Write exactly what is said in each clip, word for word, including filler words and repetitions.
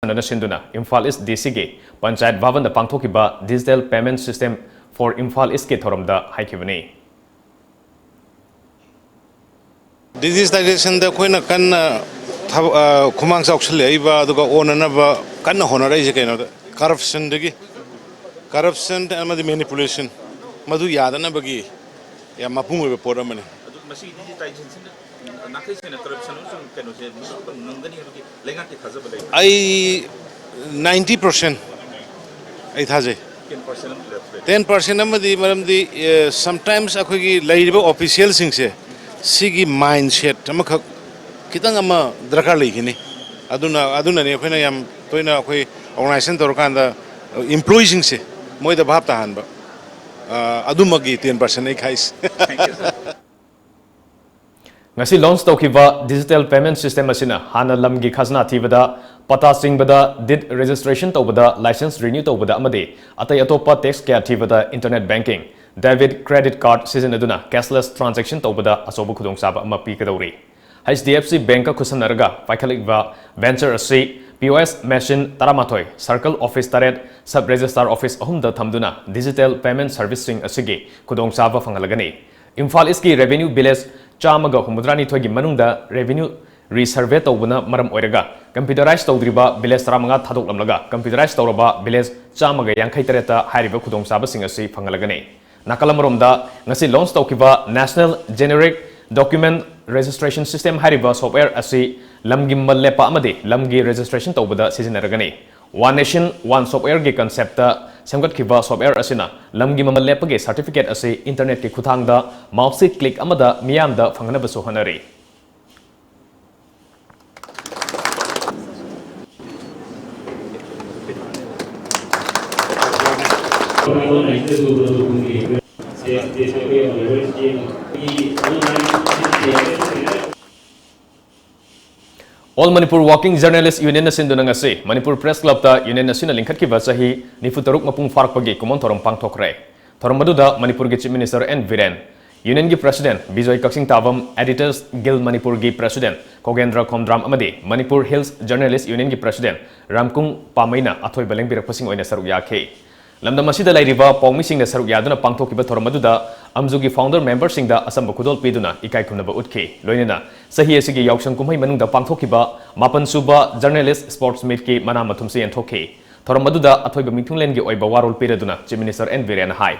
ꯈꯨꯠꯁꯝꯅꯅ ꯁꯤꯟꯗꯨꯅ ꯏꯝꯐꯥꯜ ꯏꯁ ꯗꯤ ꯁꯤꯒꯤ ꯄꯟꯆꯥꯌꯠ ꯚꯕꯟꯗ ꯄꯥꯡꯊꯣꯛꯈꯤꯕ Digital Payment System for Imphal East ꯀꯤ ꯊꯧꯔꯝꯗ ꯍꯥꯏꯈꯤꯕꯅꯤ꯫ Digitization ꯗ ꯑꯩꯈꯣꯏꯅ ꯀꯟꯅ ꯊꯕ-, ꯑ, ꯈꯨꯃꯥꯡ ꯆꯥꯎꯁꯤꯜꯂꯛꯏꯕ, ꯑꯗꯨꯒ ꯑꯣꯟꯅꯅꯕ ꯀꯟꯅ ꯍꯣꯠꯅꯔꯛꯏꯁꯦ ꯀꯩꯅꯣꯗ, corruption ꯗꯒꯤ, corruption ꯑꯃꯗꯤ manipulation, ꯃꯗꯨ ꯌꯥꯗꯅꯕꯒꯤ ꯌꯥꯝ ꯃꯄꯨꯡ ꯑꯣꯏꯕ ꯄꯣꯠ ꯑꯃꯅꯤ꯫ ꯑꯗꯨ ꯃꯁꯤꯒꯤ digitization ꯁꯤꯅ ꯅꯥꯈꯩ ꯁꯦꯡꯅ corruption ꯑꯃꯁꯨꯡ ꯀꯩꯅꯣꯁꯦ ꯃꯨꯊꯠꯄ ꯉꯝꯒꯅꯤ ꯍꯥꯏꯕꯒꯤ ꯂꯩꯉꯥꯛꯀꯤ ꯊꯥꯖꯕ ꯂꯩ? ꯑꯩ ninety percent ꯑꯩ ꯊꯥꯖꯩ꯫ Ten percent ꯑꯃꯗꯤ ꯂꯦꯞꯈ꯭ꯔꯦ꯫ Ten percent ꯑꯃꯗꯤ ꯃꯔꯝꯗꯤ, ꯑꯦ, sometimes ꯑꯩꯈꯣꯏꯒꯤ ꯂꯩꯔꯤꯕ official ꯁꯤꯡꯁꯦ ꯁꯤꯒꯤ mindset ꯑꯃꯈꯛ ꯈꯤꯇꯪ ꯑꯃ ꯗꯔꯀꯥꯔ ꯂꯩꯈꯤꯅꯤ꯫ ꯑꯗꯨꯅ, ꯑꯗꯨꯅꯅꯤ ꯑꯩꯈꯣꯏꯅ ꯌꯥꯝ ꯇꯣꯏꯅ ꯑꯩꯈꯣꯏ organization ꯇꯧꯔꯀꯥꯟꯗ employee ꯁꯤꯡꯁꯦ ꯃꯣꯏꯗ ꯚꯥꯞ ꯇꯥꯍꯟꯕ, ꯑ, ꯑꯗꯨꯃꯛꯀꯤ ten percent ꯑꯩ ꯈꯥꯏꯁꯦ꯫ Thank you, sir. ꯉꯁꯤ launch ꯇꯧꯈꯤꯕ Digital Payment System ꯑꯁꯤꯅ ꯍꯥꯟꯅ ꯂꯝꯒꯤ ꯈꯖꯅꯥ ꯊꯤꯕꯗ, ꯄꯇꯥ ꯆꯤꯡꯕꯗ, deed registration ꯇꯧꯕꯗ, license renew ꯇꯧꯕꯗ ꯑꯃꯗꯤ ꯑꯇꯩ ꯑꯇꯣꯞꯄ tax ꯀꯌꯥ ꯊꯤꯕꯗ internet banking, debit, credit card ꯁꯤꯖꯤꯟꯅꯗꯨꯅ cashless transaction ꯇꯧꯕꯗ ꯑꯆꯧꯕ ꯈꯨꯗꯣꯡꯆꯥꯕ ꯑꯃ ꯄꯤꯒꯗꯧꯔꯤ꯫ H D F C Bank ꯀ ꯈꯨꯠꯁꯝꯅꯔꯒ ꯄꯥꯏꯈꯠꯂꯛꯂꯤꯕ venture ꯑꯁꯤ P O S machine ꯇꯔꯥꯃꯥꯊꯣꯏ, circle office ꯇꯔꯦꯠ, sub registrar office ꯑꯍꯨꯝꯗ ꯊꯝꯗꯨꯅ digital payment service ꯁꯤꯡ ꯑꯁꯤꯒꯤ ꯈꯨꯗꯣꯡꯆꯥꯕ ꯐꯪꯍꯜꯂꯒꯅꯤ꯫ ꯏꯝꯐꯥꯜ ꯏꯁꯀꯤ revenue village ꯆꯥꯝꯃꯒ ꯍꯨꯝꯐꯨꯇꯔꯥꯅꯤꯊꯣꯏꯒꯤ ꯃꯅꯨꯡꯗ revenue resurvey ꯇꯧꯕꯅ ꯃꯔꯝ ꯑꯣꯏꯔꯒ computerized ꯇꯧꯗ꯭ꯔꯤꯕ village ꯇꯔꯥꯃꯉꯥ ꯊꯥꯗꯣꯛꯂꯝꯂꯒ computerized ꯇꯧꯔꯕ village ꯆꯥꯝꯃꯒ ꯌꯥꯡꯈꯩ ꯇꯔꯦꯠꯇ ꯍꯥꯏꯔꯤꯕ ꯈꯨꯗꯣꯡꯆꯥꯕꯁꯤꯡ ꯑꯁꯤ ꯐꯪꯍꯜꯂꯒꯅꯤ꯫ ꯅꯥꯀꯜ ꯑꯃꯔꯣꯝꯗ, ꯉꯁꯤ launch ꯇꯧꯈꯤꯕ National Generic Document Registration System ꯍꯥꯏꯔꯤꯕ software ꯑꯁꯤ ꯂꯝꯒꯤ ꯃꯃꯜ ꯂꯦꯞꯄ ꯑꯃꯗꯤ ꯂꯝꯒꯤ registration ꯇꯧꯕꯗ ꯁꯤꯖꯤꯟꯅꯔꯒꯅꯤ꯫ One Nation One Software ꯒꯤ concept ꯇ ꯁꯦꯝꯒꯠꯈꯤꯕ software ꯑꯁꯤꯅ ꯂꯝꯒꯤ ꯃꯃꯜ ꯂꯦꯞꯄꯒꯤ certificate ꯑꯁꯤ internet ꯀꯤ ꯈꯨꯠꯊꯥꯡꯗ mouse ꯀꯤ click ꯑꯃꯗ ꯃꯤꯌꯥꯝꯗ ꯐꯪꯍꯟꯅꯕꯁꯨ ꯍꯣꯠꯅꯔꯤ꯫ All Manipur Working Journalist Union ꯅ ꯁꯤꯟꯗꯨꯅ ꯉꯁꯤ ꯃꯅꯤꯄꯨꯔ Press Club ꯇ union ꯑꯁꯤꯅ ꯂꯤꯡꯈꯠꯈꯤꯕ ꯆꯍꯤ ꯅꯤꯐꯨꯇꯔꯨꯛ ꯃꯄꯨꯡ ꯐꯥꯔꯛꯄꯒꯤ ꯀꯨꯝꯑꯣꯟ ꯊꯧꯔꯝ ꯄꯥꯡꯊꯣꯛꯈ꯭ꯔꯦ꯫ ꯊꯧꯔꯝ ꯑꯗꯨꯗ ꯃꯅꯤꯄꯨꯔꯒꯤ Chief Minister N Biren, Unionꯒꯤ President Bijoy ꯀꯛꯆꯤꯡ ꯇꯥꯕꯝ, Editors Guild ꯃꯅꯤꯄꯨꯔꯒꯤ President ꯈꯣꯒꯦꯟꯗ꯭ꯔ ꯈꯣꯝꯗ꯭ꯔꯥꯝ ꯑꯃꯗꯤ Manipur Hills Journalist Unionꯒꯤ President ꯔꯥꯝꯀꯨꯡ ꯄꯥꯃꯩꯅ ꯑꯊꯣꯏꯕ ꯂꯦꯡꯕꯤꯔꯛꯄꯁꯤꯡ ꯑꯣꯏꯅ ꯁꯔꯨꯛ ꯌꯥꯈꯤ꯫ ꯂꯝꯗꯝ ꯑꯁꯤꯗ ꯂꯩꯔꯤꯕ ꯄꯥꯎꯃꯤꯁꯤꯡꯅ ꯁꯔꯨꯛ ꯌꯥꯗꯨꯅ ꯄꯥꯡꯊꯣꯛꯈꯤꯕ ꯊꯧꯔꯝ ꯑꯗꯨꯗ ꯑꯝꯖꯨꯒꯤ founder memberꯁꯤꯡꯗ ꯑꯆꯝꯕ ꯈꯨꯗꯣꯜ ꯄꯤꯗꯨꯅ ꯏꯀꯥꯏ ꯈꯨꯝꯅꯕ ꯎꯠꯈꯤ꯫ ꯂꯣꯏꯅꯅ ꯆꯍꯤ ꯑꯁꯤꯒꯤ ꯌꯥꯎꯁꯪ ꯀꯨꯝꯍꯩ ꯃꯅꯨꯡꯗ ꯄꯥꯡꯊꯣꯛꯈꯤꯕ ꯃꯥꯄꯟ ꯁꯨꯕ Journalist Sports Meetꯀꯤ ꯃꯅꯥ ꯃꯊꯨꯝꯁꯨ ꯌꯦꯟꯊꯣꯛꯈꯤ꯫ ꯊꯧꯔꯝ ꯑꯗꯨꯗ ꯑꯊꯣꯏꯕ ꯃꯤꯊꯨꯡꯂꯦꯟꯒꯤ ꯑꯣꯏꯕ ꯋꯥꯔꯣꯜ ꯄꯤꯔꯗꯨꯅ Chief Minister ꯑꯦꯟ ꯕꯤꯔꯦꯟꯅ ꯍꯥꯏ,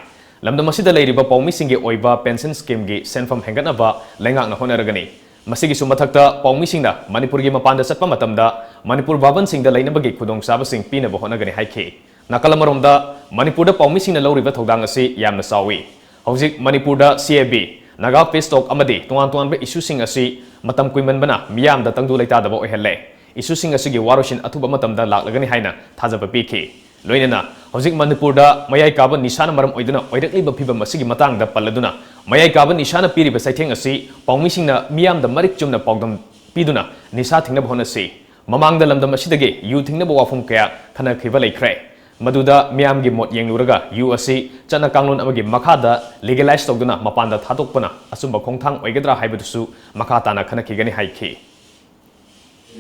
ꯂꯝꯗꯝ ꯑꯁꯤꯗ ꯂꯩꯔꯤꯕ ꯄꯥꯎꯃꯤꯁꯤꯡꯒꯤ ꯑꯣꯏꯕ pension schemeꯒꯤ ꯁꯦꯟꯐꯝ ꯍꯦꯟꯒꯠꯅꯕ ꯂꯩꯉꯥꯛꯅ ꯍꯣꯠꯅꯔꯒꯅꯤ꯫ ꯃꯁꯤꯒꯤꯁꯨ ꯃꯊꯛꯇ ꯄꯥꯎꯃꯤꯁꯤꯡꯅ ꯃꯅꯤꯄꯨꯔꯒꯤ ꯃꯄꯥꯟꯗ ꯆꯠꯄ ꯃꯇꯝꯗ ꯃꯅꯤꯄꯨꯔ ꯚꯥꯕꯟꯁꯤꯡꯗ ꯂꯩꯅꯕꯒꯤ ꯈꯨꯗꯣꯡꯆꯥꯕꯁꯤꯡ ꯄꯤꯅꯕ ꯍꯣꯠꯅꯒꯅꯤ ꯍꯥꯏꯈꯤ꯫ ꯅꯥꯀꯜ ꯑꯃꯔꯣꯝꯗ, ꯃꯅꯤꯄꯨꯔꯗ ꯄꯥꯎꯃꯤꯁꯤꯡꯅ ꯂꯧꯔꯤꯕ ꯊꯧꯗꯥꯡ ꯑꯁꯤ ꯌꯥꯝꯅ ꯆꯥꯎꯏ꯫ ꯍꯧꯖꯤꯛ ꯃꯅꯤꯄꯨꯔꯗ CAB, Naga Peace Talk ꯑꯃꯗꯤ ꯇꯣꯉꯥꯟ ꯇꯣꯉꯥꯟꯕ issueꯁꯤꯡ ꯑꯁꯤ ꯃꯇꯝ ꯀꯨꯏꯃꯟꯕꯅ ꯃꯤꯌꯥꯝꯗ ꯇꯪꯗꯨ ꯂꯩꯇꯥꯗꯕ ꯑꯣꯏꯍꯜꯂꯦ꯫ Issueꯁꯤꯡ ꯑꯁꯤꯒꯤ ꯋꯥꯔꯣꯏꯁꯤꯟ ꯑꯊꯨꯕ ꯃꯇꯝꯗ ꯂꯥꯛꯂꯒꯅꯤ ꯍꯥꯏꯅ ꯊꯥꯖꯕ ꯄꯤꯈꯤ꯫ ꯂꯣꯏꯅꯅ ꯍꯧꯖꯤꯛ ꯃꯅꯤꯄꯨꯔꯗ ꯃꯌꯥꯏ ꯀꯥꯕ ꯅꯤꯁꯥꯅ ꯃꯔꯝ ꯑꯣꯏꯗꯨꯅ ꯑꯣꯏꯔꯛꯂꯤꯕ ꯐꯤꯕꯝ ꯑꯁꯤꯒꯤ ꯃꯇꯥꯡꯗ ꯄꯜꯂꯗꯨꯅ, ꯃꯌꯥꯏ ꯀꯥꯕ ꯅꯤꯁꯥꯅ ꯄꯤꯔꯤꯕ ꯆꯩꯊꯦꯡ ꯑꯁꯤ ꯄꯥꯎꯃꯤꯁꯤꯡꯅ ꯃꯤꯌꯥꯝꯗ ꯃꯔꯤꯛ ꯆꯨꯝꯅ ꯄꯥꯎꯗꯝ ꯄꯤꯗꯨꯅ ꯅꯤꯁꯥ ꯊꯤꯡꯅꯕ ꯍꯣꯠꯅꯁꯤ꯫ ꯃꯃꯥꯡꯗ ꯂꯝꯗꯝ ꯑꯁꯤꯗꯒꯤ ꯌꯨ ꯊꯤꯡꯅꯕ ꯋꯥꯐꯝ ꯀꯌꯥ ꯈꯟꯅꯈꯤꯕ ꯂꯩꯈ꯭ꯔꯦ꯫ ꯃꯗꯨꯗ ꯃꯤꯌꯥꯝꯒꯤ ꯃꯣꯠ ꯌꯦꯡꯂꯨꯔꯒ ꯌꯨ ꯑꯁꯤ ꯆꯠꯅ ꯀꯥꯡꯂꯣꯟ ꯑꯃꯒꯤ ꯃꯈꯥꯗ legalize ꯇꯧꯗꯨꯅ ꯃꯄꯥꯟꯗ ꯊꯥꯗꯣꯛꯄꯅ ꯑꯆꯨꯝꯕ ꯈꯣꯡꯊꯥꯡ ꯑꯣꯏꯒꯗ꯭ꯔꯥ ꯍꯥꯏꯕꯗꯨꯁꯨ ꯃꯈꯥ ꯇꯥꯅ ꯈꯟꯅꯈꯤꯒꯅꯤ ꯍꯥꯏꯈꯤ꯫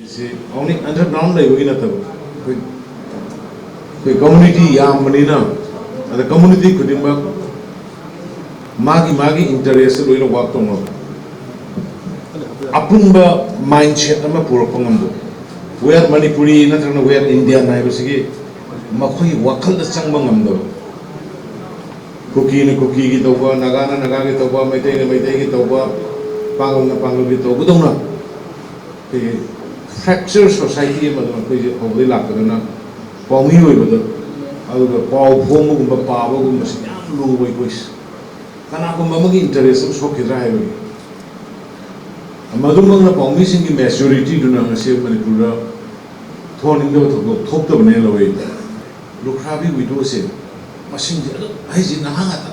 ꯁꯤ only underground ꯂꯩꯕꯒꯤ ꯅꯠꯇꯕ, ꯑꯩꯈꯣꯏ, ꯑꯩꯈꯣꯏ community ꯌꯥꯝꯕꯅꯤꯅ, ꯑꯗ community ꯈꯨꯗꯤꯡꯃꯛ ꯃꯥꯒꯤ ꯃꯥꯒꯤ interest ꯂꯣꯏꯅ work ꯇꯧꯅꯕ, ꯑꯄꯨꯟꯕ mindset ꯑꯃ ꯄꯨꯔꯛꯄ ꯉꯝꯕ, we are Manipuri ꯅꯠꯇ꯭ꯔꯒꯅ we are Indian ꯍꯥꯏꯕꯁꯤꯒꯤ ꯃꯈꯣꯏ ꯋꯥꯈꯜꯗ ꯆꯪꯕ ꯉꯝꯗꯕ, ꯀꯨꯀꯤꯅ ꯀꯨꯀꯤꯒꯤ ꯇꯧꯕ, ꯅꯥꯒꯥꯅ ꯅꯥꯒꯥꯒꯤ ꯇꯧꯕ, ꯃꯩꯇꯩꯅ ꯃꯩꯇꯩꯒꯤ ꯇꯧꯕ, ꯄꯥꯡꯒꯜꯅ ꯄꯥꯡꯒꯜꯒꯤ ꯇꯧꯕꯗꯧꯅ ꯑꯩꯈꯣꯏꯒꯤ fracture society ꯑꯃꯗ ꯑꯩꯈꯣꯏꯁꯦ ꯍꯧꯕꯗꯩ ꯂꯥꯛꯄꯗꯨꯅ ꯄꯥꯎꯃꯤ ꯑꯣꯏꯕꯗ, ꯑꯗꯨꯒ ꯄꯥꯎ ꯐꯣꯡꯕꯒꯨꯝꯕ ꯄꯥꯕꯒꯨꯝꯕꯁꯤ ꯌꯥꯝ ꯂꯨꯕ ꯑꯩꯈꯣꯏꯁꯦ꯫ ꯀꯅꯥꯒꯨꯝꯕ ꯑꯃꯒꯤ interest ꯑꯃ ꯁꯣꯛꯈꯤꯗ꯭ꯔꯥ ꯍꯥꯏꯕꯒꯤ꯫ ꯃꯗꯨꯃꯛꯅ ꯄꯥꯎꯃꯤꯁꯤꯡꯒꯤ majorityꯗꯨꯅ ꯉꯁꯤ ꯃꯅꯤꯄꯨꯔꯗ ꯊꯣꯛꯍꯟꯅꯤꯡꯗꯕ ꯊꯧꯗꯣꯛ ꯊꯣꯛꯇꯕꯅꯦꯅ ꯂꯧꯋꯤ꯫ ꯂꯨꯈ꯭ꯔꯥꯕꯤ widowꯁꯦ ꯃꯁꯤꯡꯁꯦ ꯑꯗꯨꯝ ꯍꯥꯏꯁꯤ ꯅꯍꯥ ꯉꯥꯛꯇ꯫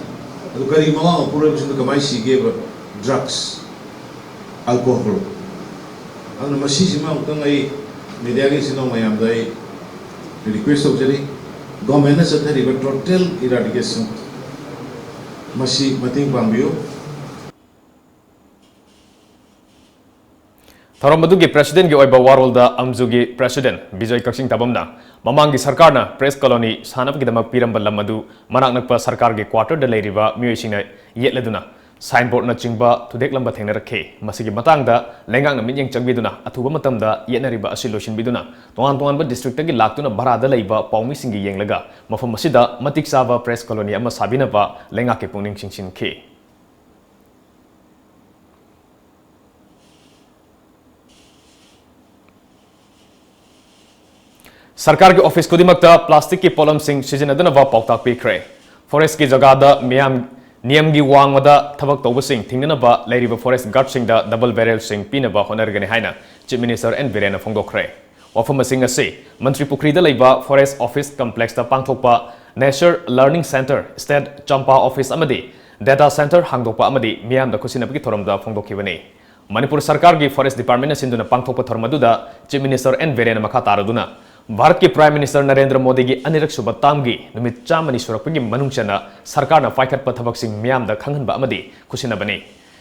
ꯑꯗꯨ ꯀꯔꯤ ꯃꯋꯥ ꯃꯄꯨꯔꯣꯏꯕꯁꯤꯡꯗ ꯀꯃꯥꯏꯅ ꯁꯤꯒꯦꯕ? Drugs, alcohol꯫ ꯑꯗꯨꯅ ꯃꯁꯤꯁꯤꯃ ꯑꯃꯨꯛꯇꯪ ꯑꯩ mediaꯒꯤ ꯏꯆꯤꯟ ꯏꯅꯥꯎ ꯃꯌꯥꯝꯗ ꯑꯩ request ꯇꯧꯖꯔꯤ, governmentꯅ ꯆꯠꯊꯔꯤꯕ total eradication ꯃꯁꯤ ꯃꯇꯦꯡ ꯄꯥꯡꯕꯤꯌꯨ꯫ ꯊꯧꯔꯝ ꯑꯗꯨꯒꯤ presidentꯀꯤ ꯑꯣꯏꯕ ꯋꯥꯔꯣꯜꯗ ꯑꯝꯖꯨꯒꯤ president ꯕꯤꯖꯣꯏ ꯀꯛꯆꯤꯡ ꯇꯥꯕꯝꯅ ꯃꯃꯥꯡꯒꯤ ꯁꯔꯀꯥꯔꯅ press colony ꯁꯥꯅꯕꯒꯤꯗꯃꯛ ꯄꯤꯔꯝꯕ ꯂꯝ ꯑꯗꯨ ꯃꯅꯥꯛ ꯅꯛꯄ ꯁꯔꯀꯥꯔꯒꯤ quarterꯗ ꯂꯩꯔꯤꯕ ꯃꯤꯑꯣꯏꯁꯤꯡꯅ ꯌꯦꯠꯂꯗꯨꯅ signboardꯅꯆꯤꯡꯕ ꯊꯨꯗꯦꯛꯂꯝꯕ ꯊꯦꯡꯅꯔꯛꯈꯤ꯫ ꯃꯁꯤꯒꯤ ꯃꯇꯥꯡꯗ ꯂꯩꯉꯥꯛꯅ ꯃꯤꯠꯌꯦꯡ ꯆꯪꯕꯤꯗꯨꯅ ꯑꯊꯨꯕ ꯃꯇꯝꯗ ꯌꯦꯠꯅꯔꯤꯕ ꯑꯁꯤ ꯂꯣꯏꯁꯤꯟꯕꯤꯗꯨꯅ ꯇꯣꯉꯥꯟ ꯇꯣꯉꯥꯟꯕ districtꯇꯒꯤ ꯂꯥꯛꯇꯨꯅ ꯚꯔꯥꯗ ꯂꯩꯕ ꯄꯥꯎꯃꯤꯁꯤꯡꯒꯤ ꯌꯦꯡꯂꯒ ꯃꯐꯝ ꯑꯁꯤꯗ ꯃꯇꯤꯛ ꯆꯥꯕ press colony ꯑꯃ ꯁꯥꯕꯤꯅꯕ ꯂꯩꯉꯥꯛꯀꯤ ꯄꯨꯛꯅꯤꯡ ꯆꯤꯡꯁꯤꯟꯈꯤ꯫ ꯁꯔꯀꯥꯔꯒꯤ office ꯈꯨꯗꯤꯡꯃꯛꯇ plasticꯀꯤ ꯄꯣꯠꯂꯝꯁꯤꯡ ꯁꯤꯖꯤꯟꯅꯗꯅꯕ ꯄꯥꯎꯇꯥꯛ ꯄꯤꯈ꯭ꯔꯦ꯫ Forestꯀꯤ ꯖꯒꯥꯗ ꯃꯤꯌꯥꯝ, ꯅꯤꯌꯝꯒꯤ ꯋꯥꯡꯃꯗ ꯊꯕꯛ ꯇꯧꯕꯁꯤꯡ ꯊꯤꯡꯅꯅꯕ ꯂꯩꯔꯤꯕ forest guardꯁꯤꯡꯗ double barrelꯁꯤꯡ ꯄꯤꯅꯕ ꯍꯣꯠꯅꯔꯒꯅꯤ ꯍꯥꯏꯅ Chief Minister ꯑꯦꯟ ꯕꯤꯔꯦꯟꯅ ꯐꯣꯡꯗꯣꯛꯈ꯭ꯔꯦ꯫ ꯋꯥꯐꯝꯁꯤꯡ ꯑꯁꯤ ꯃꯟꯇ꯭ꯔꯤ ꯄꯨꯈ꯭ꯔꯤꯗ ꯂꯩꯕ Forest Office Complexꯇ ꯄꯥꯡꯊꯣꯛꯄ Nature Learning Centre, State ꯆꯝꯄꯥ office ꯑꯃꯗꯤ data centre ꯍꯥꯡꯗꯣꯛꯄ ꯑꯃꯗꯤ ꯃꯤꯌꯥꯝꯗ ꯈꯨꯠꯁꯤꯟꯅꯕꯒꯤ ꯊꯧꯔꯝꯗ ꯐꯣꯡꯗꯣꯛꯈꯤꯕꯅꯤ꯫ ꯃꯅꯤꯄꯨꯔ ꯁꯔꯀꯥꯔꯒꯤ Forest Departmentꯅ ꯁꯤꯟꯗꯨꯅ ꯄꯥꯡꯊꯣꯛꯄ ꯊꯧꯔꯝ ꯑꯗꯨꯗ Chief Minister ꯑꯦꯟ ꯕꯤꯔꯦꯟꯅ ꯃꯈꯥ ꯇꯥꯔꯗꯨꯅ ꯚꯥꯔꯠꯀꯤ Prime Minister ꯅꯔꯦꯟꯗ꯭ꯔ ꯃꯣꯗꯤꯒꯤ ꯑꯅꯤꯔꯛ ꯁꯨꯕ termꯒꯤ ꯅꯨꯃꯤꯠ ꯆꯥꯝꯃꯅꯤ ꯁꯨꯔꯛꯄꯒꯤ ꯃꯅꯨꯡ ꯆꯟꯅ ꯁꯔꯀꯥꯔꯅ ꯄꯥꯏꯈꯠꯄ ꯊꯕꯛꯁꯤꯡ ꯃꯤꯌꯥꯝꯗ ꯈꯪꯍꯟꯕ ꯑꯃꯗꯤ ꯈꯨꯠꯁꯤꯟꯅꯕꯅꯤ꯫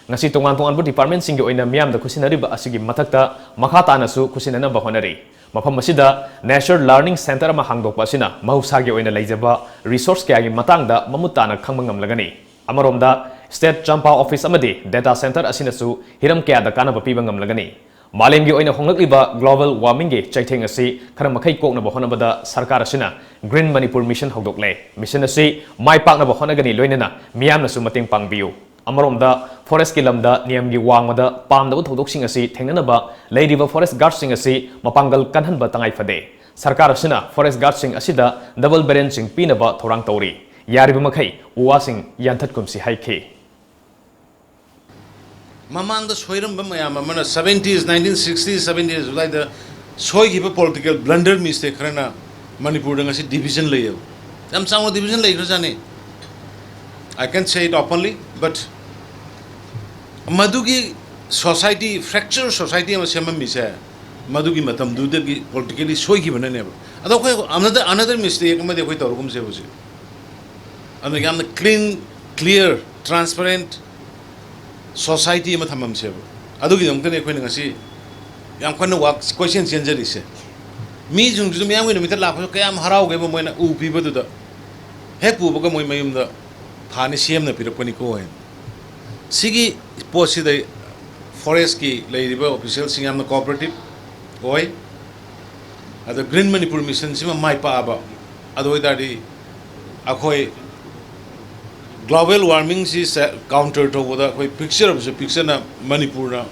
ꯉꯁꯤ ꯇꯣꯉꯥꯟ ꯇꯣꯉꯥꯟꯕ departmentꯁꯤꯡꯒꯤ ꯑꯣꯏꯅ ꯃꯤꯌꯥꯝꯗ ꯈꯨꯠꯁꯤꯟꯅꯔꯤꯕ ꯑꯁꯤꯒꯤ ꯃꯊꯛꯇ ꯃꯈꯥ ꯇꯥꯅꯁꯨ ꯈꯨꯠꯁꯤꯟꯅꯅꯕ ꯍꯣꯠꯅꯔꯤ꯫ ꯃꯐꯝ ꯑꯁꯤꯗ Nature Learning Centre ꯑꯃ ꯍꯥꯡꯗꯣꯛꯄ ꯑꯁꯤꯅ ꯃꯍꯧꯁꯥꯒꯤ ꯑꯣꯏꯅ ꯂꯩꯖꯕ resource ꯀꯌꯥꯒꯤ ꯃꯇꯥꯡꯗ ꯃꯃꯨꯠ ꯇꯥꯅ ꯈꯪꯕ ꯉꯝꯂꯒꯅꯤ꯫ ꯑꯃꯔꯣꯝꯗ, State ꯆꯝꯄꯥ office ꯑꯃꯗꯤ data centre ꯑꯁꯤꯅꯁꯨ ꯍꯤꯔꯝ ꯀꯌꯥꯗ ꯀꯥꯟꯅꯕ ꯄꯤꯕ ꯉꯝꯂꯒꯅꯤ꯫ ꯃꯥꯂꯦꯝꯒꯤ ꯑꯣꯏꯅ ꯍꯣꯡꯂꯛꯂꯤꯕ global warmingꯒꯤ ꯆꯩꯊꯦꯡ ꯑꯁꯤ ꯈꯔ ꯃꯈꯩ ꯀꯣꯛꯅꯕ ꯍꯣꯠꯅꯕꯗ ꯁꯔꯀꯥꯔ ꯑꯁꯤꯅ Green Manipur Mission ꯍꯧꯗꯣꯛꯂꯦ꯫ Mission ꯑꯁꯤ ꯃꯥꯏ ꯄꯥꯛꯅꯕ ꯍꯣꯠꯅꯒꯅꯤ, ꯂꯣꯏꯅꯅ ꯃꯤꯌꯥꯝꯅꯁꯨ ꯃꯇꯦꯡ ꯄꯥꯡꯕꯤꯌꯨ꯫ ꯑꯃꯔꯣꯝꯗ, forestꯀꯤ ꯂꯝꯗ ꯅꯤꯌꯝꯒꯤ ꯋꯥꯡꯃꯗ ꯄꯥꯝꯗꯕ ꯊꯧꯗꯣꯛꯁꯤꯡ ꯑꯁꯤ ꯊꯦꯡꯅꯅꯕ ꯂꯩꯔꯤꯕ forest guardꯁꯤꯡ ꯑꯁꯤ ꯃꯄꯥꯡꯒꯜ ꯀꯟꯍꯟꯕ ꯇꯉꯥꯏ ꯐꯗꯦ꯫ ꯁꯔꯀꯥꯔ ꯑꯁꯤꯅ forest guardꯁꯤꯡ ꯑꯁꯤꯗ double barrelꯁꯤꯡ ꯄꯤꯅꯕ ꯊꯧꯔꯥꯡ ꯇꯧꯔꯤ꯫ ꯌꯥꯔꯤꯕ ꯃꯈꯩ ꯎ ꯋꯥꯁꯤꯡ ꯌꯥꯟꯊꯠꯀꯨꯝꯁꯤ ꯍꯥꯏꯈꯤ꯫ ꯃꯃꯥꯡꯗ ꯁꯣꯏꯔꯝꯕ ꯃꯌꯥꯝ ꯑꯃꯅ, seventies, nineteen sixties, seventies ꯑꯗꯨꯋꯥꯏꯗ ꯁꯣꯏꯈꯤꯕ political blunder mistake ꯈꯔꯅ ꯃꯅꯤꯄꯨꯔꯗ ꯉꯁꯤ division ꯂꯩꯌꯦꯕ꯫ ꯌꯥꯝ ꯆꯥꯎꯅ division ꯂꯩꯈ꯭ꯔꯖꯥꯠꯅꯤ꯫ I can't say it openly, but ꯃꯗꯨꯒꯤ society, fracture society ꯑꯃ ꯁꯦꯝꯃꯝꯃꯤꯁꯦ ꯃꯗꯨꯒꯤ ꯃꯇꯝꯗꯨꯗꯒꯤ politically ꯁꯣꯏꯈꯤꯕꯅꯅꯦꯕ꯫ ꯑꯗꯣ ꯑꯩꯈꯣꯏ another, another mistake ꯑꯃꯗꯤ ꯑꯩꯈꯣꯏ ꯇꯧꯔꯒꯨꯝꯁꯦ ꯍꯧꯖꯤꯛ꯫ ꯑꯗꯨꯅ ꯌꯥꯝꯅ clean, clear, transparent society ꯑꯃ ꯊꯝꯃꯝꯁꯦꯕ꯫ ꯑꯗꯨꯒꯤꯗꯃꯛꯇꯅꯤ ꯑꯩꯈꯣꯏꯅ ꯉꯁꯤ ꯌꯥꯝ ꯀꯟꯅ ꯋꯥꯛ ꯀꯣꯏꯆꯦꯟ ꯆꯦꯟꯖꯔꯤꯁꯦ꯫ ꯃꯤꯁꯤꯡꯁꯤꯁꯨ ꯃꯤꯌꯥꯝꯒꯤ ꯅꯨꯃꯤꯠꯇ ꯂꯥꯛꯄꯁꯨ ꯀꯌꯥꯝ ꯍꯔꯥꯎꯒꯦꯕ, ꯃꯣꯏꯅ ꯎ ꯄꯤꯕꯗꯨꯗ꯫ ꯍꯦꯛ ꯄꯨꯕꯒ ꯃꯣꯏ ꯃꯌꯨꯝꯗ ꯊꯥꯅꯤ ꯁꯤ ꯑꯦꯝꯅ ꯄꯤꯔꯛꯄꯅꯤꯀꯣ ꯍꯥꯏꯅ꯫ ꯁꯤꯒꯤ ꯄꯣꯠꯁꯤꯗ ꯐꯣꯔꯦꯁꯀꯤ ꯂꯩꯔꯤꯕ ꯑꯣꯐꯤꯁꯤꯌꯦꯜꯁꯤꯡ ꯌꯥꯝꯅ ꯀꯣꯑꯣꯄꯔꯦꯇꯤꯞ ꯑꯣꯏ꯫ ꯑꯗ ꯒ꯭ꯔꯤꯟ ꯃꯅꯤꯄꯨꯔ ꯃꯤꯁꯟꯁꯤꯃ ꯃꯥꯏ ꯄꯥꯛꯑꯕ, ꯑꯗꯨ ꯑꯣꯏ ꯇꯥꯔꯗꯤ ꯑꯩꯈꯣꯏ ꯒ꯭ꯂꯣꯕꯦꯜ ꯋꯥꯔꯃꯤꯡꯁꯤ ꯁꯦ-, ꯀꯥꯎꯟꯇꯔ ꯇꯧꯕꯗ ꯑꯩꯈꯣꯏ ꯄꯤꯛꯆꯔꯕꯁꯨ ꯄꯤꯛꯆꯅ ꯃꯅꯤꯄꯨꯔꯅ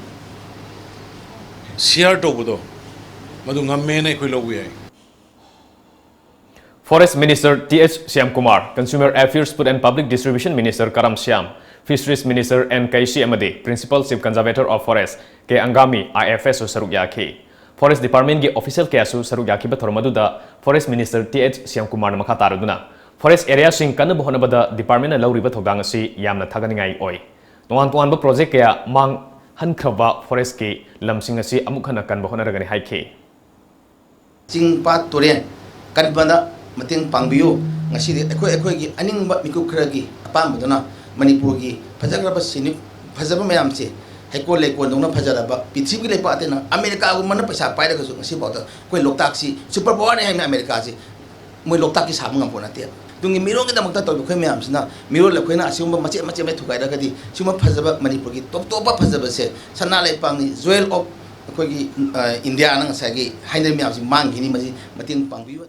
ꯁꯤꯌꯥꯔ ꯇꯧꯕꯗꯣ ꯃꯗꯨ ꯉꯝꯃꯦꯅ ꯑꯩꯈꯣꯏ ꯂꯧꯕ ꯌꯥꯏ꯫ Forest Minister T H Shyamkumar, Consumer Affairs, Food and Public Distribution Minister Karam Shyam, Fisheries Minister N Kaishi ꯑꯃꯗꯤ Principal Chief Conservator of Forest K Angami, I F S ꯁꯨ ꯁꯔꯨꯛ ꯌꯥꯈꯤ꯫ Forest Department ꯀꯤ official ꯀꯌꯥꯁꯨ ꯁꯔꯨꯛ ꯌꯥꯈꯤꯕ ꯊꯧꯔꯝ ꯑꯗꯨꯗ Forest Minister T H Shyamkumar ꯅ ꯃꯈꯥ ꯇꯥꯔꯗꯨꯅ, forest area ꯁꯤꯡ ꯀꯟꯅꯕ ꯍꯣꯠꯅꯕꯗ department ꯅ ꯂꯧꯔꯤꯕ ꯊꯧꯗꯥꯡ ꯑꯁꯤ ꯌꯥꯝꯅ ꯊꯥꯒꯠꯅꯤꯡꯉꯥꯏ ꯑꯣꯏ꯫ ꯇꯣꯉꯥꯟ ꯇꯣꯉꯥꯟꯕ project ꯀꯌꯥ ꯃꯥꯡꯍꯟꯈ꯭ꯔꯕ forest ꯀꯤ ꯂꯝꯁꯤꯡ ꯑꯁꯤ ꯑꯃꯨꯛ ꯍꯟꯅ ꯀꯟꯕ ꯍꯣꯠꯅꯔꯒꯅꯤ ꯍꯥꯏꯈꯤ꯫ ꯆꯤꯡ ꯄꯥꯠ ꯇꯨꯔꯦꯟ ꯀꯟꯕꯗ ꯃꯇꯦꯡ ꯄꯥꯡꯕꯤꯌꯨ꯫ ꯉꯁꯤꯗꯤ ꯑꯩꯈꯣꯏ ꯑꯩꯈꯣꯏꯒꯤ ꯑꯅꯤꯡꯕ ꯃꯤꯀꯨꯞ ꯈꯔꯒꯤ ꯑꯄꯥꯝꯕꯗꯨꯅ ꯃꯅꯤꯄꯨꯔꯒꯤ ꯐꯖꯈ꯭ꯔꯕ ꯁꯤꯅꯤꯛ ꯐꯖꯕ ꯃꯌꯥꯝꯁꯦ, ꯍꯩꯀꯣꯜ ꯂꯩꯀꯣꯜꯗꯧꯅ ꯐꯖꯔꯕ ꯄ꯭ꯔꯤꯊꯤꯕꯤꯒꯤ ꯂꯩꯄꯥꯛ ꯑꯇꯩꯅ, ꯑꯃꯦꯔꯤꯀꯥꯒꯨꯝꯕꯅ ꯄꯩꯁꯥ ꯄꯥꯏꯔꯒꯁꯨ ꯉꯁꯤꯐꯥꯎꯗ ꯑꯩꯈꯣꯏ ꯂꯣꯛꯇꯥꯛꯁꯤ super power ꯅꯤ ꯍꯥꯏꯕꯅꯤ ꯑꯃꯦꯔꯤꯀꯥꯁꯤ꯫ ꯃꯣꯏ ꯂꯣꯛꯇꯥꯛꯀꯤ ꯁꯥꯕ ꯉꯝꯄꯣꯠ ꯅꯠꯇꯦ꯫ ꯇꯨꯡꯒꯤ ꯃꯤꯔꯣꯜꯒꯤꯗꯃꯛꯇ ꯇꯧꯕ ꯑꯩꯈꯣꯏ ꯃꯌꯥꯝꯁꯤꯅ, ꯃꯤꯔꯣꯜ ꯑꯩꯈꯣꯏꯅ ꯑꯁꯤꯒꯨꯝꯕ ꯃꯆꯦꯠ ꯃꯆꯦꯠ ꯃꯆꯦꯠ ꯊꯨꯒꯥꯏꯔꯒꯗꯤ ꯁꯤꯒꯨꯝꯕ ꯐꯖꯕ ꯃꯅꯤꯄꯨꯔꯒꯤ ꯇꯣꯞ ꯇꯣꯞꯄ ꯐꯖꯕꯁꯦ, ꯁꯅꯥ ꯂꯩꯄꯥꯛꯅꯤ, jewel of ꯑꯩꯈꯣꯏꯒꯤ, ꯑ, ꯏꯟꯗꯤꯌꯥꯅ ꯉꯁꯥꯏꯒꯤ ꯍꯥꯏꯅꯔꯤꯕ ꯃꯌꯥꯝꯁꯤ ꯃꯥꯡꯈꯤꯅꯤ꯫ ꯃꯁꯤ ꯃꯇꯦꯡ ꯄꯥꯡꯕꯤꯌꯨ꯫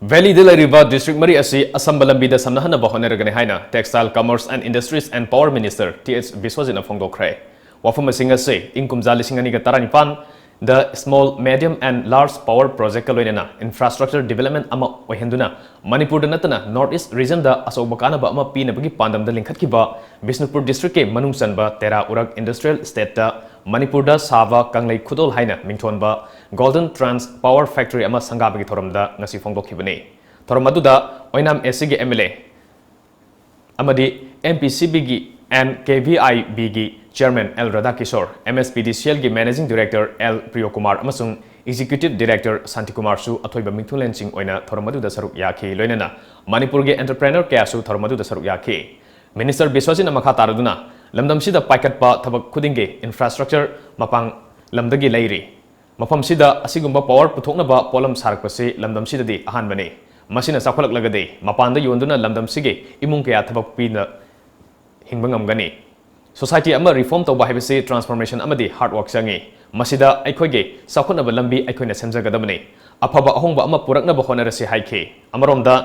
Valley ꯗ ꯂꯩꯔꯤꯕ district ꯃꯔꯤ ꯑꯁꯤ ꯑꯁꯝꯕ ꯂꯝꯕꯤꯗ ꯁꯝꯅꯍꯟꯅꯕ ꯍꯣꯠꯅꯔꯒꯅꯤ ꯍꯥꯏꯅ Textile, Commerce and Industries and Power Minister T H ꯕꯤꯁ꯭ꯋꯖꯤꯠꯅ ꯐꯣꯡꯗꯣꯛꯈ꯭ꯔꯦ꯫ ꯋꯥꯐꯝ ꯑꯁꯤꯡ ꯑꯁꯤ ꯏꯪ ꯀꯨꯝꯖꯥ ꯂꯤꯁꯤꯡ ꯑꯅꯤꯒ ꯇꯔꯥꯅꯤꯄꯥꯟꯗ Small, Medium and Large Power Project ꯀ ꯂꯣꯏꯅꯅ infrastructure development ꯑꯃ ꯑꯣꯏꯍꯟꯗꯨꯅ ꯃꯅꯤꯄꯨꯔꯗ ꯅꯠꯇꯅ North East region ꯗ ꯑꯆꯧꯕ ꯀꯥꯟꯅꯕ ꯑꯃ ꯄꯤꯅꯕꯒꯤ ꯄꯥꯟꯗꯝꯗ ꯂꯤꯡꯈꯠꯈꯤꯕ ꯕꯤꯁꯅꯨꯄꯨꯔ district ꯀꯤ ꯃꯅꯨꯡ ꯆꯟꯕ ꯇꯦꯔꯥ ꯎꯔꯛ industrial estate ꯇ ꯃꯅꯤꯄꯨꯔꯗ ꯁꯥꯕ ꯀꯪꯂꯩ ꯈꯨꯗꯣꯜ ꯍꯥꯏꯅ ꯃꯤꯡꯊꯣꯟꯕ Golden Trans Power Factory ꯑꯃ ꯁꯪꯒꯥꯕꯒꯤ ꯊꯧꯔꯝꯗ ꯉꯁꯤ ꯐꯣꯡꯗꯣꯛꯈꯤꯕꯅꯤ꯫ ꯊꯧꯔꯝ ꯑꯗꯨꯗ ꯑꯣꯏꯅꯥꯝ AC ꯒꯤ MLA ꯑꯃꯗꯤ MPCB ꯒꯤ and KVIB ꯒꯤ Chairman L ꯔꯥꯙꯥꯀꯤꯁꯣꯔ, MSPDCL ꯒꯤ Managing Director L ꯄ꯭ꯔꯤꯌꯣꯀꯨꯃꯥꯔ ꯑꯃꯁꯨꯡ Executive Director ꯁꯥꯟꯇꯤꯀꯨꯃꯥꯔꯁꯨ ꯑꯊꯣꯏꯕ ꯃꯤꯡꯊꯣꯜꯂꯦꯟꯁꯤꯡ ꯑꯣꯏꯅ ꯊꯧꯔꯝ ꯑꯗꯨꯗ ꯁꯔꯨꯛ ꯌꯥꯈꯤ꯫ ꯂꯣꯏꯅꯅ ꯃꯅꯤꯄꯨꯔꯒꯤ entrepreneur ꯀꯌꯥꯁꯨ ꯊꯧꯔꯝ ꯑꯗꯨꯗ ꯁꯔꯨꯛ ꯌꯥꯈꯤ꯫ Minister ꯕꯤꯁ꯭ꯋꯖꯤꯠꯅ ꯃꯈꯥ ꯇꯥꯔꯗꯨꯅ, ꯂꯝꯗꯝꯁꯤꯗ ꯄꯥꯏꯈꯠꯄ ꯊꯕꯛ ꯈꯨꯗꯤꯡꯒꯤ infrastructure ꯃꯄꯥꯡ ꯂꯝꯗꯒꯤ ꯂꯩꯔꯤ꯫ ꯃꯐꯝꯁꯤꯗ ꯑꯁꯤꯒꯨꯝꯕ power ꯄꯨꯊꯣꯛꯅꯕ ꯄꯣꯠꯂꯝ ꯁꯥꯔꯛꯄꯁꯤ ꯂꯝꯗꯝꯁꯤꯗꯗꯤ ꯑꯍꯥꯟꯕꯅꯤ꯫ ꯃꯁꯤꯅ ꯆꯥꯎꯈꯠꯂꯛꯂꯒꯗꯤ ꯃꯄꯥꯟꯗ ꯌꯣꯟꯗꯨꯅ ꯂꯝꯗꯝꯁꯤꯒꯤ ꯏꯃꯨꯡ ꯀꯌꯥ ꯊꯕꯛ ꯄꯤꯅ ꯍꯤꯡꯕ ꯉꯝꯒꯅꯤ꯫ Society ꯑꯃ reform ꯇꯧꯕ ꯍꯥꯏꯕꯁꯤ transformation ꯑꯃꯗꯤ hard work ꯆꯪꯏ꯫ ꯃꯁꯤꯗ ꯑꯩꯈꯣꯏꯒꯤ ꯆꯥꯎꯈꯠꯅꯕ ꯂꯝꯕꯤ ꯑꯩꯈꯣꯏꯅ ꯁꯦꯝꯖꯒꯗꯕꯅꯤ꯫ ꯑꯐꯕ ꯑꯍꯣꯡꯕ ꯑꯃ ꯄꯨꯔꯛꯅꯕ ꯍꯣꯠꯅꯔꯁꯤ ꯍꯥꯏꯈꯤ꯫ ꯑꯃꯔꯣꯝꯗ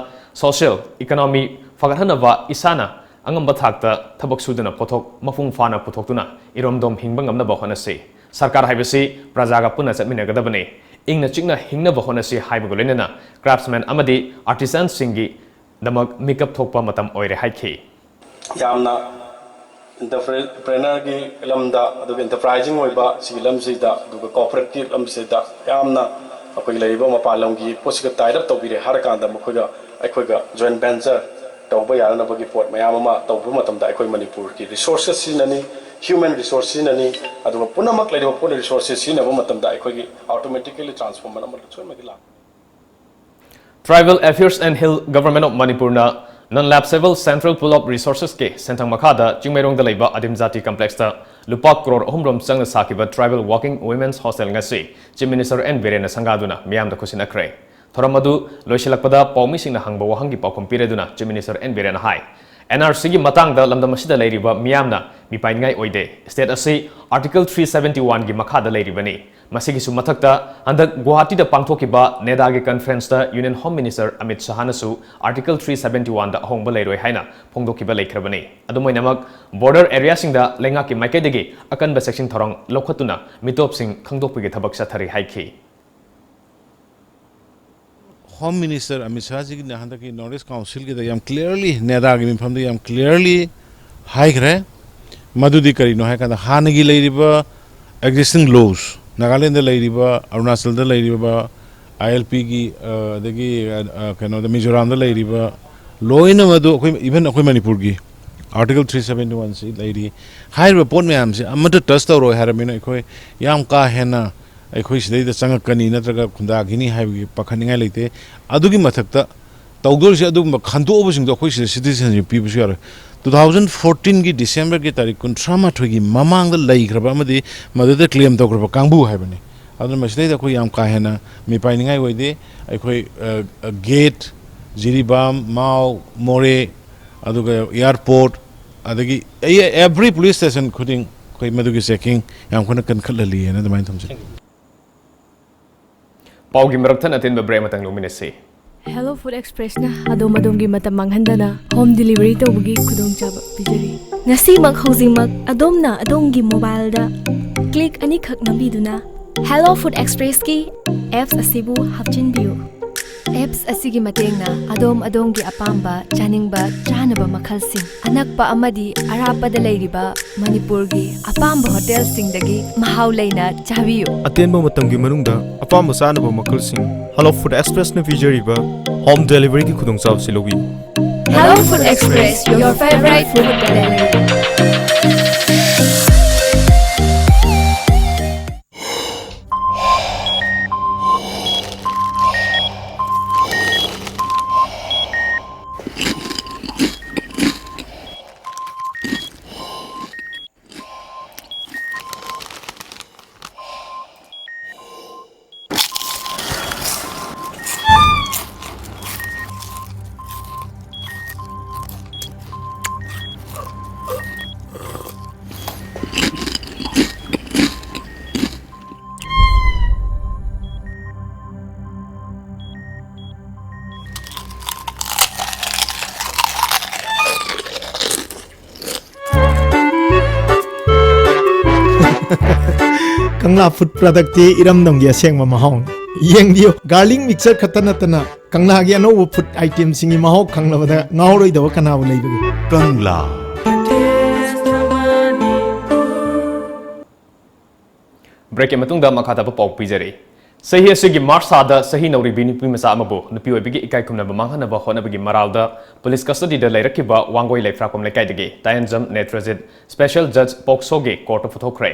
social economy ꯐꯒꯠꯍꯟꯅꯕ ꯏꯁꯥꯅ ꯑꯉꯝꯕ ꯊꯥꯛꯇ ꯊꯕꯛ ꯁꯨꯗꯨꯅ ꯄꯣꯠꯊꯣꯛ ꯃꯄꯨꯡ ꯐꯥꯅ ꯄꯨꯊꯣꯛꯇꯨꯅ ꯏꯔꯣꯝꯗꯣꯝ ꯍꯤꯡꯕ ꯉꯝꯅꯕ ꯍꯣꯠꯅꯁꯤ꯫ ꯁꯔꯀꯥꯔ ꯍꯥꯏꯕꯁꯤ ꯄ꯭ꯔꯖꯥꯒ ꯄꯨꯟꯅ ꯆꯠꯃꯤꯟꯅꯒꯗꯕꯅꯤ꯫ ꯏꯪꯅ ꯆꯤꯛꯅ ꯍꯤꯡꯅꯕ ꯍꯣꯠꯅꯁꯤ ꯍꯥꯏꯕꯒ ꯂꯣꯏꯅꯅ craftsman ꯑꯃꯗꯤ artisanꯁꯤꯡꯒꯤ ꯗꯃꯛ ꯃꯤꯀꯞ ꯊꯣꯛꯄ ꯃꯇꯝ ꯑꯣꯏꯔꯦ ꯍꯥꯏꯈꯤ꯫ ꯌꯥꯝꯅ entrepreneurꯒꯤ ꯂꯝꯗ, ꯑꯗꯨꯒ enterprising ꯑꯣꯏꯕ ꯁꯤꯒꯤ ꯂꯝꯁꯤꯗ, ꯑꯗꯨꯒ corporateꯀꯤ ꯂꯝꯁꯤꯗ ꯌꯥꯝꯅ ꯑꯩꯈꯣꯏꯒꯤ ꯂꯩꯔꯤꯕ ꯃꯄꯥꯟ ꯂꯝꯒꯤ ꯄꯣꯠꯁꯤꯒ tie up ꯇꯧꯕꯤꯔꯦ ꯍꯥꯏꯔꯀꯥꯟꯗ, ꯃꯈꯣꯏꯒ ꯑꯩꯈꯣꯏꯒ joint venture ꯇꯧꯕ ꯌꯥꯅꯅꯕꯒꯤ ꯄꯣꯠ ꯃꯌꯥꯝ ꯑꯃ ꯇꯧꯕ ꯃꯇꯝꯗ, ꯑꯩꯈꯣꯏ ꯃꯅꯤꯄꯨꯔꯒꯤ resources ꯁꯤꯖꯤꯟꯅꯅꯤ, human resource ꯁꯤꯖꯤꯟꯅꯅꯤ, ꯑꯗꯨꯒ ꯄꯨꯝꯅꯃꯛ ꯂꯩꯔꯤꯕ ꯄꯣꯠ resources ꯁꯤꯖꯤꯟꯅꯕ ꯃꯇꯝꯗ ꯑꯩꯈꯣꯏꯒꯤ automatically transformation ꯑꯃ ꯁꯣꯏꯗꯅꯃꯛꯀꯤ ꯂꯥꯛꯀꯅꯤ꯫ Tribal Affairs and Hill Government of Manipurꯅ non lapsable central pool of resourcesꯀꯤ ꯁꯦꯟꯊꯪ ꯃꯈꯥꯗ ꯆꯤꯡꯃꯩꯔꯣꯡꯗ ꯂꯩꯕ ꯑꯗꯤꯝ ꯖꯥꯇꯤ complexꯇ ꯂꯨꯄꯥ ꯀ꯭ꯔꯣꯔ ꯑꯍꯨꯝ ꯔꯣꯝ ꯆꯪꯅ ꯁꯥꯈꯤꯕ Tribal Working Women's Hostel ꯉꯁꯤ Chief Minister N ꯕꯤꯔꯦꯟꯅ ꯁꯪꯒꯥꯗꯨꯅ ꯃꯤꯌꯥꯝꯗ ꯈꯨꯠꯁꯤꯟꯅꯈ꯭ꯔꯦ꯫ ꯊꯧꯔꯝ ꯑꯗꯨ ꯂꯣꯏꯁꯤꯜꯂꯛꯄꯗ ꯄꯥꯎꯃꯤꯁꯤꯡꯅ ꯍꯪꯕ ꯋꯥꯍꯪꯒꯤ ꯄꯥꯎꯈꯨꯝ ꯄꯤꯔꯗꯨꯅ Chief Minister N ꯕꯤꯔꯦꯟꯅ ꯍꯥꯏ, NRCꯒꯤ ꯃꯇꯥꯡꯗ ꯂꯝꯗꯝ ꯑꯁꯤꯗ ꯂꯩꯔꯤꯕ ꯃꯤꯌꯥꯝꯅ ꯃꯤꯄꯥꯏꯅꯤꯡꯉꯥꯏ ꯑꯣꯏꯗꯦ꯫ State ꯑꯁꯤ Article three seventy oneꯒꯤ ꯃꯈꯥꯗ ꯂꯩꯔꯤꯕꯅꯤ꯫ ꯃꯁꯤꯒꯤꯁꯨ ꯃꯊꯛꯇ, ꯍꯟꯗꯛ ꯒꯨꯋꯥꯍꯥꯇꯤꯗ ꯄꯥꯡꯊꯣꯛꯈꯤꯕ NEDAꯒꯤ conferenceꯇ Union Home Minister Amit ꯁꯍꯥꯅꯁꯨ Article three seventy oneꯗ ꯑꯍꯣꯡꯕ ꯂꯩꯔꯣꯏ ꯍꯥꯏꯅ ꯐꯣꯡꯗꯣꯛꯈꯤꯕ ꯂꯩꯈ꯭ꯔꯕꯅꯤ꯫ ꯑꯗꯨꯝ ꯑꯣꯏꯅꯃꯛ, border areaꯁꯤꯡꯗ ꯂꯩꯉꯥꯛꯀꯤ ꯃꯥꯏꯀꯩꯗꯒꯤ ꯑꯀꯟꯕ checking ꯊꯧꯔꯥꯡ ꯂꯧꯈꯠꯇꯨꯅ ꯃꯤꯇꯣꯞꯁꯤꯡ ꯈꯪꯗꯣꯛꯄꯒꯤ ꯊꯕꯛ ꯆꯠꯊꯔꯤ ꯍꯥꯏꯈꯤ꯫ Home Minister ꯑꯃꯤꯠ ꯁꯍꯥꯖꯤꯒꯤꯅ ꯍꯟꯗꯛꯀꯤ North East Councilꯒꯤꯗ ꯌꯥꯝ clearly, NEDAꯒꯤ ꯃꯤꯐꯝꯗ ꯌꯥꯝ clearly ꯍꯥꯏꯈ꯭ꯔꯦ, ꯃꯗꯨꯗꯤ ꯀꯔꯤꯅꯣ ꯍꯥꯏ ꯀꯥꯟꯗ, ꯍꯥꯟꯅꯒꯤ ꯂꯩꯔꯤꯕ existing laws, ꯅꯥꯒꯥꯂꯦꯟꯗ ꯂꯩꯔꯤꯕ, ꯑꯔꯨꯅꯥꯆꯜꯗ ꯂꯩꯔꯤꯕ, ILPꯒꯤ, ꯑ, ꯑꯗꯒꯤ, ꯑ, ꯑ, ꯀꯩꯅꯣꯗ, ꯃꯤꯖꯣꯔꯥꯝꯗ ꯂꯩꯔꯤꯕ, ꯂꯣꯏꯅ ꯃꯗꯨ ꯑꯩꯈꯣꯏ, even ꯑꯩꯈꯣꯏ ꯃꯅꯤꯄꯨꯔꯒꯤ Article three seventy oneꯁꯤ ꯂꯩꯔꯤ꯫ ꯍꯥꯏꯔꯤꯕ ꯄꯣꯠ ꯃꯌꯥꯝꯁꯤ ꯑꯃꯠꯇ touch ꯇꯧꯔꯣꯏ ꯍꯥꯏꯔꯕꯅꯤꯅ, ꯑꯩꯈꯣꯏ ꯌꯥꯝ ꯀꯥ ꯍꯦꯟꯅ ꯑꯩꯈꯣꯏ ꯁꯤꯗꯩꯗ ꯆꯪꯉꯛꯀꯅꯤ ꯅꯠꯇ꯭ꯔꯒ ꯈꯨꯟꯗꯥꯈꯤꯅꯤ ꯍꯥꯏꯕꯒꯤ ꯄꯥꯈꯠꯅꯤꯡꯉꯥꯏ ꯂꯩꯇꯦ꯫ ꯑꯗꯨꯒꯤ ꯃꯊꯛꯇ ꯇꯧꯗꯣꯔꯤꯁꯦ ꯑꯗꯨꯒꯨꯝꯕ ꯈꯟꯗꯣꯛꯑꯕꯁꯤꯡꯗꯣ ꯑꯩꯈꯣꯏ ꯁꯤꯗ ꯁꯤꯇꯤꯖꯦꯟꯁꯤꯞ ꯄꯤꯕꯁꯨ ꯌꯥꯔꯣꯏ꯫ ꯇꯨ ꯊꯥꯎꯖꯟ ꯐꯣꯔꯇꯤꯟꯒꯤ ꯗꯤꯁꯦꯝꯕꯔꯒꯤ ꯇꯥꯔꯤꯛ ꯀꯨꯟꯊ꯭ꯔꯥ ꯃꯥꯊꯣꯏꯒꯤ ꯃꯃꯥꯡꯗ ꯂꯩꯈ꯭ꯔꯕ ꯑꯃꯗꯤ ꯃꯗꯨꯗ ꯀ꯭ꯂꯦꯝ ꯇꯧꯈ꯭ꯔꯕ ꯀꯥꯡꯕꯨ ꯍꯥꯏꯕꯅꯤ꯫ ꯑꯗꯨꯅ ꯃꯁꯤꯗꯩꯗ ꯑꯩꯈꯣꯏ ꯌꯥꯝ ꯀꯥ ꯍꯦꯟꯅ ꯃꯤꯄꯥꯏꯅꯤꯡꯉꯥꯏ ꯑꯣꯏꯗꯦ꯫ ꯑꯩꯈꯣꯏ ꯒꯦꯠ, ꯖꯤꯔꯤꯕꯥꯝ, ꯃꯥꯎ, ꯃꯣꯔꯦ, ꯑꯗꯨꯒ ꯑꯦꯌꯥꯔꯄꯣꯔꯠ, ꯑꯗꯒꯤ ꯑꯦꯕ꯭ꯔꯤ ꯄꯨꯂꯤꯁ ꯁ꯭ꯇꯦꯁꯟ ꯈꯨꯗꯤꯡ ꯑꯩꯈꯣꯏ ꯃꯗꯨꯒꯤ ꯆꯦꯀꯤꯡ ꯌꯥꯝ ꯀꯟꯅ ꯀꯟꯈꯠꯍꯜꯂꯤꯑꯅ ꯑꯗꯨꯃꯥꯏꯅ ꯊꯝꯖꯒꯦ꯫ ꯄꯥꯎꯒꯤ ꯃꯔꯛ ꯊꯠꯅ ꯑꯇꯦꯟꯕ ꯕ꯭ꯔꯦꯛ ꯑꯃꯇꯪ ꯂꯧꯃꯤꯟꯅꯁꯤ꯫ Hello Food Expressꯅ ꯑꯗꯣꯝ ꯑꯗꯣꯝꯒꯤ ꯃꯇꯝ ꯃꯥꯡꯍꯟꯗꯅ ꯍꯣꯝ ꯗꯤꯂꯤꯚꯔꯤ ꯇꯧꯕꯒꯤ ꯈꯨꯗꯣꯡꯆꯥꯕ ꯄꯤꯖꯔꯤ꯫ ꯉꯁꯤꯃꯛ ꯍꯧꯖꯤꯛꯃꯛ ꯑꯗꯣꯝꯅ ꯑꯗꯣꯝꯒꯤ ꯃꯣꯕꯥꯏꯜꯗ ꯀ꯭ꯂꯤꯛ ꯑꯅꯤꯈꯛ ꯅꯝꯕꯤꯗꯨꯅ Hello Food Expressꯀꯤ ꯑꯦꯞꯁ ꯑꯁꯤꯕꯨ ꯍꯥꯞꯆꯤꯟꯕꯤꯌꯨ꯫ ꯑꯦꯞꯁ ꯑꯁꯤꯒꯤ ꯃꯇꯦꯡꯅ ꯑꯗꯣꯝ ꯑꯗꯣꯝꯒꯤ ꯑꯄꯥꯝꯕ ꯆꯥꯅꯤꯡꯕ ꯆꯥꯅꯕ ꯃꯈꯜꯁꯤꯡ ꯑꯅꯛꯄ ꯑꯃꯗꯤ ꯑꯔꯥꯞꯄꯗ ꯂꯩꯔꯤꯕ ꯃꯅꯤꯄꯨꯔꯒꯤ ꯑꯄꯥꯝꯕ ꯍꯣꯇꯦꯜꯁꯤꯡꯗꯒꯤ ꯃꯍꯥꯎ ꯂꯩꯅ ꯆꯥꯕꯤꯌꯨ꯫ ꯑꯇꯦꯟꯕ ꯃꯇꯝꯒꯤ ꯃꯅꯨꯡꯗ ꯑꯄꯥꯝꯕ ꯆꯥꯅꯕ ꯃꯈꯜꯁꯤꯡ Hello Food Expressꯅ ꯄꯤꯖꯔꯤꯕ ꯍꯣꯝ ꯗꯦꯂꯤꯚꯔꯤꯒꯤ ꯈꯨꯗꯣꯡꯆꯥꯕꯁꯤ ꯂꯧꯕꯤꯌꯨ꯫ Hello Food Express, your favorite food delivery. ꯀꯪꯂꯥ ꯐꯨꯗ ꯄ꯭ꯔꯗꯛꯇꯤ ꯏꯔꯝꯗꯝꯒꯤ ꯑꯁꯦꯡꯕ ꯃꯍꯥꯎꯅꯤ꯫ ꯌꯦꯡꯕꯤꯌꯨ, ꯒꯥꯔꯂꯤꯛ ꯃꯤꯛꯆꯔ ꯈꯛꯇ ꯅꯠꯇꯅ ꯀꯪꯂꯥꯒꯤ ꯑꯅꯧꯕ ꯐꯨꯗ ꯑꯥꯏꯇꯦꯝꯁꯤꯡꯒꯤ ꯃꯍꯥꯎ ꯈꯪꯂꯕꯗ ꯉꯥꯎꯔꯣꯏꯗꯕ ꯀꯅꯥꯕꯨ ꯂꯩꯕꯒꯦ? ꯀꯪꯂꯥ꯫ ꯕ꯭ꯔꯦꯛꯀꯤ ꯃꯇꯨꯡꯗ ꯃꯈꯥ ꯇꯥꯕ ꯄꯥꯎ ꯄꯤꯖꯔꯤ꯫ ꯆꯍꯤ ꯑꯁꯤꯒꯤ ꯃꯥꯔꯆ ꯊꯥꯗ ꯆꯍꯤ ꯅꯧꯔꯤꯕꯤ ꯅꯨꯄꯤ ꯃꯆꯥ ꯑꯃꯕꯨ ꯅꯨꯄꯤ ꯑꯣꯏꯕꯒꯤ ꯏꯀꯥꯏ ꯈꯨꯝꯅꯕ ꯃꯥꯡꯍꯟꯅꯕ ꯍꯣꯠꯅꯕꯒꯤ ꯃꯔꯥꯜꯗ ꯄꯨꯂꯤꯁ ꯀꯁꯇꯗꯤꯗ ꯂꯩꯔꯛꯈꯤꯕ ꯋꯥꯡꯒꯣꯏ ꯂꯩꯐ꯭ꯔꯥꯛꯄꯝ ꯂꯩꯀꯥꯏꯗꯒꯤ ꯇꯥꯌꯦꯟꯖꯝ ꯅꯦꯇ꯭ꯔꯖꯤꯠ ꯁ꯭ꯄꯦꯁꯦꯜ ꯖꯖ ꯄꯣꯛꯁꯣꯒꯤ ꯀꯣꯔꯠꯇ ꯄꯨꯊꯣꯛꯈ꯭ꯔꯦ꯫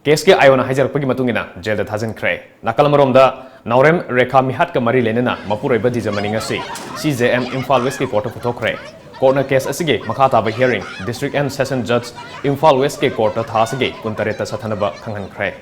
ꯀꯦꯁꯀꯤ ꯑꯥꯏꯑꯣꯅ ꯍꯥꯏꯖꯔꯛꯄꯒꯤ ꯃꯇꯨꯡ ꯏꯟꯅ ꯖꯦꯜꯗ ꯊꯥꯖꯤꯟꯈ꯭ꯔꯦ꯫ ꯅꯥꯀꯜ ꯑꯃꯔꯣꯝꯗ ꯅꯥꯎꯔꯦꯝ ꯔꯦꯈꯥ ꯃꯤꯍꯥꯠꯀ ꯃꯔꯤ ꯂꯩꯅꯅ ꯃꯄꯨꯔꯣꯏꯕ ꯗꯤꯖꯃꯅꯤ ꯉꯁꯤ C J M ꯏꯝꯐꯥꯜ ꯋꯦꯁꯀꯤ ꯀꯣꯔꯠꯇ ꯄꯨꯊꯣꯛꯈ꯭ꯔꯦ꯫ ꯀꯣꯔꯠꯅ ꯀꯦꯁ ꯑꯁꯤꯒꯤ ꯃꯈꯥ ꯇꯥꯕ hearing District and Session Judge Imphal ꯋꯦꯁꯀꯤ ꯀꯣꯔꯠꯇ ꯊꯥ ꯑꯁꯤꯒꯤ ꯀꯨꯟꯇꯔꯦꯠꯇ ꯆꯠꯊꯅꯕ ꯈꯪꯍꯟꯈ꯭ꯔꯦ꯫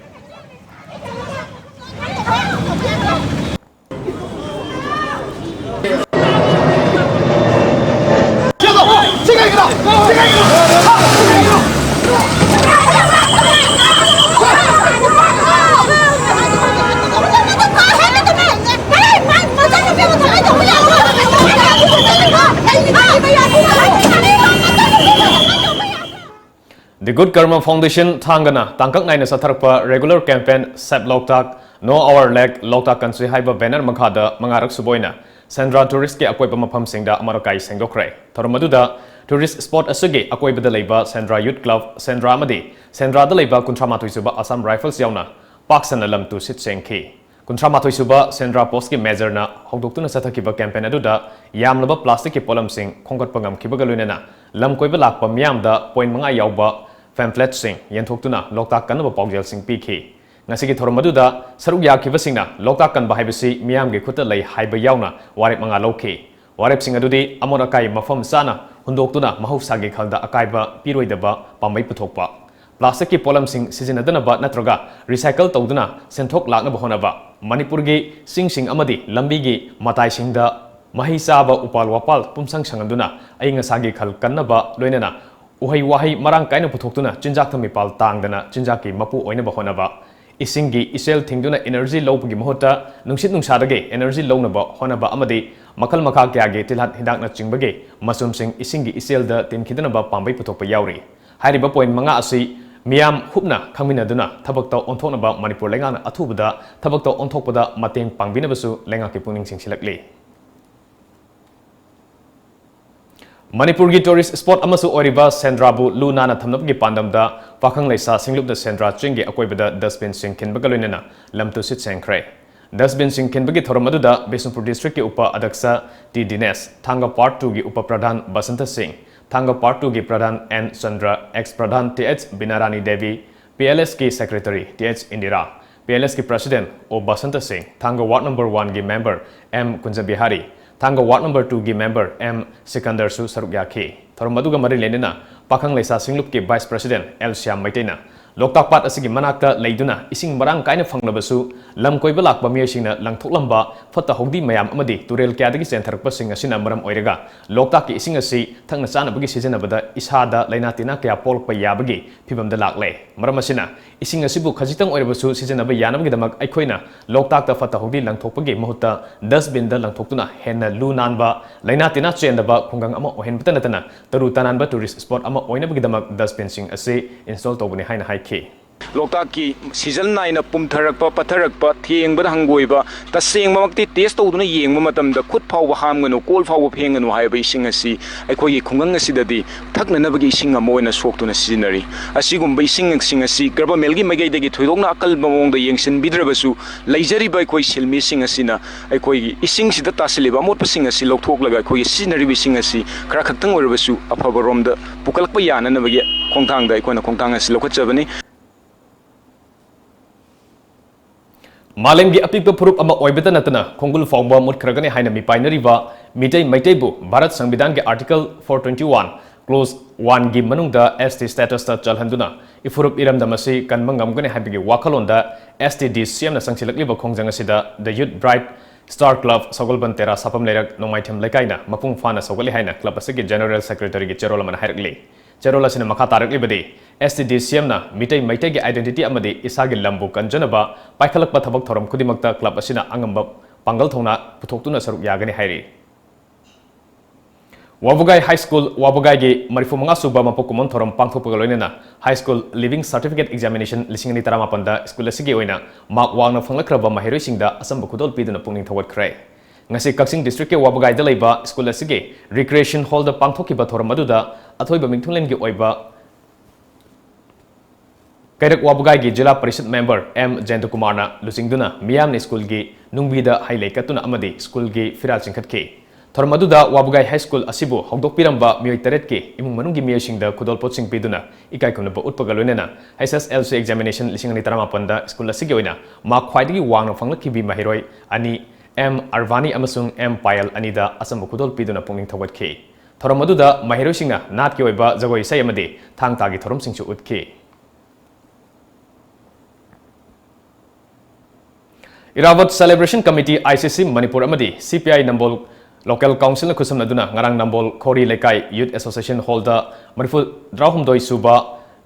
The Good Karma Foundation ꯊꯥꯡꯒꯅ ꯇꯥꯡꯀꯛ ꯅꯥꯏꯅ ꯆꯠꯊꯔꯛꯄ regular campaign Save Loktak, No Our Lake, ꯂꯣꯛꯇꯥꯛ ꯀꯟꯁꯤ ꯍꯥꯏꯕ banner ꯃꯈꯥꯗ ꯃꯉꯥꯔꯛ ꯁꯨꯕ ꯑꯣꯏꯅ ꯁꯦꯟꯗ꯭ꯔꯥ touristꯀꯤ ꯑꯀꯣꯏꯕ ꯃꯐꯝꯁꯤꯡꯗ ꯑꯃꯣꯠ ꯑꯀꯥꯏ ꯁꯦꯡꯗꯣꯛꯈ꯭ꯔꯦ꯫ ꯊꯧꯔꯝ ꯑꯗꯨꯗ tourist spot ꯑꯁꯤꯒꯤ ꯑꯀꯣꯏꯕꯗ ꯂꯩꯕ ꯁꯦꯟꯗ꯭ꯔꯥ Youth Club, ꯁꯦꯟꯗ꯭ꯔꯥ ꯑꯃꯗꯤ ꯁꯦꯟꯗ꯭ꯔꯥꯗ ꯂꯩꯕ ꯀꯨꯟꯊ꯭ꯔꯥ ꯃꯥꯊꯣꯏ ꯁꯨꯕ Assam Rifles ꯌꯥꯎꯅ ꯄꯥꯛ ꯁꯟꯅ ꯂꯝ ꯇꯨ ꯁꯤꯠ ꯁꯦꯡꯈꯤ꯫ ꯀꯨꯟꯊ꯭ꯔꯥ ꯃꯥꯊꯣꯏ ꯁꯨꯕ ꯁꯦꯟꯗ꯭ꯔꯥ postꯀꯤ majorꯅ ꯍꯧꯗꯣꯛꯇꯨꯅ ꯆꯠꯊꯈꯤꯕ campaign ꯑꯗꯨꯗ ꯌꯥꯝꯂꯕ plasticꯀꯤ ꯄꯣꯠꯂꯝꯁꯤꯡ ꯈꯣꯝꯒꯠꯄ ꯉꯝꯈꯤꯕꯒ ꯂꯣꯏꯅꯅ ꯂꯝ ꯀꯣꯏꯕ ꯂꯥꯛꯄ ꯃꯤꯌꯥꯝꯗ point ꯃꯉꯥ ꯌꯥꯎꯕ pamphletsꯁꯤꯡ ꯌꯦꯟꯊꯣꯛꯇꯨꯅ ꯂꯣꯛꯇꯥꯛ ꯀꯟꯅꯕ ꯄꯥꯎꯖꯦꯜꯁꯤꯡ ꯄꯤꯈꯤ꯫ ꯉꯁꯤꯒꯤ ꯊꯧꯔꯝ ꯑꯗꯨꯗ ꯁꯔꯨꯛ ꯌꯥꯈꯤꯕꯁꯤꯡꯅ ꯂꯣꯛꯇꯥꯛ ꯀꯟꯕ ꯍꯥꯏꯕꯁꯤ ꯃꯤꯌꯥꯝꯒꯤ ꯈꯨꯠꯇ ꯂꯩ ꯍꯥꯏꯕ ꯌꯥꯎꯅ ꯋꯥꯔꯦꯞ ꯃꯉꯥ ꯂꯧꯈꯤ꯫ ꯋꯥꯔꯦꯞꯁꯤꯡ ꯑꯗꯨꯗꯤ ꯑꯃꯣꯠ ꯑꯀꯥꯏ ꯃꯐꯝ ꯆꯥꯅ ꯍꯨꯟꯗꯣꯛꯇꯨꯅ ꯃꯍꯧꯁꯥꯒꯤ ꯈꯜꯗ ꯑꯀꯥꯏꯕ ꯄꯤꯔꯣꯏꯗꯕ ꯄꯥꯝꯕꯩ ꯄꯨꯊꯣꯛꯄ, plasticꯀꯤ ꯄꯣꯠꯂꯝꯁꯤꯡ ꯁꯤꯖꯤꯟꯅꯗꯅꯕ ꯅꯠꯇ꯭ꯔꯒ recycle ꯇꯧꯗꯨꯅ ꯁꯦꯟꯊꯣꯛ ꯂꯥꯛꯅꯕ ꯍꯣꯠꯅꯕ, ꯃꯅꯤꯄꯨꯔꯒꯤ ꯆꯤꯡꯁꯤꯡ ꯑꯃꯗꯤ ꯂꯝꯕꯤꯒꯤ ꯃꯇꯥꯏꯁꯤꯡꯗ ꯃꯍꯩ ꯆꯥꯕ ꯎꯄꯥꯜ ꯋꯥꯄꯥꯜ ꯄꯨꯝꯁꯪ ꯁꯪꯍꯟꯗꯨꯅ ꯑꯏꯪ ꯑꯁꯥꯒꯤ ꯈꯜ ꯀꯟꯅꯕ ꯂꯣꯏꯅꯅ ꯎꯍꯩ ꯋꯥꯍꯩ ꯃꯔꯥꯡ ꯀꯥꯏꯅ ꯄꯨꯊꯣꯛꯇꯨꯅ ꯆꯤꯟꯖꯥꯛꯇ ꯃꯤꯄꯥꯜ ꯇꯥꯡꯗꯅ ꯆꯤꯟꯖꯥꯛꯀꯤ ꯃꯄꯨ ꯑꯣꯏꯅꯕ ꯍꯣꯠꯅꯕ, ꯏꯁꯤꯡꯒꯤ ꯏꯆꯦꯜ ꯊꯤꯡꯗꯨꯅ energy ꯂꯧꯕꯒꯤ ꯃꯍꯨꯠꯇ ꯅꯨꯡꯁꯤꯠ ꯅꯨꯡꯁꯥꯗꯒꯤ energy ꯂꯧꯅꯕ ꯍꯣꯠꯅꯕ ꯑꯃꯗꯤ ꯃꯈꯜ ꯃꯈꯥ ꯀꯌꯥꯒꯤ ꯇꯤꯜꯍꯥꯠ ꯍꯤꯗꯥꯛꯅꯆꯤꯡꯕꯒꯤ ꯃꯆꯨꯝꯁꯤꯡ ꯏꯁꯤꯡꯒꯤ ꯏꯆꯦꯜꯗ ꯇꯤꯟꯈꯤꯗꯅꯕ ꯄꯥꯝꯕꯩ ꯄꯨꯊꯣꯛꯄ ꯌꯥꯎꯔꯤ꯫ ꯍꯥꯏꯔꯤꯕ point ꯃꯉꯥ ꯑꯁꯤ ꯃꯤꯌꯥꯝ ꯍꯨꯞꯅ ꯈꯪꯃꯤꯟꯅꯗꯨꯅ ꯊꯕꯛꯇ ꯑꯣꯟꯊꯣꯛꯅꯕ ꯃꯅꯤꯄꯨꯔ ꯂꯩꯉꯥꯛꯅ ꯑꯊꯨꯕꯗ ꯊꯕꯛꯇ ꯑꯣꯟꯊꯣꯛꯄꯗ ꯃꯇꯦꯡ ꯄꯥꯡꯕꯤꯅꯕꯁꯨ ꯂꯩꯉꯥꯛꯀꯤ ꯄꯨꯛꯅꯤꯡ ꯆꯤꯡꯁꯤꯜꯂꯛꯂꯤ꯫ ꯃꯅꯤꯄꯨꯔꯒꯤ tourist spot ꯑꯃꯁꯨ ꯑꯣꯏꯔꯤꯕ ꯁꯦꯟꯗ꯭ꯔꯥꯕꯨ ꯂꯨ ꯅꯥꯟꯅ ꯊꯝꯅꯕꯒꯤ ꯄꯥꯟꯗꯝꯗ ꯄꯥꯈꯪ ꯂꯩꯁꯥ ꯁꯤꯡꯂꯨꯞꯅ ꯁꯦꯟꯗ꯭ꯔꯥ ꯆꯤꯡꯒꯤ ꯑꯀꯣꯏꯕꯗ dustbinꯁꯤꯡ ꯈꯤꯟꯕꯒ ꯂꯣꯏꯅꯅ ꯂꯝ ꯇꯨ ꯁꯤꯠ ꯁꯦꯡꯈ꯭ꯔꯦ꯫ Dustbinꯁꯤꯡ ꯈꯤꯟꯕꯒꯤ ꯊꯧꯔꯝ ꯑꯗꯨꯗ ꯕꯤꯁꯅꯨꯄꯨꯔ districtꯀꯤ ꯎꯄ ꯑꯗꯛꯁ ꯇꯤ ꯗꯤꯅꯦꯁ, ꯊꯥꯡꯒ part twoꯒꯤ ꯎꯄ ꯄ꯭ꯔꯙꯥꯟ ꯕꯁꯟꯇ ꯁꯤꯡ, ꯊꯥꯡꯒ part twoꯒꯤ pradhan N Chandra, ex pradhan T H Binarani Devi, P L ꯑꯦꯁꯀꯤ secretary T H Indira, P L ꯑꯦꯁꯀꯤ President ꯑꯣ ꯕꯁꯟꯇ ꯁꯤꯡ, ꯊꯥꯡꯒ Ward number one ꯒꯤ member ꯑꯦꯝ ꯀꯨꯟꯖꯕꯤꯍꯥꯔꯤ, ꯊꯥꯡꯒ Ward number two ꯒꯤ member ꯑꯦꯝ ꯁꯤꯀꯟꯗꯔꯁꯨ ꯁꯔꯨꯛ ꯌꯥꯈꯤ꯫ ꯊꯧꯔꯝ ꯑꯗꯨꯒ ꯃꯔꯤ ꯂꯩꯅꯅ ꯄꯥꯈꯪ ꯂꯩꯁꯥ ꯁꯤꯡꯂꯨꯞꯀꯤ Vice President ꯑꯦꯜ ꯁ꯭ꯌꯥꯝ ꯃꯩꯇꯩꯅ ꯂꯣꯛꯇꯥꯛ ꯄꯥꯠ ꯑꯁꯤꯒꯤ ꯃꯅꯥꯛꯇ ꯂꯩꯗꯨꯅ ꯏꯁꯤꯡ ꯃꯔꯥꯡ ꯀꯥꯏꯅ ꯐꯪꯂꯕꯁꯨ ꯂꯝ ꯀꯣꯏꯕ ꯂꯥꯛꯄ ꯃꯤꯑꯣꯏꯁꯤꯡꯅ ꯂꯪꯊꯣꯛꯂꯝꯕ ꯐꯠꯇ ꯍꯥꯎꯗꯤ ꯃꯌꯥꯝ ꯑꯃꯗꯤ ꯇꯨꯔꯦꯜ ꯀꯌꯥꯗꯒꯤ ꯆꯦꯟꯊꯔꯛꯄꯁꯤꯡ ꯑꯁꯤꯅ ꯃꯔꯝ ꯑꯣꯏꯔꯒ ꯂꯣꯛꯇꯥꯛꯀꯤ ꯏꯁꯤꯡ ꯑꯁꯤ ꯊꯛꯅ ꯆꯥꯅꯕꯒꯤ ꯁꯤꯖꯤꯟꯅꯕꯗ ꯏꯁꯥꯗ ꯂꯥꯏꯅꯥ ꯇꯤꯟꯅꯥ ꯀꯌꯥ ꯄꯣꯛꯂꯛꯄ ꯌꯥꯕꯒꯤ ꯐꯤꯕꯝꯗ ꯂꯥꯛꯂꯦ꯫ ꯃꯔꯝ ꯑꯁꯤꯅ ꯏꯁꯤꯡ ꯑꯁꯤꯕꯨ ꯈꯖꯤꯛꯇꯪ ꯑꯣꯏꯔꯕꯁꯨ ꯁꯤꯖꯤꯟꯅꯕ ꯌꯥꯅꯕꯒꯤꯗꯃꯛ ꯑꯩꯈꯣꯏꯅ ꯂꯣꯛꯇꯥꯛꯇ ꯐꯠꯇ ꯍꯥꯎꯗꯤ ꯂꯪꯊꯣꯛꯄꯒꯤ ꯃꯍꯨꯠꯇ dustbin ꯗ ꯂꯪꯊꯣꯛꯇꯨꯅ ꯍꯦꯟꯅ ꯂꯨ ꯅꯥꯟꯕ, ꯂꯥꯏꯅꯥ ꯇꯤꯟꯅꯥ ꯆꯦꯟꯗꯕ ꯈꯨꯡꯒꯪ ꯑꯃ ꯑꯣꯏꯍꯟꯕꯇ ꯅꯠꯇꯅ ꯇꯔꯨ ꯇꯅꯥꯟꯕ tourist spot ꯑꯃ ꯑꯣꯏꯅꯕꯒꯤꯗꯃꯛ dustbin ꯁꯤꯡ ꯑꯁꯤ install ꯇꯧꯕꯅꯤ ꯍꯥꯏꯅ ꯍꯥꯏꯈꯤ꯫ ꯂꯣꯛꯇꯥꯛꯀꯤ season ꯅꯥꯏꯅ ꯄꯨꯝꯊꯔꯛꯄ, ꯄꯠꯊꯔꯛꯄ, ꯊꯦꯡꯕꯗ ꯍꯪꯒꯣꯏꯕ, ꯇꯁꯦꯡꯕꯃꯛꯇꯤ test ꯇꯧꯗꯨꯅ ꯌꯦꯡꯕ ꯃꯇꯝꯗ ꯈꯨꯠ ꯐꯥꯎꯕ ꯍꯥꯝꯒꯅꯨ, ꯀꯣꯜ ꯐꯥꯎꯕ ꯐꯦꯡꯒꯅꯨ ꯍꯥꯏꯕ ꯏꯁꯤꯡ ꯑꯁꯤ ꯑꯩꯈꯣꯏꯒꯤ ꯈꯨꯡꯒꯪ ꯑꯁꯤꯗꯗꯤ ꯊꯛꯅꯅꯕꯒꯤ ꯏꯁꯤꯡ ꯑꯃ ꯑꯣꯏꯅ ꯁꯣꯛꯇꯨꯅ ꯁꯤꯖꯤꯟꯅꯔꯤ꯫ ꯑꯁꯤꯒꯨꯝꯕ ꯏꯁꯤꯡꯁꯤꯡ ꯑꯁꯤ government ꯀꯤ ꯃꯥꯏꯀꯩꯗꯒꯤ ꯊꯣꯏꯗꯣꯛꯅ ꯑꯀꯜꯕ ꯃꯑꯣꯡꯗ ꯌꯦꯡꯁꯤꯟꯕꯤꯗ꯭ꯔꯕꯁꯨ, ꯂꯩꯖꯔꯤꯕ ꯑꯩꯈꯣꯏ ꯁꯤꯟꯃꯤꯁꯤꯡ ꯑꯁꯤꯅ ꯑꯩꯈꯣꯏꯒꯤ ꯏꯁꯤꯡꯁꯤꯗ ꯇꯥꯁꯤꯜꯂꯤꯕ ꯑꯃꯣꯠꯄꯁꯤꯡ ꯑꯁꯤ ꯂꯧꯊꯣꯛꯂꯒ ꯑꯩꯈꯣꯏꯒꯤ ꯁꯤꯖꯤꯟꯅꯔꯤꯕ ꯏꯁꯤꯡ ꯑꯁꯤ ꯈꯔ ꯈꯛꯇꯪ ꯑꯣꯏꯔꯕꯁꯨ ꯑꯐꯕꯔꯣꯝꯗ ꯄꯨꯈꯠꯂꯛꯄ ꯌꯥꯅꯅꯕꯒꯤ ꯈꯣꯡꯊꯥꯡꯗ ꯑꯩꯈꯣꯏꯅ ꯈꯣꯡꯊꯥꯡ ꯑꯁꯤ ꯂꯧꯈꯠꯆꯕꯅꯤ꯫ ꯃꯥꯂꯦꯝꯒꯤ ꯑꯄꯤꯛꯄ ꯐꯨꯔꯨꯞ ꯑꯃ ꯑꯣꯏꯕꯇ ꯅꯠꯇꯅ ꯈꯣꯡꯒꯨꯜ ꯐꯥꯎꯕ ꯃꯨꯠꯈ꯭ꯔꯒꯅꯤ ꯍꯥꯏꯅ ꯃꯤꯄꯥꯏꯅꯔꯤꯕ Meitei ꯃꯩꯇꯩꯕꯨ Bharat ꯁꯪꯕꯤꯙꯥꯟꯒꯤ Article four twenty one, Clause one ꯒꯤ ꯃꯅꯨꯡꯗ S T status ꯇ ꯆꯜꯍꯟꯗꯨꯅ ꯏꯐꯨꯔꯨꯞ ꯏꯔꯝꯗꯝ ꯑꯁꯤ ꯀꯟꯕ ꯉꯝꯒꯅꯤ ꯍꯥꯏꯕꯒꯤ ꯋꯥꯈꯜꯂꯣꯟꯗ S T D C M ꯅ ꯆꯪꯁꯤꯜꯂꯛꯂꯤꯕ ꯈꯣꯡꯖꯪ ꯑꯁꯤꯗ The Youth Bright Star Club, ꯁꯒꯣꯜꯕꯟ ꯇꯦꯔꯥ, ꯁꯥꯄꯝ ꯂꯩꯔꯛ, ꯅꯣꯡꯃꯥꯏꯊꯦꯝ ꯂꯩꯀꯥꯏꯅ ꯃꯄꯨꯡ ꯐꯥꯅ ꯁꯧꯒꯠꯂꯤ ꯍꯥꯏꯅ club ꯑꯁꯤꯒꯤ General Secretary ꯒꯤ ꯆꯦꯔꯣꯜ ꯑꯃꯅ ꯍꯥꯏꯔꯛꯂꯤ꯫ ꯆꯦꯔꯣꯜ ꯑꯁꯤꯅ ꯃꯈꯥ ꯇꯥꯔꯛꯂꯤꯕꯗꯤ, S T D C M ꯅ ꯃꯤꯇꯩ ꯃꯩꯇꯩꯒꯤ identity ꯑꯃꯗꯤ ꯏꯁꯥꯒꯤ ꯂꯝꯕꯨ ꯀꯟꯖꯅꯕ ꯄꯥꯏꯈꯠꯂꯛꯄ ꯊꯕꯛ ꯊꯧꯔꯝ ꯈꯨꯗꯤꯡꯃꯛꯇ club ꯑꯁꯤꯅ ꯑꯉꯝꯕ ꯄꯥꯡꯒꯜ ꯊꯧꯅꯥ ꯄꯨꯊꯣꯛꯇꯨꯅ ꯁꯔꯨꯛ ꯌꯥꯒꯅꯤ ꯍꯥꯏꯔꯤ꯫ ꯋꯥꯕꯒꯥꯏ High School, ꯋꯥꯕꯒꯥꯏꯒꯤ ꯃꯔꯤꯐꯨ ꯃꯉꯥ ꯁꯨꯕ ꯃꯄꯣꯛ ꯀꯨꯝꯑꯣꯟ ꯊꯧꯔꯝ ꯄꯥꯡꯊꯣꯛꯄꯒ ꯂꯣꯏꯅꯅ High School Leaving Certificate Examination ꯂꯤꯁꯤꯡ ꯑꯅꯤ ꯇꯔꯥꯃꯥꯄꯟꯗ school ꯑꯁꯤꯒꯤ ꯑꯣꯏꯅ mark ꯋꯥꯡꯅ ꯐꯪꯂꯛꯈ꯭ꯔꯕ ꯃꯍꯩꯔꯣꯏꯁꯤꯡꯗ ꯑꯆꯝꯕ ꯈꯨꯗꯣꯜ ꯄꯤꯗꯨꯅ ꯄꯨꯛꯅꯤꯡ ꯊꯧꯒꯠꯈ꯭ꯔꯦ꯫ ꯉꯁꯤ ꯀꯛꯆꯤꯡ district ꯀꯤ ꯋꯥꯕꯒꯥꯏꯗ ꯂꯩꯕ school ꯑꯁꯤꯒꯤ Recreation Hall ꯗ ꯄꯥꯡꯊꯣꯛꯈꯤꯕ ꯊꯧꯔꯝ ꯑꯗꯨꯗ ꯑꯊꯣꯏꯕ ꯃꯤꯡꯊꯨꯡꯂꯦꯟꯒꯤ ꯑꯣꯏꯕ ꯀꯩꯔꯛ ꯋꯥꯕꯒꯥꯏꯒꯤ ꯖꯤꯂꯥ ꯄꯔꯤꯁꯠ member ꯑꯦꯝ ꯖꯌꯟꯇꯀꯨꯃꯥꯔꯅ ꯂꯨꯆꯤꯡꯗꯨꯅ ꯃꯤꯌꯥꯝꯅ school ꯒꯤ ꯅꯨꯡꯕꯤꯗ ꯍꯩ ꯂꯩ ꯀꯠꯇꯨꯅ ꯑꯃꯗꯤ school ꯒꯤ ꯐꯤꯔꯥꯜ ꯆꯤꯡꯈꯠꯈꯤ꯫ ꯊꯧꯔꯝ ꯑꯗꯨꯗ ꯋꯥꯕꯨꯒꯥꯏ ꯍꯥꯏ ꯁ꯭ꯀꯨꯜ ꯑꯁꯤꯕꯨ ꯍꯧꯗꯣꯛꯄꯤꯔꯝꯕ ꯃꯤꯑꯣꯏ ꯇꯔꯦꯠꯀꯤ ꯏꯃꯨꯡ ꯃꯅꯨꯡꯒꯤ ꯃꯤꯑꯣꯏꯁꯤꯡꯗ ꯈꯨꯗꯣꯜꯄꯣꯠꯁꯤꯡ ꯄꯤꯗꯨꯅ ꯏꯀꯥꯏ ꯈꯨꯝꯅꯕ ꯎꯠꯄꯒ ꯂꯣꯏꯅꯅ H S L C examination ꯂꯤꯁꯤꯡ ꯑꯅꯤ ꯇꯔꯥꯃꯥꯄꯟꯗ ꯁ꯭ꯀꯨꯜ ꯑꯁꯤꯒꯤ ꯑꯣꯏꯅ ꯃꯥꯔꯛ ꯈ꯭ꯋꯥꯏꯗꯒꯤ ꯋꯥꯡꯅ ꯐꯪꯂꯛꯈꯤꯕꯤ ꯃꯍꯩꯔꯣꯏ ꯑꯅꯤ, M ꯑꯔꯕꯥꯅꯤ ꯑꯃꯁꯨꯡ M ꯄꯥꯌꯜ ꯑꯅꯤꯗ ꯑꯆꯝꯕ ꯈꯨꯗꯣꯜ ꯄꯤꯗꯨꯅ ꯄꯨꯛꯅꯤꯡ ꯊꯧꯒꯠꯈꯤ꯫ ꯊꯧꯔꯝ ꯑꯗꯨꯗ ꯃꯍꯩꯔꯣꯏꯁꯤꯡꯅ ꯅꯥꯠꯀꯤ ꯑꯣꯏꯕ ꯖꯒꯣꯏ ꯏꯁꯩ ꯑꯃꯗꯤ ꯊꯥꯡ ꯇꯥꯒꯤ ꯊꯧꯔꯝꯁꯤꯡꯁꯨ ꯎꯠꯈꯤ꯫ ꯏꯔꯥꯕꯣꯠ Celebration Committee, I C C Manipur ꯑꯃꯗꯤ C P I Nambol Local Councilꯅ ꯈꯨꯠꯁꯝꯅꯗꯨꯅ ꯉꯔꯥꯡ ꯅꯝꯕꯣꯜ ꯈꯣꯔꯤ ꯂꯩꯀꯥꯏ Youth Association Hallꯗ ꯃꯔꯤꯐꯨ ꯇꯔꯥꯍꯨꯝꯗꯣꯏ ꯁꯨꯕ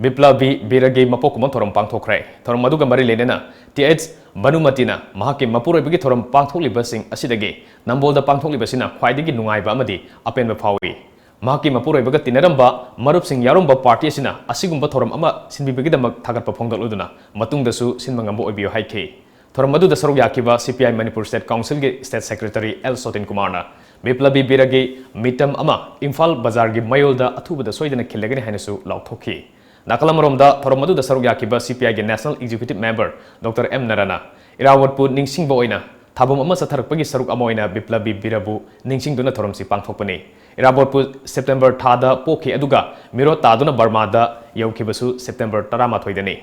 ꯕꯤꯄ꯭ꯂꯕꯤ ꯕꯤꯔꯒꯤ ꯃꯄꯣꯛ ꯀꯨꯝꯑꯣꯟ ꯊꯧꯔꯝ ꯄꯥꯡꯊꯣꯛꯈ꯭ꯔꯦ꯫ ꯊꯧꯔꯝ ꯑꯗꯨꯒ ꯃꯔꯤ ꯂꯩꯅꯅ T H ꯚꯅꯨꯃꯇꯤꯅ ꯃꯍꯥꯛꯀꯤ ꯃꯄꯨꯔꯣꯏꯕꯒꯤ ꯊꯧꯔꯝ ꯄꯥꯡꯊꯣꯛꯂꯤꯕꯁꯤꯡ ꯑꯁꯤꯗꯒꯤ ꯅꯝꯕꯣꯜꯗ ꯄꯥꯡꯊꯣꯛꯂꯤꯕꯁꯤꯅ ꯈ꯭ꯋꯥꯏꯗꯒꯤ ꯅꯨꯡꯉꯥꯏꯕ ꯑꯃꯗꯤ ꯑꯄꯦꯟꯕ ꯐꯥꯎꯏ꯫ ꯃꯍꯥꯛꯀꯤ ꯃꯄꯨꯔꯣꯏꯕꯒ ꯇꯤꯟꯅꯔꯝꯕ ꯃꯔꯨꯞꯁꯤꯡ ꯌꯥꯎꯔꯝꯕ party ꯑꯁꯤꯅ ꯑꯁꯤꯒꯨꯝꯕ ꯊꯧꯔꯝ ꯑꯃ ꯁꯤꯟꯕꯤꯕꯒꯤꯗꯃꯛ ꯊꯥꯒꯠꯄ ꯐꯣꯡꯗꯣꯛꯂꯗꯨꯅ ꯃꯇꯨꯡꯗꯁꯨ ꯁꯤꯟꯕ ꯉꯝꯕ ꯑꯣꯏꯕꯤꯌꯨ ꯍꯥꯏꯈꯤ꯫ ꯊꯧꯔꯝ ꯑꯗꯨꯗ ꯁꯔꯨꯛ ꯌꯥꯈꯤꯕ C P I Manipur State Councilꯒꯤ State Secretary L ꯁꯣꯇꯤꯟ ꯀꯨꯃꯥꯔꯅ ꯕꯤꯄ꯭ꯂꯕꯤ ꯕꯤꯔꯒꯤ ꯃꯤꯇꯝ ꯑꯃ ꯏꯝꯐꯥꯜ ꯕꯖꯥꯔꯒꯤ ꯃꯌꯣꯜꯗ ꯑꯊꯨꯕꯗ ꯁꯣꯏꯗꯅ ꯈꯤꯜꯂꯒꯅꯤ ꯍꯥꯏꯅꯁꯨ ꯂꯥꯎꯊꯣꯛꯈꯤ꯫ ꯅꯥꯀꯜ ꯑꯃꯔꯣꯝꯗ ꯊꯧꯔꯝ ꯑꯗꯨꯗ ꯁꯔꯨꯛ ꯌꯥꯈꯤꯕ C P Iꯒꯤ National Executive Member Doctor M ꯅꯔꯥꯅ ꯏꯔꯥꯕꯣꯠꯄꯨ ꯅꯤꯡꯁꯤꯡꯕ ꯑꯣꯏꯅ ꯊꯥꯕꯝ ꯑꯃ ꯆꯠꯊꯔꯛꯄꯒꯤ ꯁꯔꯨꯛ ꯑꯃ ꯑꯣꯏꯅ ꯕꯤꯄ꯭ꯂꯕꯤ ꯕꯤꯔꯕꯨ ꯅꯤꯡꯁꯤꯡꯗꯨꯅ ꯊꯧꯔꯝꯁꯤ ꯄꯥꯡꯊꯣꯛꯄꯅꯤ꯫ ꯏꯔꯥꯕꯣꯠꯄꯨ September ꯊꯥꯗ ꯄꯣꯛꯈꯤ, ꯑꯗꯨꯒ ꯃꯤꯔꯣꯠ ꯇꯥꯗꯨꯅ ꯕꯔꯃꯥꯗ ꯌꯧꯈꯤꯕꯁꯨ September ꯇꯔꯥꯃꯥꯊꯣꯏꯗꯅꯤ꯫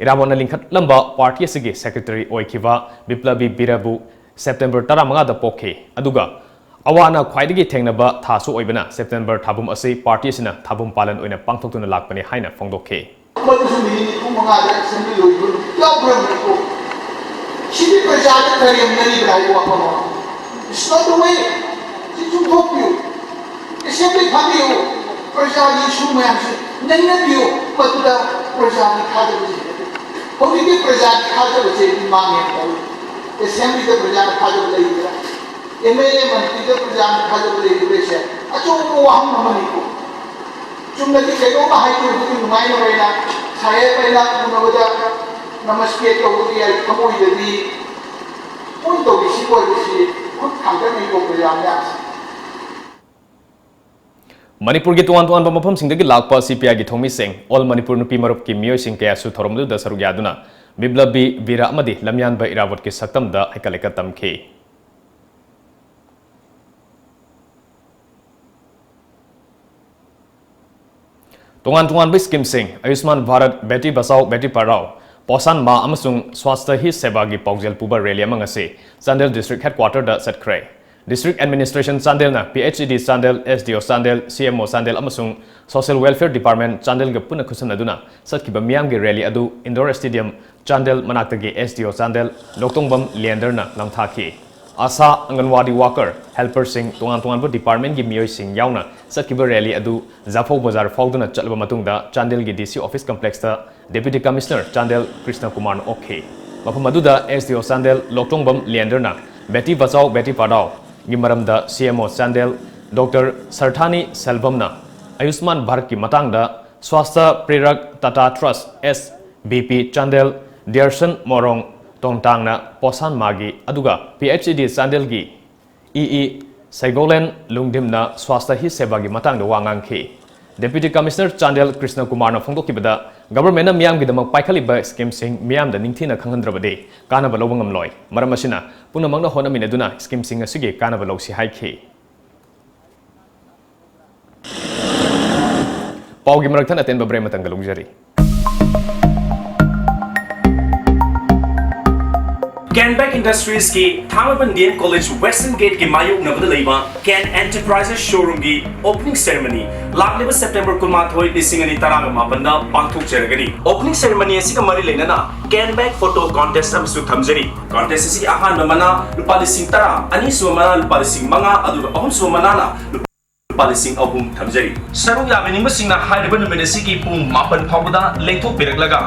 ꯏꯔꯥꯕꯣꯠꯅ ꯂꯤꯡꯈꯠꯂꯝꯕ party ꯑꯁꯤꯒꯤ secretary ꯑꯣꯏꯈꯤꯕ ꯕꯤꯄ꯭ꯂꯕꯤ ꯕꯤꯔꯕꯨ September ꯇꯔꯥꯃꯉꯥꯗ ꯄꯣꯛꯈꯤ, ꯑꯗꯨꯒ ꯑꯋꯥ ꯑꯅꯥ ꯈ꯭ꯋꯥꯏꯗꯒꯤ ꯊꯦꯡꯅꯕ ꯊꯥꯁꯨ ꯑꯣꯏꯕꯅ September ꯊꯥꯕꯨꯝ ꯑꯁꯤ party ꯑꯁꯤꯅ ꯊꯥꯕꯨꯝ ꯄꯥꯂꯟ ꯑꯣꯏꯅ ꯄꯥꯡꯊꯣꯛꯇꯨꯅ ꯂꯥꯛꯄꯅꯤ ꯍꯥꯏꯅ ꯐꯣꯡꯗꯣꯛꯈꯤ꯫ ꯃꯗꯨꯁꯨ ꯃꯤꯅꯤꯠ ꯅꯤꯐꯨ ꯃꯉꯥꯗ assembly ꯂꯣꯏꯕ ꯌꯥꯎꯈ꯭ꯔꯕꯅꯤꯀꯣ꯫ ꯁꯤꯗꯤ ꯄ꯭ꯔꯖꯥꯗ ꯀꯔꯦꯝꯅꯔꯤꯕ꯭ꯔꯥ ꯍꯥꯏꯕ ꯋꯥꯐꯝ ꯑꯃ꯫ It's not the way. ꯁꯤ ꯆꯨꯝꯊꯣꯛꯄꯤꯌꯨ꯫ Assembly ꯐꯝꯕꯤꯌꯨ꯫ ꯄ꯭ꯔꯖꯥꯒꯤ issue ꯃꯌꯥꯝꯁꯤ ꯅꯩꯅꯕꯤꯌꯨ꯫ ꯃꯗꯨꯗ ꯄ꯭ꯔꯖꯥꯒꯤ ꯊꯥꯖꯕꯁꯤ ꯂꯩꯔꯦ꯫ ꯍꯧꯖꯤꯛꯇꯤ ꯄ꯭ꯔꯖꯥꯒꯤ ꯊꯥꯖꯕꯁꯦ ꯃꯥꯡꯉꯦ ꯇꯧꯔꯤ꯫ Assemblyꯗ ꯄ꯭ꯔꯖꯥꯒꯤ ꯊꯥꯖꯕ ꯂꯩꯇ꯭ꯔꯦ꯫ M L A ꯃꯟꯇ꯭ꯔꯤꯗ ꯄ꯭ꯔꯖꯥꯒꯤ ꯊꯥꯖꯕ ꯂꯩꯇ꯭ꯔꯤꯁꯦ ꯑꯆꯧꯕ ꯋꯥꯍꯪ ꯑꯃꯅꯤꯀꯣ꯫ ꯆꯨꯝꯅꯗꯤ ꯀꯩꯅꯣꯝꯃ ꯍꯥꯏꯗꯣꯛꯄꯗꯤ ꯅꯨꯡꯉꯥꯏꯅꯕ ꯑꯩꯅ ꯁꯥꯍꯦꯕ ꯑꯩꯅ ꯎꯅꯕꯗ ꯅꯃꯁꯇꯦ ꯇꯧꯕꯗꯤ ꯌꯥꯏ, ꯊꯃꯣꯏꯗꯗꯤ ꯐꯣꯟ ꯇꯧꯔꯤꯁꯤ ꯑꯣꯏꯕꯁꯤ ꯈꯨꯠ ꯊꯥꯡꯒꯠꯅꯩꯀꯣ ꯄ꯭ꯔꯖꯥ ꯃꯌꯥꯝꯁꯦ꯫ ꯃꯅꯤꯄꯨꯔꯒꯤ ꯇꯣꯉꯥꯟ ꯇꯣꯉꯥꯟꯕ ꯃꯐꯝꯁꯤꯡꯗꯒꯤ ꯂꯥꯛꯄ C P Iꯒꯤ ꯊꯧꯃꯤꯁꯤꯡ, All ꯃꯅꯤꯄꯨꯔ ꯅꯨꯄꯤ ꯃꯔꯨꯞꯀꯤ ꯃꯤꯑꯣꯏꯁꯤꯡ ꯀꯌꯥꯁꯨ ꯊꯧꯔꯝ ꯑꯗꯨꯗ ꯁꯔꯨꯛ ꯌꯥꯗꯨꯅ ꯕꯤꯄ꯭ꯂꯕꯤ ꯕꯤꯔ ꯑꯃꯗꯤ ꯂꯝꯌꯥꯟꯕ ꯏꯔꯥꯕꯣꯠꯀꯤ ꯁꯛꯇꯝꯗ ꯍꯩꯀꯠ ꯂꯩꯀꯠ ꯇꯝꯈꯤ꯫ ꯇꯣꯉꯥꯟ ꯇꯣꯉꯥꯟꯕ ꯁ꯭ꯀꯤꯝꯁꯤꯡ, ꯑꯌꯨꯁꯃꯥꯟ ꯚꯥꯔꯠ, ꯕꯦꯇꯤ ꯕꯆꯥꯎ ꯕꯦꯇꯤ ꯄꯔꯥꯎ, ꯄꯣꯁꯥꯟ ꯃꯥ ꯑꯃꯁꯨꯡ ꯁ꯭ꯋꯥꯁꯊ ꯍꯤ ꯁꯦꯕꯥꯒꯤ ꯄꯥꯎꯖꯦꯜ ꯄꯨꯕ ꯔꯦꯂꯤ ꯑꯃ ꯉꯁꯤ ꯆꯥꯟꯗꯦꯜ ꯗꯤꯁꯇ꯭ꯔꯤꯛ ꯍꯦꯗꯀ꯭ꯋꯥꯇꯔꯗ ꯆꯠꯈ꯭ꯔꯦ꯫ District administration ꯆꯥꯟꯗꯦꯜꯅ, P H E ꯗꯤ ꯆꯥꯟꯗꯦꯜ, ꯑꯦꯁ ꯗꯤ ꯑꯣ ꯆꯥꯟꯗꯦꯜ, ꯁꯤ ꯑꯦꯝ ꯑꯣ ꯆꯥꯟꯗꯦꯜ ꯑꯃꯁꯨꯡ ꯁꯣꯁꯤꯌꯦꯜ ꯋꯦꯜꯐꯤꯌꯔ ꯗꯤꯄꯥꯔꯠꯃꯦꯟꯠ ꯆꯥꯟꯗꯦꯜꯒ ꯄꯨꯟꯅ ꯈꯨꯠꯁꯝꯅꯗꯨꯅ ꯆꯠꯈꯤꯕ ꯃꯤꯌꯥꯝꯒꯤ ꯔꯦꯂꯤ ꯑꯗꯨ ꯏꯟꯗꯣꯔ ꯁ꯭ꯇꯦꯗꯤꯌꯝ ꯆꯥꯟꯗꯦꯜ ꯃꯅꯥꯛꯇꯒꯤ ꯑꯦꯁ ꯗꯤ ꯑꯣ ꯆꯥꯟꯗꯦꯜ ꯂꯣꯛꯇꯣꯡꯕꯝ ꯂꯤꯌꯦꯟꯗꯔꯅ ꯂꯥꯡꯊꯥꯈꯤ꯫ ꯑꯥꯁꯥ, ꯑꯪꯒꯟꯋꯥꯗꯤ ꯋꯥꯀꯔ, ꯍꯦꯜꯄꯔꯁꯤꯡ, ꯇꯣꯉꯥꯟ ꯇꯣꯉꯥꯟꯕ ꯗꯤꯄꯥꯔꯠꯃꯦꯟꯠꯀꯤ ꯃꯤꯑꯣꯏꯁꯤꯡ ꯌꯥꯎꯅ ꯆꯠꯈꯤꯕ ꯔꯦꯂꯤ ꯑꯗꯨ ꯖꯥꯐꯧ ꯕꯖꯥꯔ ꯐꯥꯎꯗꯨꯅ ꯆꯠꯂꯕ ꯃꯇꯨꯡꯗ ꯆꯥꯟꯗꯦꯜꯒꯤ ꯗꯤ ꯁꯤ ꯑꯣꯐꯤꯁ ꯀꯝꯄ꯭ꯂꯦꯛꯁꯇ ꯗꯦꯄ꯭ꯌꯨꯇꯤ ꯀꯃꯤꯁꯅꯔ ꯆꯥꯟꯗꯦꯜ ꯀ꯭ꯔꯤꯁꯅ ꯀꯨꯃꯥꯔꯅ ꯑꯣꯛꯈꯤ꯫ ꯃꯐꯝ ꯑꯗꯨꯗ ꯑꯦꯁ ꯗꯤ ꯑꯣ ꯆꯥꯟꯗꯦꯜ ꯂꯣꯛꯇꯣꯡꯕꯝ ꯂꯤꯌꯦꯟꯗꯔꯅ ꯕꯦꯇꯤ ꯕꯆꯥꯎ ꯕꯦꯇꯤ ꯄꯔꯥꯎꯒꯤ ꯃꯔꯝꯗ ꯁꯤ ꯑꯦꯝ ꯑꯣ ꯆꯥꯟꯗꯦꯜ ꯗꯣꯛꯇꯔ ꯁꯔꯊꯥꯅꯤ ꯁꯦꯜꯚꯝꯅ ꯑꯌꯨꯁꯃꯥꯟ ꯚꯥꯔꯠꯀꯤ ꯃꯇꯥꯡꯗ ꯁ꯭ꯋꯥꯁꯊ ꯄ꯭ꯔꯦꯔꯛ ꯇꯥꯇꯥ ꯇ꯭ꯔꯁꯠ, ꯑꯦꯁ ꯕꯤ ꯄꯤ ꯆꯥꯟꯗꯦꯜ ꯗꯤꯌꯔꯁꯟ ꯃꯣꯔꯣꯡ ꯇꯣꯡꯇꯥꯡꯅ ꯄꯣꯁꯥꯟ ꯃꯥꯒꯤ, ꯑꯗꯨꯒ ꯄꯤ ꯑꯩꯆ ꯏ ꯗꯤ ꯆꯥꯟꯗꯦꯜꯒꯤ ꯏ ꯏ ꯁꯩꯒꯣꯂꯦꯟ ꯂꯨꯡꯗꯤꯝꯅ ꯁ꯭ꯋꯥꯁꯊ ꯍꯤ ꯁꯦꯕꯥꯒꯤ ꯃꯇꯥꯡꯗ ꯋꯥ ꯉꯥꯡꯈꯤ꯫ ꯗꯦꯄ꯭ꯌꯨꯇꯤ ꯀꯃꯤꯁꯅꯔ ꯆꯥꯟꯗꯦꯜ ꯀ꯭ꯔꯤꯁꯅ ꯀꯨꯃꯥꯔꯅ ꯐꯣꯡꯗꯣꯛꯈꯤꯕꯗ, ꯒꯚꯔꯟꯃꯦꯟꯠꯅ ꯃꯤꯌꯥꯝꯒꯤꯗꯃꯛ ꯄꯥꯏꯈꯠꯂꯤꯕ ꯁ꯭ꯀꯤꯝꯁꯤꯡ ꯃꯤꯌꯥꯝꯗ ꯅꯤꯡꯊꯤꯅ ꯈꯪꯍꯟꯗ꯭ꯔꯕꯗꯤ ꯀꯥꯟꯅꯕ ꯂꯧꯕ ꯉꯝꯂꯣꯏ꯫ ꯃꯔꯝ ꯑꯁꯤꯅ, ꯄꯨꯝꯅꯃꯛꯅ ꯍꯣꯠꯅꯃꯤꯟꯅꯗꯨꯅ ꯁ꯭ꯀꯤꯝꯁꯤꯡ ꯑꯁꯤꯒꯤ ꯀꯥꯟꯅꯕ ꯂꯧꯁꯤ ꯍꯥꯏꯈꯤ꯫ ꯄꯥꯎꯒꯤ ꯃꯔꯛ ꯊꯠꯅ ꯑꯇꯦꯟꯕ ꯕ꯭ꯔꯦꯛ ꯑꯃꯇꯪꯒ ꯂꯧꯖꯔꯤ꯫ ꯀꯦꯟꯕꯦꯛ ꯏꯟꯗꯁꯇ꯭ꯔꯤꯁꯀꯤ ꯊꯥꯡꯃꯩꯕꯟ ꯗꯤ ꯑꯦꯝ ꯀꯣꯂꯦꯖ ꯋꯦꯁꯇꯔꯟ ꯒꯦꯠꯀꯤ ꯃꯥꯌꯣꯛꯅꯕꯗ ꯂꯩꯕ ꯀꯦꯟ ꯑꯦꯟꯇꯔꯄ꯭ꯔꯥꯏꯖꯦꯁ ꯁꯣꯔꯨꯝꯒꯤ ꯑꯣꯄꯅꯤꯡ ꯁꯦꯔꯦꯃꯅꯤ ꯂꯥꯛꯂꯤꯕ ꯁꯦꯞꯇꯦꯝꯕꯔ ꯀꯨꯟꯃꯥꯊꯣꯏ, ꯂꯤꯁꯤꯡ ꯑꯅꯤ ꯇꯔꯥꯒ ꯃꯥꯄꯟꯗ ꯄꯥꯡꯊꯣꯛꯆꯔꯒꯅꯤ꯫ ꯑꯣꯄꯅꯤꯡ ꯁꯦꯔꯦꯃꯅꯤ ꯑꯁꯤꯒ ꯃꯔꯤ ꯂꯩꯅꯅ ꯀꯦꯟꯕꯦꯛ ꯐꯣꯇꯣ ꯀꯣꯟꯇꯦꯁ ꯑꯃꯁꯨ ꯊꯝꯖꯔꯤ꯫ ꯀꯣꯟꯇꯦꯁ ꯑꯁꯤꯒꯤ ꯑꯍꯥꯟꯕ ꯃꯅꯥ ꯂꯨꯄꯥ ꯂꯤꯁꯤꯡ ꯇꯔꯥ, ꯑꯅꯤꯁꯨꯕ ꯃꯅꯥ ꯂꯨꯄꯥ ꯂꯤꯁꯤꯡ ꯃꯉꯥ, ꯑꯗꯨꯒ ꯑꯍꯨꯝꯁꯨꯕ ꯃꯅꯥꯅ ꯂꯨꯄꯥ ꯂꯤꯁꯤꯡ ꯑꯍꯨꯝ ꯊꯝꯖꯔꯤ꯫ ꯁꯔꯨꯛ ꯌꯥꯕꯤꯅꯤꯡꯕꯁꯤꯡꯅ ꯍꯥꯏꯔꯤꯕ ꯅꯨꯃꯤꯠ ꯑꯁꯤꯒꯤ ꯄꯨꯡ ꯃꯥꯄꯟ ꯐꯥꯎꯕꯗ ꯂꯦꯡꯊꯣꯛꯄꯤꯔꯛꯂꯒ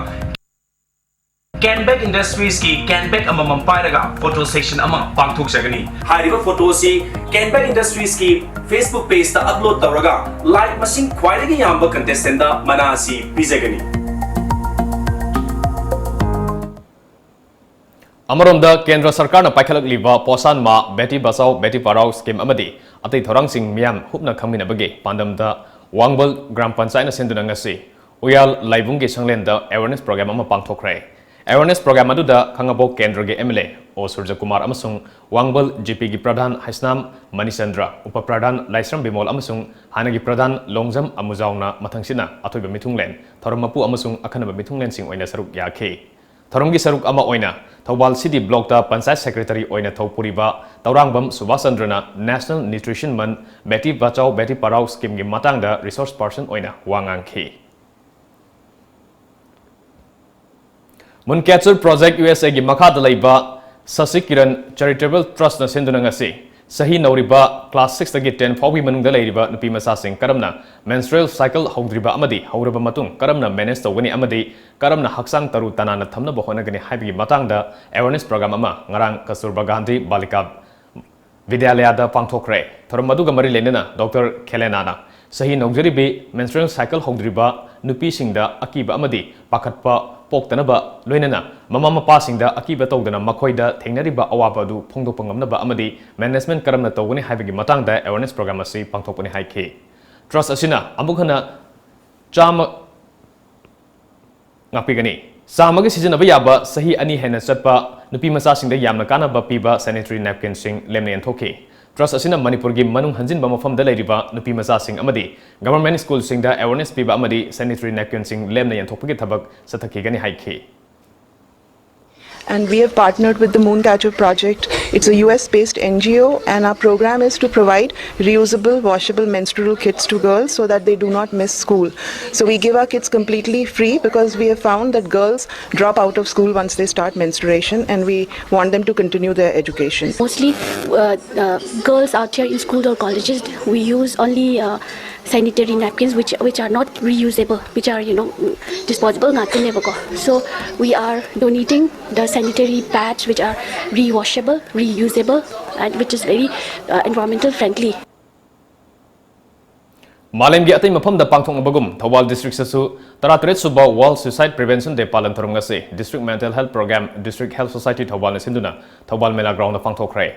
ꯀꯦꯟꯕꯦꯛ ꯏꯟꯗꯁꯇ꯭ꯔꯤꯁꯀꯤ ꯀꯦꯟꯕꯦꯛ ꯑꯃꯃꯝ ꯄꯥꯏꯔꯒ ꯐꯣꯇꯣ ꯁꯦꯁꯟ ꯑꯃ ꯄꯥꯡꯊꯣꯛꯆꯒꯅꯤ꯫ ꯍꯥꯏꯔꯤꯕ ꯐꯣꯇꯣ ꯑꯁꯤ ꯀꯦꯟꯕꯦꯛ ꯏꯟꯗꯁꯇ꯭ꯔꯤꯁꯀꯤ ꯐꯦꯁꯕꯨꯛ ꯄꯦꯖꯇ ꯑꯞꯂꯣꯗ ꯇꯧꯔꯒ ꯂꯥꯏꯛ ꯃꯁꯤꯡ ꯈ꯭ꯋꯥꯏꯗꯒꯤ ꯌꯥꯝꯕ ꯀꯟꯇꯦꯁꯇꯦꯟꯗ ꯃꯅꯥ ꯑꯁꯤ ꯄꯤꯖꯒꯅꯤ꯫ ꯑꯃꯔꯣꯝꯗ, ꯀꯦꯟꯗ꯭ꯔ ꯁꯔꯀꯥꯔꯅ ꯄꯥꯏꯈꯠꯂꯛꯂꯤꯕ ꯄꯣꯁꯥꯟ ꯃꯥ, ꯕꯦꯇꯤ ꯕꯆꯥꯎ ꯕꯦꯇꯤ ꯄꯔꯥꯎ ꯁ꯭ꯀꯤꯝ ꯑꯃꯗꯤ ꯑꯇꯩ ꯊꯧꯔꯥꯡꯁꯤꯡ ꯃꯤꯌꯥꯝ ꯍꯨꯞꯅ ꯈꯪꯃꯤꯟꯅꯕꯒꯤ ꯄꯥꯟꯗꯝꯗ ꯋꯥꯡꯕꯜ ꯒ꯭ꯔꯥꯝ ꯄꯟꯆꯥꯌꯠꯅ ꯁꯤꯟꯗꯨꯅ ꯉꯁꯤ ꯎꯌꯥꯜ ꯂꯥꯏꯕꯨꯡꯒꯤ ꯁꯪꯂꯦꯟꯗ ꯑꯦꯋꯦꯔꯅꯦꯁ ꯄ꯭ꯔꯣꯒ꯭ꯔꯥꯝ ꯑꯃ ꯄꯥꯡꯊꯣꯛꯈ꯭ꯔꯦ꯫ Awareness program ꯑꯗꯨꯗ ꯈꯥꯉꯕꯣꯛ ꯀꯦꯟꯗ꯭ꯔꯒꯤ M L A ꯑꯣ ꯁꯨꯔꯖꯀꯨꯃꯥꯔ ꯑꯃꯁꯨꯡ ꯋꯥꯡꯕꯜ G P ꯒꯤ ꯄ꯭ꯔꯙꯥꯟ ꯍꯩꯁꯅꯥꯝ ꯃꯅꯤꯆꯟꯗ꯭ꯔ, ꯎꯄ ꯄ꯭ꯔꯙꯥꯟ ꯂꯥꯏꯁ꯭ꯔꯝ ꯕꯤꯃꯣꯜ ꯑꯃꯁꯨꯡ ꯍꯥꯟꯅꯒꯤ ꯄ꯭ꯔꯙꯥꯟ ꯂꯣꯡꯖꯝ ꯑꯃꯨꯖꯥꯎꯅ ꯃꯊꯪꯁꯤꯠꯅ ꯑꯊꯣꯏꯕ ꯃꯤꯊꯨꯡꯂꯦꯟ, ꯊꯧꯔꯝ ꯃꯄꯨ ꯑꯃꯁꯨꯡ ꯑꯈꯟꯅꯕ ꯃꯤꯊꯨꯡꯂꯦꯟꯁꯤꯡ ꯑꯣꯏꯅ ꯁꯔꯨꯛ ꯌꯥꯈꯤ꯫ ꯊꯧꯔꯝꯒꯤ ꯁꯔꯨꯛ ꯑꯃ ꯑꯣꯏꯅ ꯊꯧꯕꯥꯜ ꯁꯤꯇꯤ ꯕ꯭ꯂꯣꯛꯇ ꯄꯟꯆꯥꯌꯠ ꯁꯦꯀ꯭ꯔꯦꯇꯔꯤ ꯑꯣꯏꯅ ꯊꯧ ꯄꯨꯔꯤꯕ Tourangbam Subhas ꯆꯟꯗ꯭ꯔꯅ National Nutrition Month, Beti Bachao Beti Padhao ꯁ꯭ꯀꯤꯝꯒꯤ ꯃꯇꯥꯡꯗ ꯔꯤꯁꯣꯔꯁ ꯄꯥꯔꯁꯟ ꯑꯣꯏꯅ ꯋꯥ ꯉꯥꯡꯈꯤ꯫ ꯃꯨꯟꯀꯦꯆꯔ ꯄ꯭ꯔꯣꯖꯦꯛ U S Aꯒꯤ ꯃꯈꯥꯗ ꯂꯩꯕ ꯁꯁꯤ ꯀꯤꯔꯟ ꯆꯦꯔꯤꯇꯦꯕꯜ ꯇ꯭ꯔꯁꯅ ꯁꯤꯟꯗꯨꯅ ꯉꯁꯤ ꯆꯍꯤ ꯅꯧꯔꯤꯕ class six ꯇꯒꯤ ten ꯐꯥꯎꯒꯤ ꯃꯅꯨꯡꯗ ꯂꯩꯔꯤꯕ ꯅꯨꯄꯤ ꯃꯆꯥꯁꯤꯡ ꯀꯔꯝꯅ menstrual cycle ꯍꯧꯗ꯭ꯔꯤꯕ ꯑꯃꯗꯤ ꯍꯧꯔꯕ ꯃꯇꯨꯡ ꯀꯔꯝꯅ manage ꯇꯧꯒꯅꯤ ꯑꯃꯗꯤ ꯀꯔꯝꯅ ꯍꯛꯆꯥꯡ ꯇꯔꯨ ꯇꯅꯥꯟꯅ ꯊꯝꯅꯕ ꯍꯣꯠꯅꯒꯅꯤ ꯍꯥꯏꯕꯒꯤ ꯃꯇꯥꯡꯗ awareness program ꯑꯃ ꯉꯔꯥꯡ ꯀꯁꯇꯨꯔꯕꯥ ꯒꯥꯟꯙꯤ ꯕꯥꯂꯤꯀꯥ ꯕꯤꯗ꯭ꯌꯥꯂꯌꯥꯗ ꯄꯥꯡꯊꯣꯛꯈ꯭ꯔꯦ꯫ ꯊꯧꯔꯝ ꯑꯗꯨꯒ ꯃꯔꯤ ꯂꯩꯅꯅ ꯗꯣꯛꯇꯔ ꯈꯦꯂꯦꯅꯥꯅ ꯆꯍꯤ ꯅꯧꯖꯔꯤꯕꯤ menstrual cycle ꯍꯧꯗ꯭ꯔꯤꯕ ꯅꯨꯄꯤꯁꯤꯡꯗ ꯑꯀꯤꯕ ꯑꯃꯗꯤ ꯄꯥꯈꯠꯄ ꯄꯣꯛꯇꯅꯕ ꯂꯣꯏꯅꯅ ꯃꯃꯥ ꯃꯄꯥꯁꯤꯡꯗ ꯑꯀꯤꯕ ꯇꯧꯗꯅ ꯃꯈꯣꯏꯗ ꯊꯦꯡꯅꯔꯤꯕ ꯑꯋꯥꯕ ꯑꯗꯨ ꯐꯣꯡꯗꯣꯛꯄ ꯉꯝꯅꯕ ꯑꯃꯗꯤ management ꯀꯔꯝꯅ ꯇꯧꯒꯅꯤ ꯍꯥꯏꯕꯒꯤ ꯃꯇꯥꯡꯗ awareness program ꯑꯁꯤ ꯄꯥꯡꯊꯣꯛꯄꯅꯤ ꯍꯥꯏꯈꯤ꯫ Trust ꯑꯁꯤꯅ ꯑꯃꯨꯛ ꯍꯟꯅ ꯆꯥꯝꯃ ꯉꯥꯛꯄꯤꯒꯅꯤ꯫ ꯆꯥꯝꯃꯒꯤ ꯁꯤꯖꯤꯟꯅꯕ ꯌꯥꯕ ꯆꯍꯤ ꯑꯅꯤ ꯍꯦꯟꯅ ꯆꯠꯄ ꯅꯨꯄꯤ ꯃꯆꯥꯁꯤꯡꯗ ꯌꯥꯝꯅ ꯀꯥꯟꯅꯕ ꯄꯤꯕ sanitary napkinꯁꯤꯡ ꯂꯦꯝꯅ ꯌꯦꯟꯊꯣꯛꯈꯤ꯫ Trust ꯑꯁꯤꯅ ꯃꯅꯤꯄꯨꯔꯒꯤ ꯃꯅꯨꯡ ꯍꯟꯖꯤꯟꯕ ꯃꯐꯝꯗ ꯂꯩꯔꯤꯕ ꯅꯨꯄꯤ ꯃꯆꯥꯁꯤꯡ ꯑꯃꯗꯤ government schoolꯁꯤꯡꯗ awareness ꯄꯤꯕ ꯑꯃꯗꯤ sanitary napkinꯁꯤꯡ ꯂꯦꯝꯅ ꯌꯦꯟꯊꯣꯛꯄꯒꯤ ꯊꯕꯛ ꯆꯠꯊꯈꯤꯒꯅꯤ ꯍꯥꯏꯈꯤ꯫ And we have partnered with the Mooncatcher Project. It's a U S based N G O, and our program is to provide reusable, washable menstrual kits to girls so that they do not miss school. So we give our kits completely free because we have found that girls drop out of school once they start menstruation, and we want them to continue their education. Mostly, uh, uh, girls out here in schools or colleges, we use only uh, sanitary napkins which which are not reusable, which are, you know, disposable ꯉꯥꯛꯇꯅꯦꯕꯀꯣ. So we are donating the sanitary pads which are rewashable, reusable, and which is very uh, environmental friendly. ꯃꯥꯂꯦꯝꯒꯤ ꯑꯇꯩ ꯃꯐꯝꯗ ꯄꯥꯡꯊꯣꯛꯅꯕꯒꯨꯝ ꯊꯧꯕꯥꯜ districtꯇꯁꯨ ꯇꯔꯥꯇꯔꯦꯠ ꯁꯨꯕ World Suicide Prevention Day ꯄꯥꯂꯟ ꯊꯧꯔꯝ ꯉꯁꯤ District Mental Health Program, District Health Society ꯊꯧꯕꯥꯜꯅ ꯁꯤꯟꯗꯨꯅ ꯊꯧꯕꯥꯜ ꯃꯦꯂꯥ groundꯗ ꯄꯥꯡꯊꯣꯛꯈ꯭ꯔꯦ꯫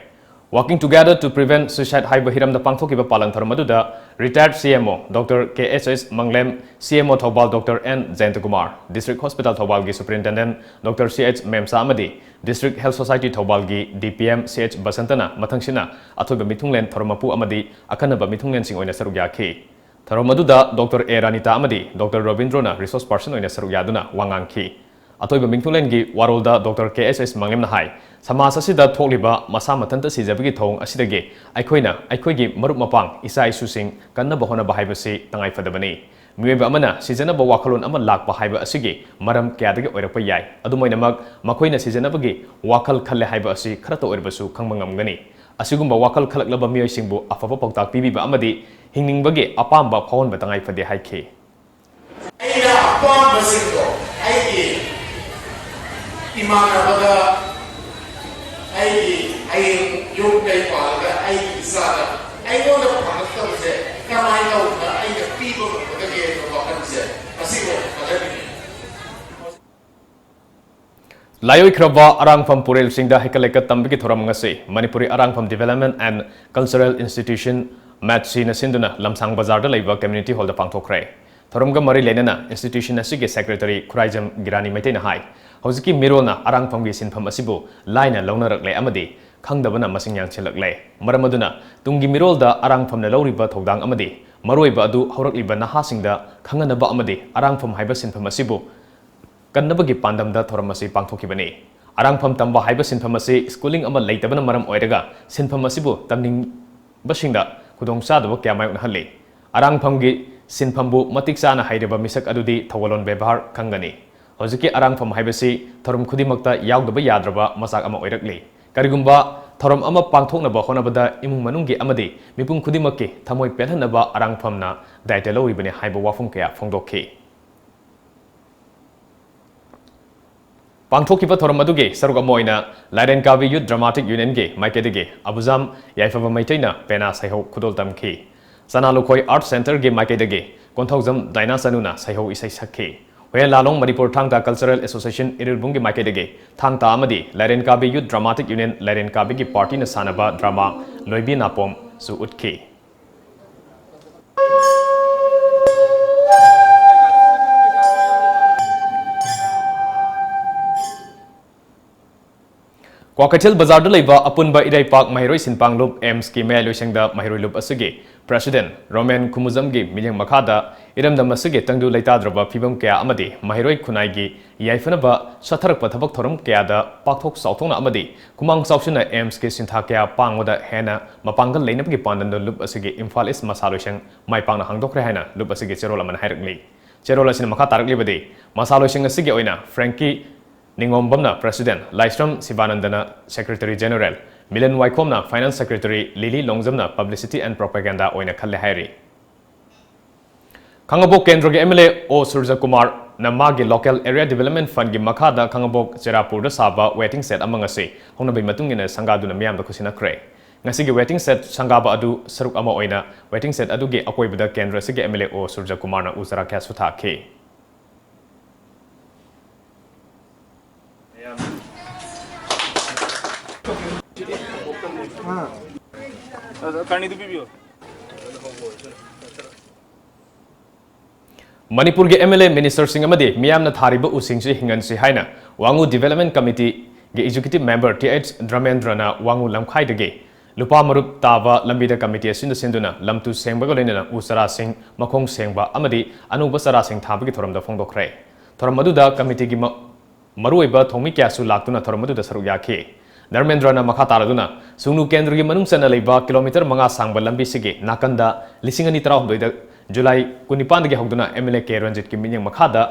Working Together to Prevent Suicide ꯍꯥꯏꯕ ꯍꯤꯔꯝꯗ ꯄꯥꯡꯊꯣꯛꯈꯤꯕ ꯄꯥꯂꯟ ꯊꯧꯔꯝ ꯑꯗꯨꯗ retired C M O Doctor K H S ꯃꯪꯂꯦꯝ, C M O Thoubal Doctor N ꯖꯌꯟꯇꯀꯨꯃꯥꯔ, District Hospital ꯊꯧꯕꯥꯜꯒꯤ Superintendent Doctor C H ꯃꯦꯝꯁꯥ ꯑꯃꯗꯤ District Health Society ꯊꯧꯕꯥꯜꯒꯤ D P M C H ꯕꯁꯟꯇꯅ ꯃꯊꯪꯁꯤꯠꯅ ꯑꯊꯣꯏꯕ ꯃꯤꯊꯨꯡꯂꯦꯟ, ꯊꯧꯔꯝ ꯃꯄꯨ ꯑꯃꯗꯤ ꯑꯈꯟꯅꯕ ꯃꯤꯊꯨꯡꯂꯦꯟꯁꯤꯡ ꯑꯣꯏꯅ ꯁꯔꯨꯛ ꯌꯥꯈꯤ꯫ ꯊꯧꯔꯝ ꯑꯗꯨꯗ Doctor A ꯔꯥꯅꯤꯇꯥ ꯑꯃꯗꯤ Doctor ꯔꯕꯤꯟꯗ꯭ꯔꯣꯅ resource person ꯑꯣꯏꯅ ꯁꯔꯨꯛ ꯌꯥꯗꯨꯅ ꯋꯥ ꯉꯥꯡꯈꯤ꯫ ꯑꯊꯣꯏꯕ ꯃꯤꯡꯊꯣꯂꯦꯟꯒꯤ ꯋꯥꯔꯣꯜꯗ Doctor K H S ꯃꯪꯂꯦꯝꯅ ꯍꯥꯏ, ꯁꯃꯥꯖ ꯑꯁꯤꯗ ꯊꯣꯛꯂꯤꯕ ꯃꯁꯥ ꯃꯊꯟꯇ ꯁꯤꯖꯕꯒꯤ ꯊꯧꯑꯣꯡ ꯑꯁꯤꯗꯒꯤ ꯑꯩꯈꯣꯏꯅ ꯑꯩꯈꯣꯏꯒꯤ ꯃꯔꯨꯞ ꯃꯄꯥꯡ, ꯏꯆꯥ ꯏꯁꯨꯁꯤꯡ ꯀꯟꯅꯕ ꯍꯣꯠꯅꯕ ꯍꯥꯏꯕꯁꯤ ꯇꯉꯥꯏ ꯐꯗꯕꯅꯤ꯫ ꯃꯤꯑꯣꯏꯕ ꯑꯃꯅ ꯁꯤꯖꯅꯕ ꯋꯥꯈꯜꯂꯣꯟ ꯑꯃ ꯂꯥꯛꯄ ꯍꯥꯏꯕ ꯑꯁꯤꯒꯤ ꯃꯔꯝ ꯀꯌꯥꯗꯒꯤ ꯑꯣꯏꯔꯛꯄ ꯌꯥꯏ꯫ ꯑꯗꯨꯝ ꯑꯣꯏꯅꯃꯛ, ꯃꯈꯣꯏꯅ ꯁꯤꯖꯅꯕꯒꯤ ꯋꯥꯈꯜ ꯈꯜꯂꯦ ꯍꯥꯏꯕ ꯑꯁꯤ ꯈꯔꯇ ꯑꯣꯏꯔꯕꯁꯨ ꯈꯪꯕ ꯉꯝꯒꯅꯤ꯫ ꯑꯁꯤꯒꯨꯝꯕ ꯋꯥꯈꯜ ꯈꯜꯂꯛꯂꯕ ꯃꯤꯑꯣꯏꯁꯤꯡꯕꯨ ꯑꯐꯕ ꯄꯥꯎꯇꯥꯛ ꯄꯤꯕꯤꯕ ꯑꯃꯗꯤ ꯍꯤꯡꯅꯤꯡꯕꯒꯤ ꯑꯄꯥꯝꯕ ꯐꯥꯎꯍꯟꯕ ꯇꯉꯥꯏ ꯐꯗꯦ ꯍꯥꯏꯈꯤ꯫ ꯑꯩꯅ ꯑꯄꯥꯝꯕꯁꯤꯡꯗꯣ ꯑꯩꯒꯤ ꯏꯃꯥꯟꯅꯕꯗ, ꯑꯩꯒꯤ ꯍꯌꯦꯡ ꯌꯨꯝ ꯀꯩ ꯄꯥꯜꯂꯒ ꯑꯩꯒꯤ ꯏꯆꯥꯗ ꯑꯩꯉꯣꯟꯗ ꯐꯪꯉꯛꯇꯕꯁꯦ ꯀꯃꯥꯏꯅ ꯇꯧꯗꯅ ꯑꯩꯅ ꯄꯤꯕ ꯉꯝꯒꯗꯒꯦ ꯍꯥꯏꯕ ꯋꯥꯈꯜꯁꯦ ꯑꯁꯤꯕꯨ ꯈꯜꯍꯟꯅꯤꯡꯉꯤ꯫ ꯂꯥꯏꯑꯣꯏꯈ꯭ꯔꯕ ꯑꯔꯥꯡꯐꯝ ꯄꯨꯔꯦꯜꯁꯤꯡꯗ ꯍꯩꯀꯠ ꯂꯩꯀꯠ ꯇꯝꯕꯒꯤ ꯊꯧꯔꯝ ꯉꯁꯤ Manipuri ꯑꯔꯥꯡꯐꯝ Development and Cultural Institution, ꯃꯦꯠꯁꯤꯅ ꯁꯤꯟꯗꯨꯅ ꯂꯝꯁꯥꯡ ꯕꯖꯥꯔꯗ ꯂꯩꯕ community hallꯗ ꯄꯥꯡꯊꯣꯛꯈ꯭ꯔꯦ꯫ ꯊꯧꯔꯝꯒ ꯃꯔꯤ ꯂꯩꯅꯅ institution ꯑꯁꯤꯒꯤ secretary ꯈꯨꯔꯥꯏꯖꯝ ꯒꯤꯔꯥꯅꯤ ꯃꯩꯇꯩꯅ ꯍꯥꯏ, ꯍꯧꯖꯤꯛꯀꯤ ꯃꯤꯔꯣꯜꯅ ꯑꯔꯥꯡꯐꯝꯒꯤ ꯁꯤꯟꯐꯝ ꯑꯁꯤꯕꯨ ꯂꯥꯏꯅ ꯂꯧꯅꯔꯛꯂꯦ ꯑꯃꯗꯤ ꯈꯪꯗꯕꯅ ꯃꯁꯤꯡ ꯌꯥꯝꯁꯤꯜꯂꯛꯂꯦ꯫ ꯃꯔꯝ ꯑꯗꯨꯅ ꯇꯨꯡꯒꯤ ꯃꯤꯔꯣꯜꯗ ꯑꯔꯥꯡꯐꯝꯅ ꯂꯧꯔꯤꯕ ꯊꯧꯗꯥꯡ ꯑꯃꯗꯤ ꯃꯔꯨꯑꯣꯏꯕ ꯑꯗꯨ ꯍꯧꯔꯛꯂꯤꯕ ꯅꯍꯥꯁꯤꯡꯗ ꯈꯪꯍꯟꯅꯕ ꯑꯃꯗꯤ ꯑꯔꯥꯡꯐꯝ ꯍꯥꯏꯕ ꯁꯤꯟꯐꯝ ꯑꯁꯤꯕꯨ ꯀꯟꯅꯕꯒꯤ ꯄꯥꯟꯗꯝꯗ ꯊꯧꯔꯝ ꯑꯁꯤ ꯄꯥꯡꯊꯣꯛꯈꯤꯕꯅꯤ꯫ ꯑꯔꯥꯡꯐꯝ ꯇꯝꯕ ꯍꯥꯏꯕ ꯁꯤꯟꯐꯝ ꯑꯁꯤ schooling ꯑꯃ ꯂꯩꯇꯕꯅ ꯃꯔꯝ ꯑꯣꯏꯔꯒ ꯁꯤꯟꯐꯝ ꯑꯁꯤꯕꯨ ꯇꯝꯅꯤꯡꯕꯁꯤꯡꯗ ꯈꯨꯗꯣꯡꯆꯥꯗꯕ ꯀꯌꯥ ꯃꯥꯌꯣꯛꯅꯍꯜꯂꯤ꯫ ꯑꯔꯥꯡꯐꯝꯒꯤ ꯁꯤꯟꯐꯝꯕꯨ ꯃꯇꯤꯛ ꯆꯥꯅ ꯍꯩꯔꯕ ꯃꯤꯁꯛ ꯑꯗꯨꯗꯤ ꯊꯧꯒꯜꯂꯣꯟ ꯕꯦꯕꯥꯔ ꯈꯪꯒꯅꯤ꯫ ꯍꯧꯖꯤꯛꯀꯤ ꯑꯔꯥꯡꯐꯝ ꯍꯥꯏꯕꯁꯤ ꯊꯧꯔꯝ ꯈꯨꯗꯤꯡꯃꯛꯇ ꯌꯥꯎꯗꯕ ꯌꯥꯗ꯭ꯔꯕ ꯃꯆꯥꯛ ꯑꯃ ꯑꯣꯏꯔꯛꯂꯤ꯫ ꯀꯔꯤꯒꯨꯝꯕ ꯊꯧꯔꯝ ꯑꯃ ꯄꯥꯡꯊꯣꯛꯅꯕ ꯍꯣꯠꯅꯕꯗ ꯏꯃꯨꯡ ꯃꯅꯨꯡꯒꯤ ꯑꯃꯗꯤ ꯃꯤꯄꯨꯝ ꯈꯨꯗꯤꯡꯃꯛꯀꯤ ꯊꯃꯣꯏ ꯄꯦꯜꯍꯟꯅꯕ ꯑꯔꯥꯡꯐꯝꯅ ꯗꯥꯌꯤꯇ꯭ꯋ ꯂꯧꯔꯤꯕꯅꯤ ꯍꯥꯏꯕ ꯋꯥꯐꯝ ꯀꯌꯥ ꯐꯣꯡꯗꯣꯛꯈꯤ꯫ ꯄꯥꯡꯊꯣꯛꯈꯤꯕ ꯊꯧꯔꯝ ꯑꯗꯨꯒꯤ ꯁꯔꯨꯛ ꯑꯃ ꯑꯣꯏꯅ ꯂꯥꯏꯔꯦꯟꯀꯥꯕꯤ Youth Dramatic Unionꯒꯤ ꯃꯥꯏꯀꯩꯗꯒꯤ ꯑꯕꯨꯖꯥꯝ ꯌꯥꯏꯐꯕ ꯃꯩꯇꯩꯅ ꯄꯦꯅꯥ ꯁꯩꯍꯧ ꯈꯨꯗꯣꯜ ꯇꯝꯈꯤ꯫ ꯆꯅꯥꯂꯨꯈꯣꯏ Art Centreꯒꯤ ꯃꯥꯏꯀꯩꯗꯒꯤ ꯀꯣꯟꯊꯧꯖꯝ ꯗꯥꯏꯅꯥꯆꯅꯨꯅ ꯁꯩꯍꯧ ꯏꯁꯩ ꯁꯛꯈꯤ꯫ ꯍꯨꯌꯦꯟ ꯂꯥꯂꯣꯡ ꯃꯅꯤꯄꯨꯔ ꯊꯥꯡ ꯇꯥ Cultural Association ꯏꯔꯤꯜꯕꯨꯡꯒꯤ ꯃꯥꯏꯀꯩꯗꯒꯤ ꯊꯥꯡ ꯇꯥ ꯑꯃꯗꯤ ꯂꯥꯏꯔꯦꯟ ꯀꯥꯕꯤ Youth Dramatic Union ꯂꯥꯏꯔꯦꯟ ꯀꯥꯕꯤꯒꯤ partyꯅ ꯁꯥꯟꯅꯕ drama ꯂꯣꯏꯕꯤ ꯅꯥꯄꯣꯝꯁꯨ ꯎꯠꯈꯤ꯫ ꯀ꯭ꯋꯥꯀꯩꯊꯦꯜ ꯕꯖꯥꯔꯗ ꯂꯩꯕ ꯑꯄꯨꯟꯕ ꯏꯔꯩꯄꯥꯛ ꯃꯍꯩꯔꯣꯏ ꯁꯤꯟꯄꯥꯡ ꯂꯨꯞ AIIMSꯀꯤ ꯃꯌꯥꯏ ꯂꯣꯏꯁꯪꯗ ꯃꯍꯩꯔꯣꯏ ꯂꯨꯞ ꯑꯁꯤꯒꯤ President ꯔꯣꯃꯦꯟ ꯈꯨꯃꯨꯖꯝꯒꯤ ꯃꯤꯠꯌꯦꯡ ꯃꯈꯥꯗ ꯏꯔꯝꯗꯝ ꯑꯁꯤꯒꯤ ꯇꯪꯗꯨ ꯂꯩꯇꯥꯗ꯭ꯔꯕ ꯐꯤꯕꯝ ꯀꯌꯥ ꯑꯃꯗꯤ ꯃꯍꯩꯔꯣꯏ ꯈꯨꯟꯅꯥꯏꯒꯤ ꯌꯥꯏꯐꯅꯕ ꯆꯠꯊꯔꯛꯄ ꯊꯕꯛ ꯊꯧꯔꯝ ꯀꯌꯥꯗ ꯄꯥꯛꯊꯣꯛ ꯆꯥꯎꯊꯣꯛꯅ ꯑꯃꯗꯤ ꯈꯨꯃꯥꯡ ꯆꯥꯎꯁꯤꯟꯅ AIIMSꯀꯤ ꯁꯤꯟꯊꯥ ꯀꯌꯥ ꯄꯥꯡꯕꯗ ꯍꯦꯟꯅ ꯃꯄꯥꯡꯒꯜ ꯂꯩꯅꯕꯒꯤ ꯄꯥꯟꯗꯝꯗ ꯂꯨꯞ ꯑꯁꯤꯒꯤ ꯏꯝꯐꯥꯜ ꯏꯁ ꯃꯁꯥ ꯂꯣꯏꯁꯪ ꯃꯥꯏ ꯄꯥꯛꯅ ꯍꯥꯡꯗꯣꯛꯈ꯭ꯔꯦ ꯍꯥꯏꯅ ꯂꯨꯞ ꯑꯁꯤꯒꯤ ꯆꯦꯔꯣꯜ ꯑꯃꯅ ꯍꯥꯏꯔꯛꯂꯤ꯫ ꯆꯦꯔꯣꯜ ꯑꯁꯤꯅ ꯃꯈꯥ ꯇꯥꯔꯛꯂꯤꯕꯗꯤ, ꯃꯁꯥ ꯂꯣꯏꯁꯪ ꯑꯁꯤꯒꯤ ꯑꯣꯏꯅ ꯐ꯭ꯔꯦꯡꯀꯤ ꯅꯤꯉꯣꯝꯕꯝꯅ President, ꯂꯥꯏꯁ꯭ꯔꯝ ꯁꯤꯕꯥꯅꯟꯗꯅ Secretary General, ꯃꯤꯂꯟ ꯋꯥꯏꯈꯣꯝꯅ Finance Secretary, ꯂꯤꯂꯤ ꯂꯣꯡꯖꯝꯅ Publicity and Propaganda ꯑꯣꯏꯅ ꯈꯜꯂꯦ ꯍꯥꯏꯔꯤ꯫ ꯈꯥꯡꯉꯕꯣꯛ ꯀꯦꯟꯗ꯭ꯔꯒꯤ MLA ꯑꯣ ꯁꯨꯔꯖꯀꯨꯃꯥꯔꯅ ꯃꯥꯒꯤ Local Area Development Fundꯒꯤ ꯃꯈꯥꯗ ꯈꯥꯡꯉꯕꯣꯛ ꯆꯦꯔꯥꯄꯨꯔꯗ ꯁꯥꯕ waiting shed ꯑꯃ ꯉꯁꯤ ꯍꯧꯅꯕꯤ ꯃꯇꯨꯡ ꯏꯟꯅ ꯁꯪꯒꯥꯗꯨꯅ ꯃꯤꯌꯥꯝꯗ ꯈꯨꯠꯁꯤꯟꯅꯈ꯭ꯔꯦ꯫ ꯉꯁꯤꯒꯤ waiting shed ꯁꯪꯒꯥꯕ ꯑꯗꯨ ꯁꯔꯨꯛ ꯑꯃ ꯑꯣꯏꯅ waiting shed ꯑꯗꯨꯒꯤ ꯑꯀꯣꯏꯕꯗ ꯀꯦꯟꯗ꯭ꯔ ꯑꯁꯤꯒꯤ MLA ꯑꯣ ꯁꯨꯔꯖꯀꯨꯃꯥꯔꯅ ꯎ ꯆꯥꯔꯥ ꯀꯌꯥꯁꯨ ꯊꯥꯈꯤ꯫ ꯃꯅꯤꯄꯨꯔꯒꯤ MLA, ministerꯁꯤꯡ ꯑꯃꯗꯤ ꯃꯤꯌꯥꯝꯅ ꯊꯥꯔꯤꯕ ꯎꯁꯤꯡꯁꯤ ꯍꯤꯡꯍꯟꯁꯤ ꯍꯥꯏꯅ ꯋꯥꯉꯨ Development Committeeꯒꯤ Executive Member ꯇꯤ ꯑꯩꯆ ꯙꯔꯃꯦꯟꯗ꯭ꯔꯅ ꯋꯥꯉꯨ ꯂꯝꯈꯥꯏꯗꯒꯤ ꯂꯨꯄꯥ ꯃꯔꯨꯞ ꯇꯥꯕ ꯂꯝꯕꯤꯗ committee ꯑꯁꯤꯅ ꯁꯤꯟꯗꯨꯅ ꯂꯝꯇꯨ ꯁꯦꯡꯕꯒ ꯂꯣꯏꯅꯅ ꯎ ꯆꯥꯔꯥꯁꯤꯡ ꯃꯈꯣꯡ ꯁꯦꯡꯕ ꯑꯃꯗꯤ ꯑꯅꯧꯕ ꯆꯥꯔꯥꯁꯤꯡ ꯊꯥꯕꯒꯤ ꯊꯧꯔꯝꯗ ꯐꯣꯡꯗꯣꯛꯈ꯭ꯔꯦ꯫ ꯊꯧꯔꯝ ꯑꯗꯨꯗ committeeꯒꯤ ꯃ-, ꯃꯔꯨꯑꯣꯏꯕ ꯊꯧꯃꯤ ꯀꯌꯥꯁꯨ ꯂꯥꯛꯇꯨꯅ ꯊꯧꯔꯝ ꯑꯗꯨꯗ ꯁꯔꯨꯛ ꯌꯥꯈꯤ꯫ ꯙꯔꯃꯦꯟꯗ꯭ꯔꯅ ꯃꯈꯥ ꯇꯥꯔꯗꯨꯅ, ꯁꯨꯡꯅꯨ ꯀꯦꯟꯗ꯭ꯔꯒꯤ ꯃꯅꯨꯡ ꯆꯟꯅ ꯂꯩꯕ kilometre ꯃꯉꯥ ꯁꯥꯡꯕ ꯂꯝꯕꯤꯁꯤꯒꯤ ꯅꯥꯀꯟꯗ ꯂꯤꯁꯤꯡ ꯑꯅꯤ ꯇꯔꯥꯍꯨꯝꯗꯣꯏꯗ ꯖꯨꯂꯥꯏ ꯀꯨꯟꯅꯤꯄꯥꯟꯗꯒꯤ ꯍꯧꯗꯨꯅ MLA ꯀꯦ ꯔꯟꯖꯤꯠꯀꯤ ꯃꯤꯠꯌꯦꯡ ꯃꯈꯥꯗ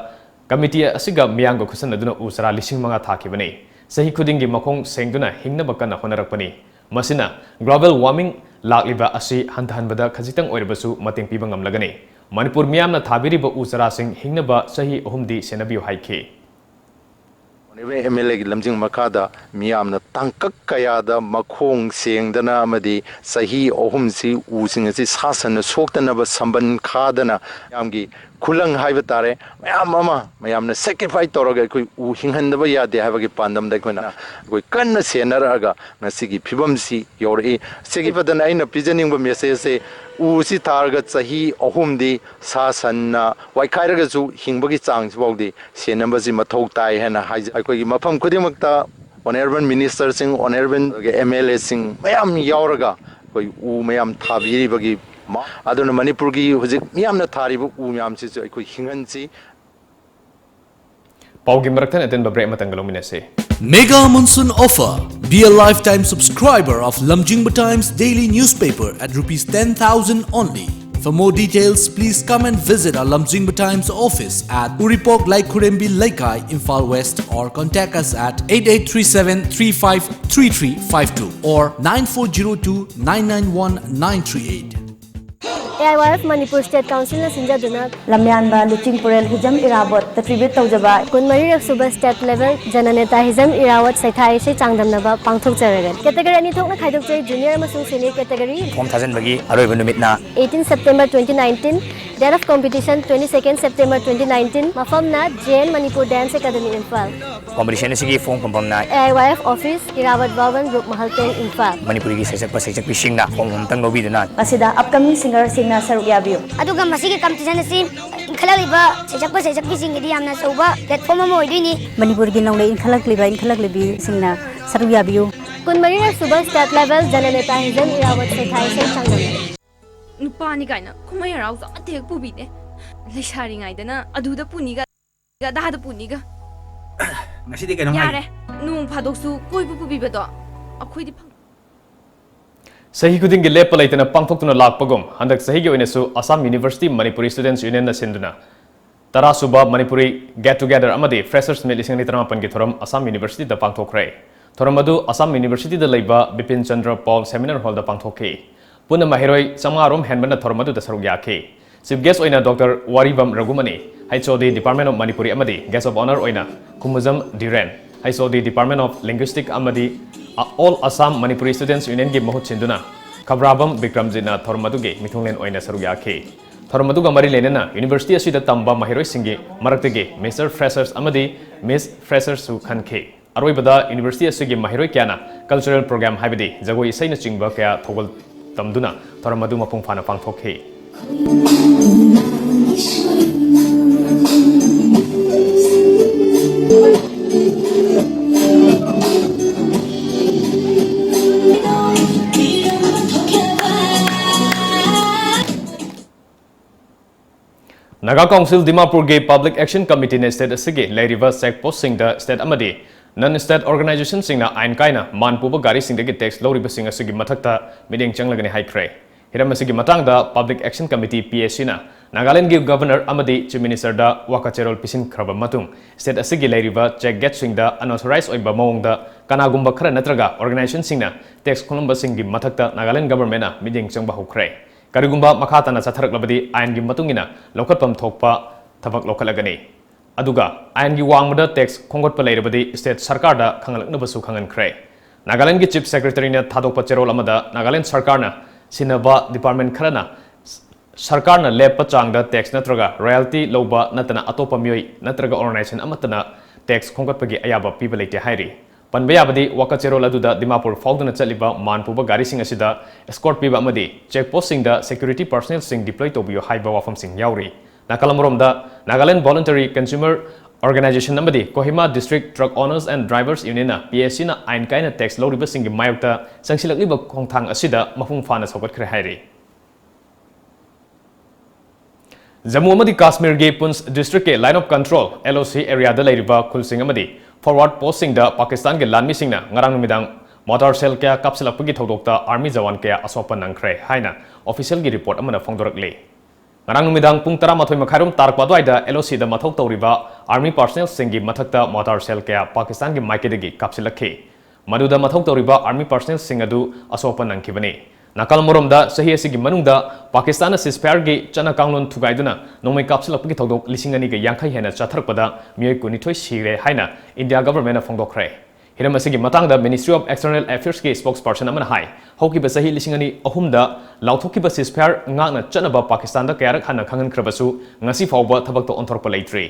committee ꯑꯁꯤꯒ ꯃꯤꯌꯥꯝꯒ ꯈꯨꯠꯁꯝꯅꯗꯨꯅ ꯎ ꯆꯥꯔꯥ ꯂꯤꯁꯤꯡ ꯃꯉꯥ ꯊꯥꯈꯤꯕꯅꯤ꯫ ꯆꯍꯤ ꯈꯨꯗꯤꯡꯒꯤ ꯃꯈꯣꯡ ꯁꯦꯡꯗꯨꯅ ꯍꯤꯡꯅꯕ ꯀꯟꯅ ꯍꯣꯠꯅꯔꯛꯄꯅꯤ꯫ ꯃꯁꯤꯅ global warming ꯂꯥꯛꯂꯤꯕ ꯑꯁꯤ ꯍꯟꯊꯍꯟꯕꯗ ꯈꯖꯤꯛꯇꯪ ꯑꯣꯏꯔꯕꯁꯨ ꯃꯇꯦꯡ ꯄꯤꯕ ꯉꯝꯂꯒꯅꯤ꯫ ꯃꯅꯤꯄꯨꯔ ꯃꯤꯌꯥꯝꯅ ꯊꯥꯕꯤꯔꯤꯕ ꯎ ꯆꯥꯔꯥꯁꯤꯡ ꯍꯤꯡꯅꯕ ꯆꯍꯤ ꯑꯍꯨꯝꯗꯤ ꯁꯦꯟꯅꯕꯤꯌꯨ ꯍꯥꯏꯈꯤ꯫ ꯑꯣꯅꯦꯕꯜ MLAꯒꯤ ꯂꯝꯖꯤꯡ ꯃꯈꯥꯗ ꯃꯤꯌꯥꯝꯅ ꯇꯥꯡꯀꯛ ꯀꯌꯥꯗ ꯃꯈꯣꯡ ꯁꯦꯡꯗꯅ ꯑꯃꯗꯤ ꯆꯍꯤ ꯑꯍꯨꯝꯁꯤ ꯎꯁꯤꯡ ꯑꯁꯤ ꯁꯥ ꯁꯟꯅ ꯁꯣꯛꯇꯅꯕ ꯁꯝꯕꯟ ꯈꯥꯗꯅ ꯃꯤꯌꯥꯝꯒꯤ ꯈꯨꯂꯪ ꯍꯥꯏꯕ ꯇꯥꯔꯦ, ꯃꯌꯥꯝ ꯑꯃ ꯃꯌꯥꯝꯅ ꯁꯦꯀ꯭ꯔꯤꯐꯥꯏ ꯇꯧꯔꯒ ꯑꯩꯈꯣꯏ ꯎ ꯍꯤꯡꯍꯟꯗꯕ ꯌꯥꯗꯦ ꯍꯥꯏꯕꯒꯤ ꯄꯥꯟꯗꯝꯗ ꯑꯩꯈꯣꯏꯅ ꯑꯩꯈꯣꯏ ꯀꯟꯅ ꯁꯦꯟꯅꯔꯛꯑꯒ ꯉꯁꯤꯒꯤ ꯐꯤꯕꯝꯁꯤ ꯌꯧꯔꯛꯏ꯫ ꯁꯤꯒꯤ ꯐꯗꯅ ꯑꯩꯅ ꯄꯤꯖꯅꯤꯡꯕ ꯃꯦꯁꯦꯖꯁꯦ, ꯎꯁꯤ ꯊꯥꯔꯒ ꯆꯍꯤ ꯑꯍꯨꯝꯗꯤ ꯁꯥ ꯁꯟꯅ ꯋꯥꯏꯈꯥꯏꯔꯒꯁꯨ ꯍꯤꯡꯕꯒꯤ ꯆꯥꯡꯁꯤꯐꯥꯎꯗꯤ ꯁꯦꯟꯅꯕꯁꯤ ꯃꯊꯧ ꯇꯥꯏ ꯍꯥꯏꯅ ꯍꯥꯏꯖ-, ꯑꯩꯈꯣꯏꯒꯤ ꯃꯐꯝ ꯈꯨꯗꯤꯡꯃꯛꯇ ꯑꯣꯅꯔꯦꯕꯜ ꯃꯤꯅꯤꯁꯇꯔꯁꯤꯡ, ꯑꯣꯅꯔꯦꯕꯜ ꯑꯦꯝ ꯑꯦꯜ ꯑꯦꯁꯤꯡ ꯃꯌꯥꯝ ꯌꯥꯎꯔꯒ ꯑꯩꯈꯣꯏ ꯎ ꯃꯌꯥꯝ ꯊꯥꯕꯤꯔꯤꯕꯒꯤ ꯃ-, ꯑꯗꯨꯅ ꯃꯅꯤꯄꯨꯔꯒꯤ ꯍꯧꯖꯤꯛ ꯃꯤꯌꯥꯝꯅ ꯊꯥꯔꯤꯕ ꯎ ꯃꯌꯥꯝꯁꯤꯁꯨ ꯑꯩꯈꯣꯏ ꯍꯤꯡꯍꯟꯁꯤ꯫ ꯄꯥꯎꯒꯤ ꯃꯔꯛꯇ ꯑꯇꯦꯟꯕ break ꯑꯃꯇꯪꯒ ꯂꯧꯃꯤꯟꯅꯁꯤ꯫ Mega Monsoon Offer. Be a lifetime subscriber of Lamjingba Times daily newspaper at rupees ten thousand only. For more details, please come and visit our Lamjingba Times office at Uripok Laikhurembi Leikai, Imphal West, or contact us at eight eight three seven three five three three five two or nine four zero two nine nine one nine three eight. A I Y F Manipur state ꯀꯥꯎꯟꯁꯤꯜꯅ ꯁꯤꯟꯖꯗꯨꯅ ꯂꯝꯌꯥꯟꯕ ꯂꯨꯆꯤꯡ ꯄꯨꯔꯦꯜ ꯍꯤꯖꯝ ꯏꯔꯥꯕꯣꯠꯇ tribute ꯇꯧꯖꯕ ꯀꯨꯟꯃꯔꯤꯔꯛ ꯁꯨꯕ state level ꯖꯅꯅꯦꯇꯥ Hijam Irabot ꯁꯩꯊꯥ ꯏꯁꯩ ꯆꯥꯡꯗꯝꯅꯕ ꯄꯥꯡꯊꯣꯛꯆꯔꯒꯅꯤ꯫ Category ꯑꯅꯤ ꯊꯣꯛꯅ ꯈꯥꯏꯗꯣꯛꯆꯩ, junior ꯑꯃꯁꯨꯡ senior category. Form ꯊꯥꯖꯤꯟꯕꯒꯤ ꯑꯔꯣꯏꯕ ꯅꯨꯃꯤꯠꯅ eighteen September twenty nineteen, date of competition twenty second September twenty nineteen, ꯃꯐꯝꯅ J N Manipur dance academy Imphal. Competition ꯑꯁꯤꯒꯤ ꯐꯣꯝ ꯈꯣꯝꯐꯝꯅ A I Y F office, Irabot Bhavan, Rup Mahal tank, Imphal. ꯃꯅꯤꯄꯨꯔꯤꯒꯤ ꯁꯩꯁꯛꯄ ꯁꯩꯁꯛꯄꯤꯁꯤꯡꯅ ꯐꯣꯝ ꯑꯃꯇꯪ ꯂꯧꯕꯤꯗꯨꯅ ꯃꯁꯤꯗ upcoming singerꯁꯤꯡꯅ ꯁꯔꯨꯛ ꯌꯥꯕꯤꯌꯨ꯫ ꯑꯗꯨꯒ ꯃꯁꯤꯒꯤ ꯀꯝꯄꯤꯇꯤꯁꯟ ꯑꯁꯤ ꯏꯟꯈꯠꯂꯛꯂꯤꯕ ꯁꯩꯁꯛꯄ ꯁꯩꯁꯛꯄꯤꯁꯤꯡꯒꯤꯗꯤ ꯌꯥꯝꯅ ꯑꯆꯧꯕ platform ꯑꯃ ꯑꯣꯏꯗꯣꯏꯅꯤ꯫ ꯃꯅꯤꯄꯨꯔꯒꯤ ꯅꯧꯅ ꯏꯟꯈꯠꯂꯛꯂꯤꯕ ꯏꯟꯈꯠꯂꯛꯂꯤꯕꯤꯁꯤꯡꯅ ꯁꯔꯨꯛ ꯌꯥꯕꯤꯌꯨ꯫ ꯀꯨꯟꯃꯔꯤꯔꯛ ꯁꯨꯕ ꯁ꯭ꯇꯦꯠ ꯂꯦꯚꯦꯜ ꯖꯅꯅꯦꯇꯥ ꯍꯤꯖꯝ ꯏꯔꯥꯕꯠ ꯁꯩꯊꯥ ꯏꯁꯩ ꯆꯥꯡꯗꯝꯅꯕ꯫ ꯅꯨꯄꯥꯅꯤ ꯀꯥꯏꯅ ꯀꯨꯝꯍꯩ ꯍꯔꯥꯎꯁꯨ ꯑꯃꯠꯇ ꯍꯦꯛ ꯄꯨꯕꯤꯗꯦ꯫ ꯂꯩꯁꯥꯔꯤꯉꯩꯗꯅ ꯑꯗꯨꯗ ꯄꯨꯅꯤꯒ ꯑꯗꯥꯗ ꯄꯨꯅꯤꯒ꯫ ꯉꯁꯤꯗꯤ ꯀꯩꯅꯣꯝ ꯍꯥꯏꯒꯦ꯫ ꯌꯥꯔꯦ, ꯅꯣꯡ ꯐꯥꯗꯣꯛꯁꯨ ꯀꯣꯏꯕ ꯄꯨꯕꯤꯕꯗꯣ ꯑꯩꯈꯣꯏꯗꯤ ꯐꯪ- ꯆꯍꯤ ꯈꯨꯗꯤꯡꯒꯤ ꯂꯦꯞꯄ ꯂꯩꯇꯅ ꯄꯥꯡꯊꯣꯛꯇꯨꯅ ꯂꯥꯛꯄꯒꯨꯝ, ꯍꯟꯗꯛ ꯆꯍꯤꯒꯤ ꯑꯣꯏꯅꯁꯨ Assam University Manipuri Students Unionꯅ ꯁꯤꯟꯗꯨꯅ ꯇꯔꯥꯁꯨꯕ ꯃꯅꯤꯄꯨꯔꯤ Get Together ꯑꯃꯗꯤ Freshers Meet ꯂꯤꯁꯤꯡ ꯑꯅꯤ ꯇꯔꯥꯃꯥꯄꯟꯒꯤ ꯊꯧꯔꯝ Assam Universityꯗ ꯄꯥꯡꯊꯣꯛꯈ꯭ꯔꯦ꯫ ꯊꯧꯔꯝ ꯑꯗꯨ Assam Universityꯗ ꯂꯩꯕ ꯕꯤꯄꯤꯟ ꯆꯟꯗ꯭ꯔ ꯄꯥꯜ Seminar Hallꯗ ꯄꯥꯡꯊꯣꯛꯈꯤ꯫ ꯄꯨꯟꯅ ꯃꯍꯩꯔꯣꯏ ꯆꯥꯝꯃꯉꯥ ꯔꯣꯝ ꯍꯦꯟꯕꯅ ꯊꯧꯔꯝ ꯑꯗꯨꯗ ꯁꯔꯨꯛ ꯌꯥꯈꯤ꯫ Chief Guest ꯑꯣꯏꯅ Doctor ꯋꯥꯔꯤꯕꯝ Raghumani, H O D Department of Manipuri ꯑꯃꯗꯤ Guest of Honour ꯑꯣꯏꯅ ꯈꯨꯃꯨꯖꯝ ꯙꯤꯔꯦꯟ, H O D Department of Linguistic ꯑꯃꯗꯤ All Assam Manipuri Students Unionꯒꯤ ꯃꯍꯨꯠ ꯁꯤꯟꯗꯨꯅ ꯈꯕ꯭ꯔꯥꯕꯝ ꯕꯤꯀ꯭ꯔꯝꯖꯤꯠꯅ ꯊꯧꯔꯝ ꯑꯗꯨꯒꯤ ꯃꯤꯊꯨꯡꯂꯦꯟ ꯑꯣꯏꯅ ꯁꯔꯨꯛ ꯌꯥꯈꯤ꯫ ꯊꯧꯔꯝ ꯑꯗꯨꯒ ꯃꯔꯤ ꯂꯩꯅꯅ university ꯑꯁꯤꯗ ꯇꯝꯕ ꯃꯍꯩꯔꯣꯏꯁꯤꯡꯒꯤ ꯃꯔꯛꯇꯒꯤ Mister Freshers ꯑꯃꯗꯤ Miss Freshers ꯁꯨ ꯈꯟꯈꯤ꯫ ꯑꯔꯣꯏꯕꯗ university ꯑꯁꯤꯒꯤ ꯃꯍꯩꯔꯣꯏ ꯀꯌꯥꯅ cultural program ꯍꯥꯏꯕꯗꯤ ꯖꯒꯣꯏ ꯏꯁꯩꯅꯆꯤꯡꯕ ꯀꯌꯥ ꯊꯧꯒꯜ ꯇꯝꯗꯨꯅ ꯊꯧꯔꯝ ꯑꯗꯨ ꯃꯄꯨꯡ ꯐꯥꯅ ꯄꯥꯡꯊꯣꯛꯈꯤ꯫ Naga Council ꯗꯤꯃꯥꯄꯨꯔꯒꯤ Public Action Committee ꯅ state ꯑꯁꯤꯒꯤ ꯂꯩꯔꯤꯕ check post ꯁꯤꯡꯗ state ꯑꯃꯗꯤ non state organization ꯁꯤꯡꯅ ꯑꯥꯏꯟ ꯀꯥꯏꯅ ꯃꯥꯟ ꯄꯨꯕ ꯒꯥꯔꯤꯁꯤꯡꯗꯒꯤ tax ꯂꯧꯔꯤꯕꯁꯤꯡ ꯑꯁꯤꯒꯤ ꯃꯊꯛꯇ ꯃꯤꯠꯌꯦꯡ ꯆꯪꯂꯒꯅꯤ ꯍꯥꯏꯈ꯭ꯔꯦ꯫ ꯍꯤꯔꯝ ꯑꯁꯤꯒꯤ ꯃꯇꯥꯡꯗ Public Action Committee, P A C ꯅ ꯅꯥꯒꯥꯂꯦꯟꯗꯒꯤ Governor ꯑꯃꯗꯤ Chief Minister ꯗ ꯋꯥꯀꯆꯦꯔꯣꯜ ꯄꯤꯁꯤꯟꯈ꯭ꯔꯕ ꯃꯇꯨꯡ, state ꯑꯁꯤꯒꯤ ꯂꯩꯔꯤꯕ check gate ꯁꯤꯡꯗ unauthorized ꯑꯣꯏꯕ ꯃꯑꯣꯡꯗ ꯀꯅꯥꯒꯨꯝꯕ ꯈꯔ ꯅꯠꯇ꯭ꯔꯒ organization ꯁꯤꯡꯅ tax ꯈꯣꯝꯂꯝꯕꯁꯤꯡꯒꯤ ꯃꯊꯛꯇ ꯅꯥꯒꯥꯂꯦꯟ government ꯅ ꯃꯤꯠꯌꯦꯡ ꯆꯪꯕ ꯍꯧꯈ꯭ꯔꯦ꯫ ꯀꯔꯤꯒꯨꯝꯕ ꯃꯈꯥ ꯇꯥꯅ ꯆꯠꯊꯔꯛꯂꯕꯗꯤ ꯑꯥꯏꯟꯒꯤ ꯃꯇꯨꯡ ꯏꯟꯅ ꯂꯧꯈꯠꯐꯝ ꯊꯣꯛꯄ ꯊꯕꯛ ꯂꯧꯈꯠꯂꯒꯅꯤ꯫ ꯑꯗꯨꯒ ꯑꯥꯏꯟꯒꯤ ꯋꯥꯡꯃꯗ tax ꯈꯣꯝꯒꯠꯄ ꯂꯩꯔꯕꯗꯤ state ꯁꯔꯀꯥꯔꯗ ꯈꯪꯍꯜꯂꯛꯅꯕꯁꯨ ꯈꯪꯍꯟꯈ꯭ꯔꯦ꯫ ꯅꯥꯒꯥꯂꯦꯟꯒꯤ Chief Secretary ꯅ ꯊꯥꯗꯣꯛꯄ ꯆꯦꯔꯣꯜ ꯑꯃꯗ ꯅꯥꯒꯥꯂꯦꯟ ꯁꯔꯀꯥꯔꯅ ꯁꯤꯟꯅꯕ department ꯈꯔꯅ ꯁꯔꯀꯥꯔꯅ ꯂꯦꯞꯄ ꯆꯥꯡꯗ tax ꯅꯠꯇ꯭ꯔꯒ royalty ꯂꯧꯕ ꯅꯠꯇꯅ ꯑꯇꯣꯞꯄ ꯃꯤꯑꯣꯏ ꯅꯠꯇ꯭ꯔꯒ organization ꯑꯃꯠꯇꯅ tax ꯈꯣꯝꯒꯠꯄꯒꯤ ꯑꯌꯥꯕ ꯄꯤꯕ ꯂꯩꯇꯦ ꯍꯥꯏꯔꯤ꯫ ꯄꯟꯕ ꯌꯥꯕꯗꯤ, ꯋꯥꯀꯠ ꯆꯦꯔꯣꯜ ꯑꯗꯨꯗ ꯗꯤꯃꯥꯄꯨꯔ ꯐꯥꯎꯗꯨꯅ ꯆꯠꯂꯤꯕ ꯃꯥꯟ ꯄꯨꯕ ꯒꯥꯔꯤꯁꯤꯡ ꯑꯁꯤꯗ escort ꯄꯤꯕ ꯑꯃꯗꯤ check post ꯁꯤꯡꯗ security personnel ꯁꯤꯡ deploy ꯇꯧꯕꯤꯌꯨ ꯍꯥꯏꯕ ꯋꯥꯐꯝꯁꯤꯡ ꯌꯥꯎꯔꯤ꯫ ꯅꯥꯀꯜ ꯑꯃꯔꯣꯝꯗ, Nagaland Voluntary Consumer Organisation ꯑꯃꯗꯤ Kohima District Truck Owners and Drivers Union ꯅ P A C ꯅ ꯑꯥꯏꯟ ꯀꯥꯏꯅ tax ꯂꯧꯔꯤꯕꯁꯤꯡꯒꯤ ꯃꯥꯌꯣꯛꯇ ꯆꯪꯁꯤꯜꯂꯛꯂꯤꯕ ꯈꯣꯡꯊꯥꯡ ꯑꯁꯤꯗ ꯃꯄꯨꯡ ꯐꯥꯅ ꯁꯧꯒꯠꯈ꯭ꯔꯦ ꯍꯥꯏꯔꯤ꯫ ꯖꯝꯃꯨ ꯑꯃꯗꯤ ꯀꯥꯁꯃꯤꯔꯒꯤ ꯄꯨꯟꯁ district ꯀꯤ Line of Control, L O C, area ꯗ ꯂꯩꯔꯤꯕ ꯈꯨꯜꯁꯤꯡ ꯑꯃꯗꯤ forward post ꯁꯤꯡꯗ ꯄꯥꯀꯤꯁꯇꯥꯟꯒꯤ ꯂꯥꯟꯃꯤꯁꯤꯡꯅ ꯉꯔꯥꯡ ꯅꯨꯃꯤꯗꯥꯡ mortar shell ꯀꯌꯥ ꯀꯥꯞꯁꯤꯜꯂꯛꯄꯒꯤ ꯊꯧꯗꯣꯛꯇ army ꯖꯋꯥꯟ ꯀꯌꯥ ꯑꯁꯣꯛ ꯑꯄꯟ ꯅꯪꯈ꯭ꯔꯦ ꯍꯥꯏꯅ official ꯒꯤ report ꯑꯃꯅ ꯐꯣꯡꯗꯣꯔꯛꯂꯤ꯫ ꯉꯔꯥꯡ ꯅꯨꯃꯤꯗꯥꯡ ꯄꯨꯡ ꯇꯔꯥꯃꯥꯊꯣꯏ ꯃꯈꯥꯏꯔꯣꯝ ꯇꯥꯔꯛꯄ ꯑꯗꯨꯋꯥꯏꯗ L O C ꯗ ꯃꯊꯧ ꯇꯧꯔꯤꯕ army personnel ꯁꯤꯡꯒꯤ ꯃꯊꯛꯇ mortar shell ꯀꯌꯥ ꯄꯥꯀꯤꯁꯇꯥꯟꯒꯤ ꯃꯥꯏꯀꯩꯗꯒꯤ ꯀꯥꯞꯁꯤꯜꯂꯛꯈꯤ꯫ ꯃꯗꯨꯗ ꯃꯊꯧ ꯇꯧꯔꯤꯕ army personnel ꯁꯤꯡ ꯑꯗꯨ ꯑꯁꯣꯛ ꯑꯄꯟ ꯅꯪꯈꯤꯕꯅꯤ꯫ ꯅꯥꯀꯜ ꯑꯃꯔꯣꯝꯗ, ꯆꯍꯤ ꯑꯁꯤꯒꯤ ꯃꯅꯨꯡꯗ ꯄꯥꯀꯤꯁꯇꯥꯟꯅ ceasefire ꯒꯤ ꯆꯠꯅ ꯀꯥꯡꯂꯣꯟ ꯊꯨꯒꯥꯏꯗꯨꯅ ꯅꯣꯡꯃꯩ ꯀꯥꯞꯁꯤꯜꯂꯛꯄꯒꯤ ꯊꯧꯗꯣꯛ ꯂꯤꯁꯤꯡ ꯑꯅꯤꯒ ꯌꯥꯡꯈꯩ ꯍꯦꯟꯅ ꯆꯠꯊꯔꯛꯄꯗ ꯃꯤꯑꯣꯏ ꯀꯨꯟꯅꯤꯊꯣꯏ ꯁꯤꯔꯦ ꯍꯥꯏꯅ India government ꯅ ꯐꯣꯡꯗꯣꯛꯈ꯭ꯔꯦ꯫ ꯍꯤꯔꯝ ꯑꯁꯤꯒꯤ ꯃꯇꯥꯡꯗ Ministry of External Affairs ꯀꯤ spokesperson ꯑꯃꯅ ꯍꯥꯏ, ꯍꯧꯈꯤꯕ ꯆꯍꯤ ꯂꯤꯁꯤꯡ ꯑꯅꯤ ꯑꯍꯨꯝꯗ ꯂꯥꯎꯊꯣꯛꯈꯤꯕ ceasefire ꯉꯥꯛꯅ ꯆꯠꯅꯕ ꯄꯥꯀꯤꯁꯇꯥꯟꯗ ꯀꯌꯥꯔꯛ ꯍꯟꯅ ꯈꯪꯍꯟꯈ꯭ꯔꯕꯁꯨ, ꯉꯁꯤ ꯐꯥꯎꯕ ꯊꯕꯛꯇ ꯑꯣꯟꯊꯣꯔꯛꯄ ꯂꯩꯇ꯭ꯔꯤ꯫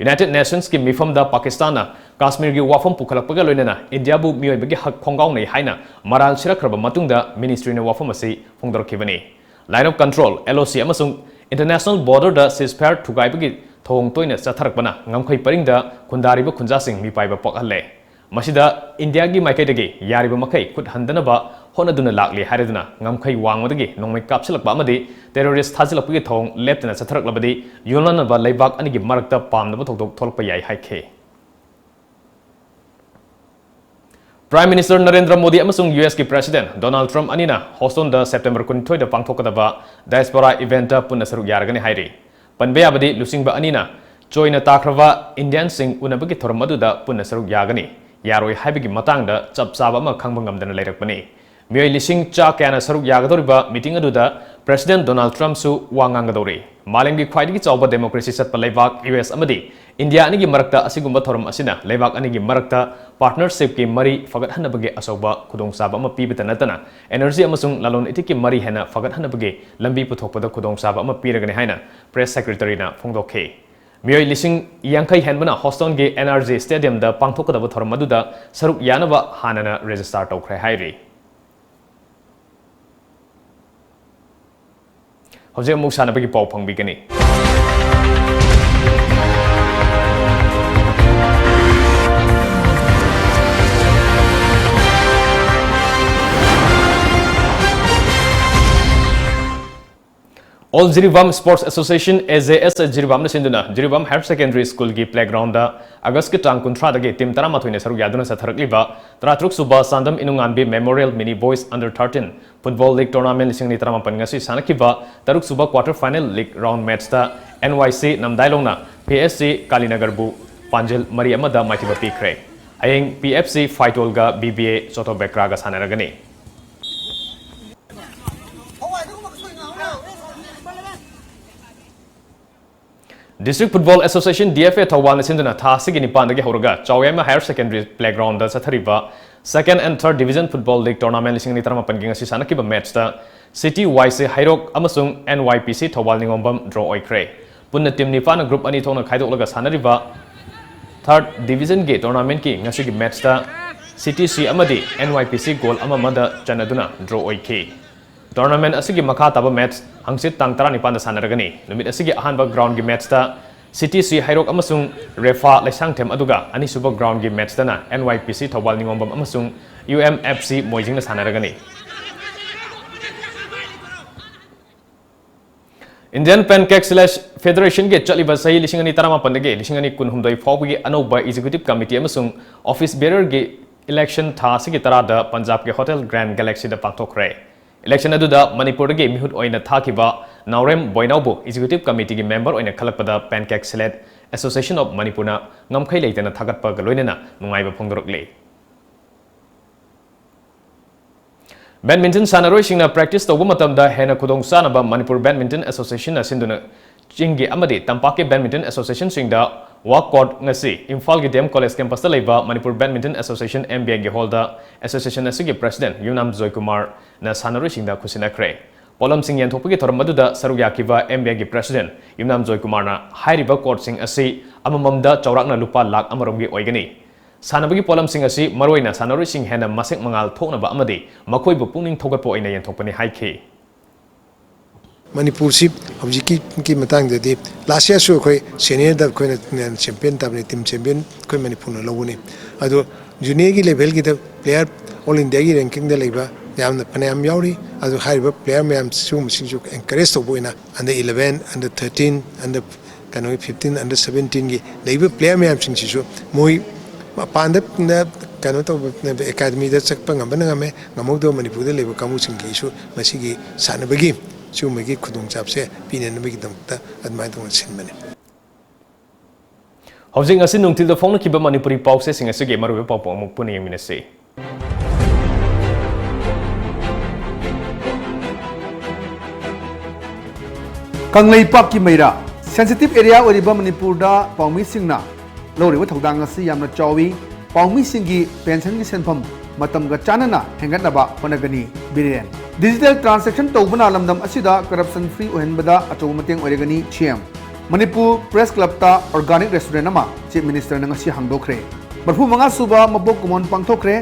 United Nations ꯀꯤ ꯃꯤꯐꯝꯗ ꯄꯥꯀꯤꯁꯇꯥꯟꯅ ꯀꯥꯁꯃꯤꯔꯒꯤ ꯋꯥꯐꯝ ꯄꯨꯈꯠꯂꯛꯄꯒ ꯂꯣꯏꯅꯅ ꯏꯟꯗꯤꯌꯥꯕꯨ ꯃꯤꯑꯣꯏꯕꯒꯤ ꯍꯛ ꯈꯣꯡꯒꯥꯎꯅꯩ ꯍꯥꯏꯅ ꯃꯔꯥꯜ ꯁꯤꯔꯛꯈ꯭ꯔꯕ ꯃꯇꯨꯡꯗ ministry ꯅ ꯋꯥꯐꯝ ꯑꯁꯤ ꯐꯣꯡꯗꯣꯔꯛꯈꯤꯕꯅꯤ꯫ Line of Control, L O C, ꯑꯃꯁꯨꯡ international border ꯗ ceasefire ꯊꯨꯒꯥꯏꯕꯒꯤ ꯊꯧꯑꯣꯡ ꯇꯣꯏꯅ ꯆꯠꯊꯔꯛꯄꯅ ꯉꯝꯈꯩ ꯄꯔꯤꯡꯗ ꯈꯨꯟꯗꯥꯔꯤꯕ ꯈꯨꯟꯖꯥꯁꯤꯡ ꯃꯤꯄꯥꯏꯕ ꯄꯣꯛꯍꯜꯂꯦ꯫ ꯃꯁꯤꯗ ꯏꯟꯗꯤꯌꯥꯒꯤ ꯃꯥꯏꯀꯩꯗꯒꯤ ꯌꯥꯔꯤꯕ ꯃꯈꯩ ꯈꯨꯠ ꯍꯟꯗꯅꯕ ꯍꯣꯠꯅꯗꯨꯅ ꯂꯥꯛꯂꯤ ꯍꯥꯏꯔꯗꯨꯅ, ꯉꯝꯈꯩ ꯋꯥꯡꯃꯗꯒꯤ ꯅꯣꯡꯃꯩ ꯀꯥꯞꯁꯤꯜꯂꯛꯄ ꯑꯃꯗꯤ terrorist ꯊꯥꯖꯤꯜꯂꯛꯄꯒꯤ ꯊꯧꯑꯣꯡ ꯂꯦꯞꯇꯅ ꯆꯠꯊꯔꯛꯂꯕꯗꯤ, ꯌꯨꯝꯂꯣꯟꯅꯕ ꯂꯩꯕꯥꯛ ꯑꯅꯤꯒꯤ ꯃꯔꯛꯇ ꯄꯥꯝꯅꯕ ꯊꯧꯗꯣꯛ ꯊꯣꯛꯂꯛꯄ ꯌꯥꯏ ꯍꯥꯏꯈꯤ꯫ Prime Minister ꯅꯔꯦꯟꯗ꯭ꯔ ꯃꯣꯗꯤ ꯑꯃꯁꯨꯡ U S ꯀꯤ President ꯗꯣꯅꯥꯜꯗ ꯇ꯭ꯔꯝꯞ ꯑꯅꯤꯅ ꯍꯣꯁꯇꯣꯟꯗ ꯁꯦꯞꯇꯦꯝꯕꯔ ꯀꯨꯟꯅꯤꯊꯣꯏꯗ ꯄꯥꯡꯊꯣꯛꯀꯗꯕ diaspora event ꯇ ꯄꯨꯟꯅ ꯁꯔꯨꯛ ꯌꯥꯔꯒꯅꯤ ꯍꯥꯏꯔꯤ꯫ ꯄꯟꯕ ꯌꯥꯕꯗꯤ, ꯂꯨꯆꯤꯡꯕ ꯑꯅꯤꯅ ꯆꯣꯏꯅ ꯇꯥꯈ꯭ꯔꯕ ꯏꯟꯗꯤꯌꯟꯁꯤꯡ ꯎꯅꯕꯒꯤ ꯊꯧꯔꯝ ꯑꯗꯨꯗ ꯄꯨꯟꯅ ꯁꯔꯨꯛ ꯌꯥꯒꯅꯤ, ꯌꯥꯔꯣꯏ ꯍꯥꯏꯕꯒꯤ ꯃꯇꯥꯡꯗ ꯆꯞ ꯆꯥꯕ ꯑꯃ ꯈꯪꯕ ꯉꯝꯗꯅ ꯂꯩꯔꯛꯄꯅꯤ꯫ ꯃꯤꯑꯣꯏ ꯂꯤꯁꯤꯡ ꯆꯥ ꯀꯌꯥꯅ ꯁꯔꯨꯛ ꯌꯥꯒꯗꯧꯔꯤꯕ meeting ꯑꯗꯨꯗ President ꯗꯣꯅꯥꯜꯗ ꯇ꯭ꯔꯝꯞꯁꯨ ꯋꯥ ꯉꯥꯡꯒꯗꯧꯔꯤ꯫ ꯃꯥꯂꯦꯝꯒꯤ ꯈ꯭ꯋꯥꯏꯗꯒꯤ ꯆꯥꯎꯕ democracy ꯆꯠꯄ ꯂꯩꯕꯥꯛ U S ꯑꯃꯗꯤ ꯏꯟꯗꯤꯌꯥ ꯑꯅꯤꯒꯤ ꯃꯔꯛꯇ ꯑꯁꯤꯒꯨꯝꯕ ꯊꯧꯔꯝ ꯑꯁꯤꯅ ꯂꯩꯕꯥꯛ ꯑꯅꯤꯒꯤ ꯃꯔꯛꯇ partnership ꯀꯤ ꯃꯔꯤ ꯐꯒꯠꯍꯟꯅꯕꯒꯤ ꯑꯆꯧꯕ ꯈꯨꯗꯣꯡꯆꯥꯕ ꯑꯃ ꯄꯤꯕꯇ ꯅꯠꯇꯅ, energy ꯑꯃꯁꯨꯡ ꯂꯂꯣꯟ ꯏꯇꯤꯛꯀꯤ ꯃꯔꯤ ꯍꯦꯟꯅ ꯐꯒꯠꯍꯟꯅꯕꯒꯤ ꯂꯝꯕꯤ ꯄꯨꯊꯣꯛꯄꯗ ꯈꯨꯗꯣꯡꯆꯥꯕ ꯑꯃ ꯄꯤꯔꯒꯅꯤ ꯍꯥꯏꯅ Press Secretary ꯅ ꯐꯣꯡꯗꯣꯛꯈꯤ꯫ ꯃꯤꯑꯣꯏ ꯂꯤꯁꯤꯡ ꯌꯥꯡꯈꯩ ꯍꯦꯟꯕꯅ ꯍꯣꯁꯇꯣꯟꯒꯤ N R G Stadium ꯗ ꯄꯥꯡꯊꯣꯛꯀꯗꯕ ꯊꯧꯔꯝ ꯑꯗꯨꯗ ꯁꯔꯨꯛ ꯌꯥꯅꯕ ꯍꯥꯟꯅꯅ register ꯇꯧꯈ꯭ꯔꯦ ꯍꯥꯏꯔꯤ꯫ ꯍꯧꯖꯤꯛ ꯑꯃꯨꯛ ꯁꯥꯟꯅꯕꯒꯤ ꯄꯥꯎ ꯐꯪꯕꯤꯒꯅꯤ꯫ All Jiribam Sports Association, A J S Jiribam ꯅ ꯁꯤꯟꯗꯨꯅ ꯖꯤꯔꯤꯕꯥꯝ Higher Secondary School ꯒꯤ playground ꯗ August ꯀꯤ ꯇꯥꯡ ꯀꯨꯟꯊ꯭ꯔꯥꯗꯒꯤ team ꯇꯔꯥꯃꯥꯊꯣꯏꯅ ꯁꯔꯨꯛ ꯌꯥꯗꯨꯅ ꯆꯠꯊꯔꯛꯂꯤꯕ ꯇꯔꯥꯇꯔꯨꯛ ꯁꯨꯕ Chandam ꯏꯅꯨꯉꯥꯟꯕꯤ Memorial Mini Boys Under thirteen Football League Tournament ꯂꯤꯁꯤꯡ ꯑꯅꯤ ꯇꯔꯥꯃꯥꯄꯟ ꯉꯁꯤ ꯁꯥꯟꯅꯈꯤꯕ ꯇꯔꯨꯛ ꯁꯨꯕ quarter final league round match ꯇ N Y C ꯅꯝꯗꯥꯏꯂꯣꯡꯅ P F C ꯀꯥꯂꯤꯅꯒꯔꯕꯨ ꯄꯥꯟꯖꯜ ꯃꯔꯤ ꯑꯃꯗ ꯃꯥꯏꯊꯤꯕ ꯄꯤꯈ꯭ꯔꯦ꯫ ꯍꯌꯦꯡ P F C ꯐꯥꯏꯇꯣꯜꯒ B B A ꯆꯣꯊꯣꯕꯦꯀ꯭ꯔꯥꯒ ꯁꯥꯟꯅꯔꯒꯅꯤ꯫ District Football Association, D F A, ꯊꯧꯕꯥꯜꯅ ꯁꯤꯟꯗꯨꯅ ꯊꯥ ꯑꯁꯤꯒꯤ ꯅꯤꯄꯥꯟꯗꯒꯤ ꯍꯧꯔꯒ ꯆꯥꯎꯌꯥꯏꯃ Higher Secondary Playgroundꯗ ꯆꯠꯊꯔꯤꯕ Second and Third Division Football League Tournamentꯂꯤꯁꯤꯡ ꯑꯅꯤ ꯇꯔꯥꯃꯥꯄꯟꯒꯤ ꯉꯁꯤ ꯁꯥꯟꯅꯈꯤꯕ matchꯇ City Y C ꯍꯩꯔꯣꯛ ꯑꯃꯁꯨꯡ N Y P C Thoubal ꯅꯤꯉꯣꯝꯕꯝ draw ꯑꯣꯏꯈ꯭ꯔꯦ꯫ ꯄꯨꯟꯅ team ꯅꯤꯄꯥꯟꯅ group ꯑꯅꯤ ꯊꯣꯛꯅ ꯈꯥꯏꯗꯣꯛꯂꯒ ꯁꯥꯟꯅꯔꯤꯕ Third Divisionꯒꯤ tournamentꯀꯤ ꯉꯁꯤꯒꯤ matchꯇ City C ꯑꯃꯗꯤ N Y P C goal ꯑꯃ ꯑꯃꯗ ꯆꯟꯅꯗꯨꯅ draw ꯑꯣꯏꯈꯤ꯫ Tournament ꯑꯁꯤꯒꯤ ꯃꯈꯥ ꯇꯥꯕ match ꯍꯪꯆꯤꯠ ꯇꯥꯡ ꯇꯔꯥꯅꯤꯄꯥꯟꯗ ꯁꯥꯟꯅꯔꯒꯅꯤ꯫ ꯅꯨꯃꯤꯠ ꯑꯁꯤꯒꯤ ꯑꯍꯥꯟꯕ groundꯒꯤ matchꯇ City C ꯍꯩꯔꯣꯛ ꯑꯃꯁꯨꯡ ꯔꯦꯐꯥ ꯂꯩꯁꯥꯡꯊꯦꯝ, ꯑꯗꯨꯒ ꯑꯅꯤꯁꯨꯕ groundꯒꯤ matchꯇꯅ N Y P C Thoubal ꯅꯤꯉꯣꯝꯕꯝ ꯑꯃꯁꯨꯡ U M F C ꯃꯣꯏꯖꯤꯡꯅ ꯁꯥꯟꯅꯔꯒꯅꯤ꯫ Indian Pancakes Federationꯒꯤ ꯆꯠꯂꯤꯕ ꯆꯍꯤ ꯂꯤꯁꯤꯡ ꯑꯅꯤ ꯇꯔꯥꯃꯥꯄꯟꯗꯒꯤ ꯂꯤꯁꯤꯡ ꯑꯅꯤ ꯀꯨꯟꯍꯨꯝꯗꯣꯏ ꯐꯥꯎꯕꯒꯤ ꯑꯅꯧꯕ Executive Committee ꯑꯃꯁꯨꯡ Office Bearerꯒꯤ election ꯊꯥ ꯑꯁꯤꯒꯤ ꯇꯔꯥꯗ ꯄꯟꯖꯥꯕꯀꯤ Hotel Grand Galaxyꯗ ꯄꯥꯡꯊꯣꯛꯈ꯭ꯔꯦ꯫ Election ꯑꯗꯨꯗ ꯃꯅꯤꯄꯨꯔꯗꯒꯤ ꯃꯤꯍꯨꯠ ꯑꯣꯏꯅ ꯊꯥꯈꯤꯕ ꯅꯥꯎꯔꯦꯝ ꯕꯣꯏꯅꯥꯎꯕꯨ Executive Committeeꯒꯤ member ꯑꯣꯏꯅ ꯈꯜꯂꯛꯄꯗ Pancakes Association of Manipurꯅ ꯉꯝꯈꯩ ꯂꯩꯇꯅ ꯊꯥꯒꯠꯄꯒ ꯂꯣꯏꯅꯅ ꯅꯨꯡꯉꯥꯏꯕ ꯐꯣꯡꯗꯣꯔꯛꯂꯤ꯫ Badminton ꯁꯥꯟꯅꯔꯣꯏꯁꯤꯡꯅ practice ꯇꯧꯕ ꯃꯇꯝꯗ ꯍꯦꯟꯅ ꯈꯨꯗꯣꯡ ꯆꯥꯅꯕ ꯃꯅꯤꯄꯨꯔ Badminton Associationꯅ ꯁꯤꯟꯗꯨꯅ ꯆꯤꯡꯒꯤ ꯑꯃꯗꯤ ꯇꯝꯄꯥꯛꯀꯤ badminton associationꯁꯤꯡꯗ walk court ꯉꯁꯤ ꯏꯝꯐꯥꯜꯒꯤ D M College campusꯇ ꯂꯩꯕ Manipur Badminton Association, M B Aꯒꯤ hallꯗ association ꯑꯁꯤꯒꯤ president ꯌꯨꯝꯅꯥꯝ ꯖꯣꯏꯀꯨꯃꯥꯔꯅ ꯁꯥꯟꯅꯔꯣꯏꯁꯤꯡꯗ ꯈꯨꯠꯁꯤꯟꯅꯈ꯭ꯔꯦ꯫ ꯄꯣꯠꯂꯝꯁꯤꯡ ꯌꯦꯟꯊꯣꯛꯄꯒꯤ ꯊꯧꯔꯝ ꯑꯗꯨꯗ ꯁꯔꯨꯛ ꯌꯥꯈꯤꯕ M B Aꯒꯤ president ꯌꯨꯝꯅꯥꯝ ꯖꯣꯏꯀꯨꯃꯥꯔꯅ ꯍꯥꯏꯔꯤꯕ courtꯁꯤꯡ ꯑꯁꯤ ꯑꯃꯃꯝꯗ ꯆꯥꯎꯔꯥꯛꯅ ꯂꯨꯄꯥ ꯂꯥꯈ ꯑꯃꯔꯣꯝꯒꯤ ꯑꯣꯏꯒꯅꯤ꯫ ꯁꯥꯟꯅꯕꯒꯤ ꯄꯣꯠꯂꯝꯁꯤꯡ ꯑꯁꯤ ꯃꯔꯨꯑꯣꯏꯅ ꯁꯥꯟꯅꯔꯣꯏꯁꯤꯡ ꯍꯦꯟꯅ ꯃꯁꯛ ꯃꯉꯥꯜ ꯊꯣꯛꯅꯕ ꯑꯃꯗꯤ ꯃꯈꯣꯏꯕꯨ ꯄꯨꯛꯅꯤꯡ ꯊꯧꯒꯠꯄ ꯑꯣꯏꯅ ꯌꯦꯟꯊꯣꯛꯄꯅꯤ ꯍꯥꯏꯈꯤ꯫ ꯃꯅꯤꯄꯨꯔꯁꯤ ꯍꯧꯖꯤꯛꯀꯤ ꯃꯇꯥꯡꯗꯗꯤ last yearꯁꯨ ꯑꯩꯈꯣꯏ seniorꯗ ꯑꯩꯈꯣꯏꯅ champion ꯇꯥꯕꯅꯤ, team champion ꯑꯩꯈꯣꯏ ꯃꯅꯤꯄꯨꯔꯅ ꯂꯧꯕꯅꯤ꯫ ꯑꯗꯣ juniorꯒꯤ levelꯒꯤꯗ player all Indiaꯒꯤ rankingꯗ ꯂꯩꯕ ꯌꯥꯝꯅ ꯐꯅꯌꯥꯝ ꯌꯥꯎꯔꯤ꯫ ꯑꯗꯨ ꯍꯥꯏꯔꯤꯕ player ꯃꯌꯥꯝ ꯁꯤꯒꯨꯝꯕꯁꯤꯡꯁꯨ encourage ꯇꯧꯕ ꯑꯣꯏꯅ under eleven, under thirteen, under ꯀꯩꯅꯣꯒꯤ fifteen, under seventeenꯒꯤ ꯂꯩꯔꯤꯕ player ꯃꯌꯥꯝꯁꯤꯡꯁꯤꯁꯨ ꯃꯣꯏ ꯃꯄꯥꯟꯗ ꯀꯩꯅꯣ ꯇꯧꯕ academyꯗ ꯆꯠꯄ ꯉꯝꯕꯅ ꯉꯝꯃꯦ, ꯉꯝꯍꯧꯗꯕ ꯃꯅꯤꯄꯨꯔꯗ ꯂꯩꯕ ꯀꯥꯡꯕꯨꯁꯤꯡꯒꯤꯁꯨ ꯃꯁꯤꯒꯤ ꯁꯥꯟꯅꯕꯒꯤ ꯁꯤꯒꯨꯝꯕꯒꯤ ꯈꯨꯗꯣꯡꯆꯥꯕꯁꯦ ꯄꯤꯅꯅꯕꯒꯤꯗꯃꯛꯇ ꯑꯗꯨꯃꯥꯏꯅ ꯇꯧꯅ ꯁꯤꯟꯕꯅꯤ꯫ ꯍꯧꯖꯤꯛ ꯉꯁꯤ ꯅꯨꯡꯊꯤꯜꯗ ꯐꯣꯡꯂꯛꯈꯤꯕ ꯃꯅꯤꯄꯨꯔꯤ ꯄꯥꯎꯆꯦꯁꯤꯡ ꯑꯁꯤꯒꯤ ꯃꯔꯨꯑꯣꯏꯕ ꯄꯥꯎ ꯄꯨꯝꯅꯃꯛ ꯄꯨꯟꯅ ꯌꯦꯡꯃꯤꯟꯅꯁꯤ꯫ ꯀꯪꯂꯩꯄꯥꯛꯀꯤ ꯃꯩꯔꯥ, Sensitive area ꯑꯣꯏꯔꯤꯕ ꯃꯅꯤꯄꯨꯔꯗ ꯄꯥꯎꯃꯤꯁꯤꯡꯅ ꯂꯧꯔꯤꯕ ꯊꯧꯗꯥꯡ ꯑꯁꯤ ꯌꯥꯝꯅ ꯆꯥꯎꯏ꯫ ꯄꯥꯎꯃꯤꯁꯤꯡꯒꯤ ꯄꯦꯟꯁꯟꯒꯤ ꯁꯦꯟꯐꯝ ꯃꯇꯝꯒ ꯆꯥꯟꯅꯅ ꯍꯦꯟꯒꯠꯅꯕ ꯍꯣꯠꯅꯒꯅꯤ, ꯕꯤꯔꯦꯟ꯫ Digital transaction ꯇꯧꯕꯅ ꯂꯝꯗꯝ ꯑꯁꯤꯗ corruption free ꯑꯣꯏꯍꯟꯕꯗ ꯑꯆꯧꯕ ꯃꯇꯦꯡ ꯑꯣꯏꯔꯒꯅꯤ, ꯁꯤ M. Manipur Press Clubꯇ organic restaurant ꯑꯃ Chief Ministerꯅ ꯉꯁꯤ ꯍꯥꯡꯗꯣꯛꯈ꯭ꯔꯦ꯫ ꯃꯔꯤꯐꯨ ꯃꯉꯥ ꯁꯨꯕ ꯃꯄꯣꯛ ꯀꯨꯝꯑꯣꯟ ꯄꯥꯡꯊꯣꯛꯈ꯭ꯔꯦ꯫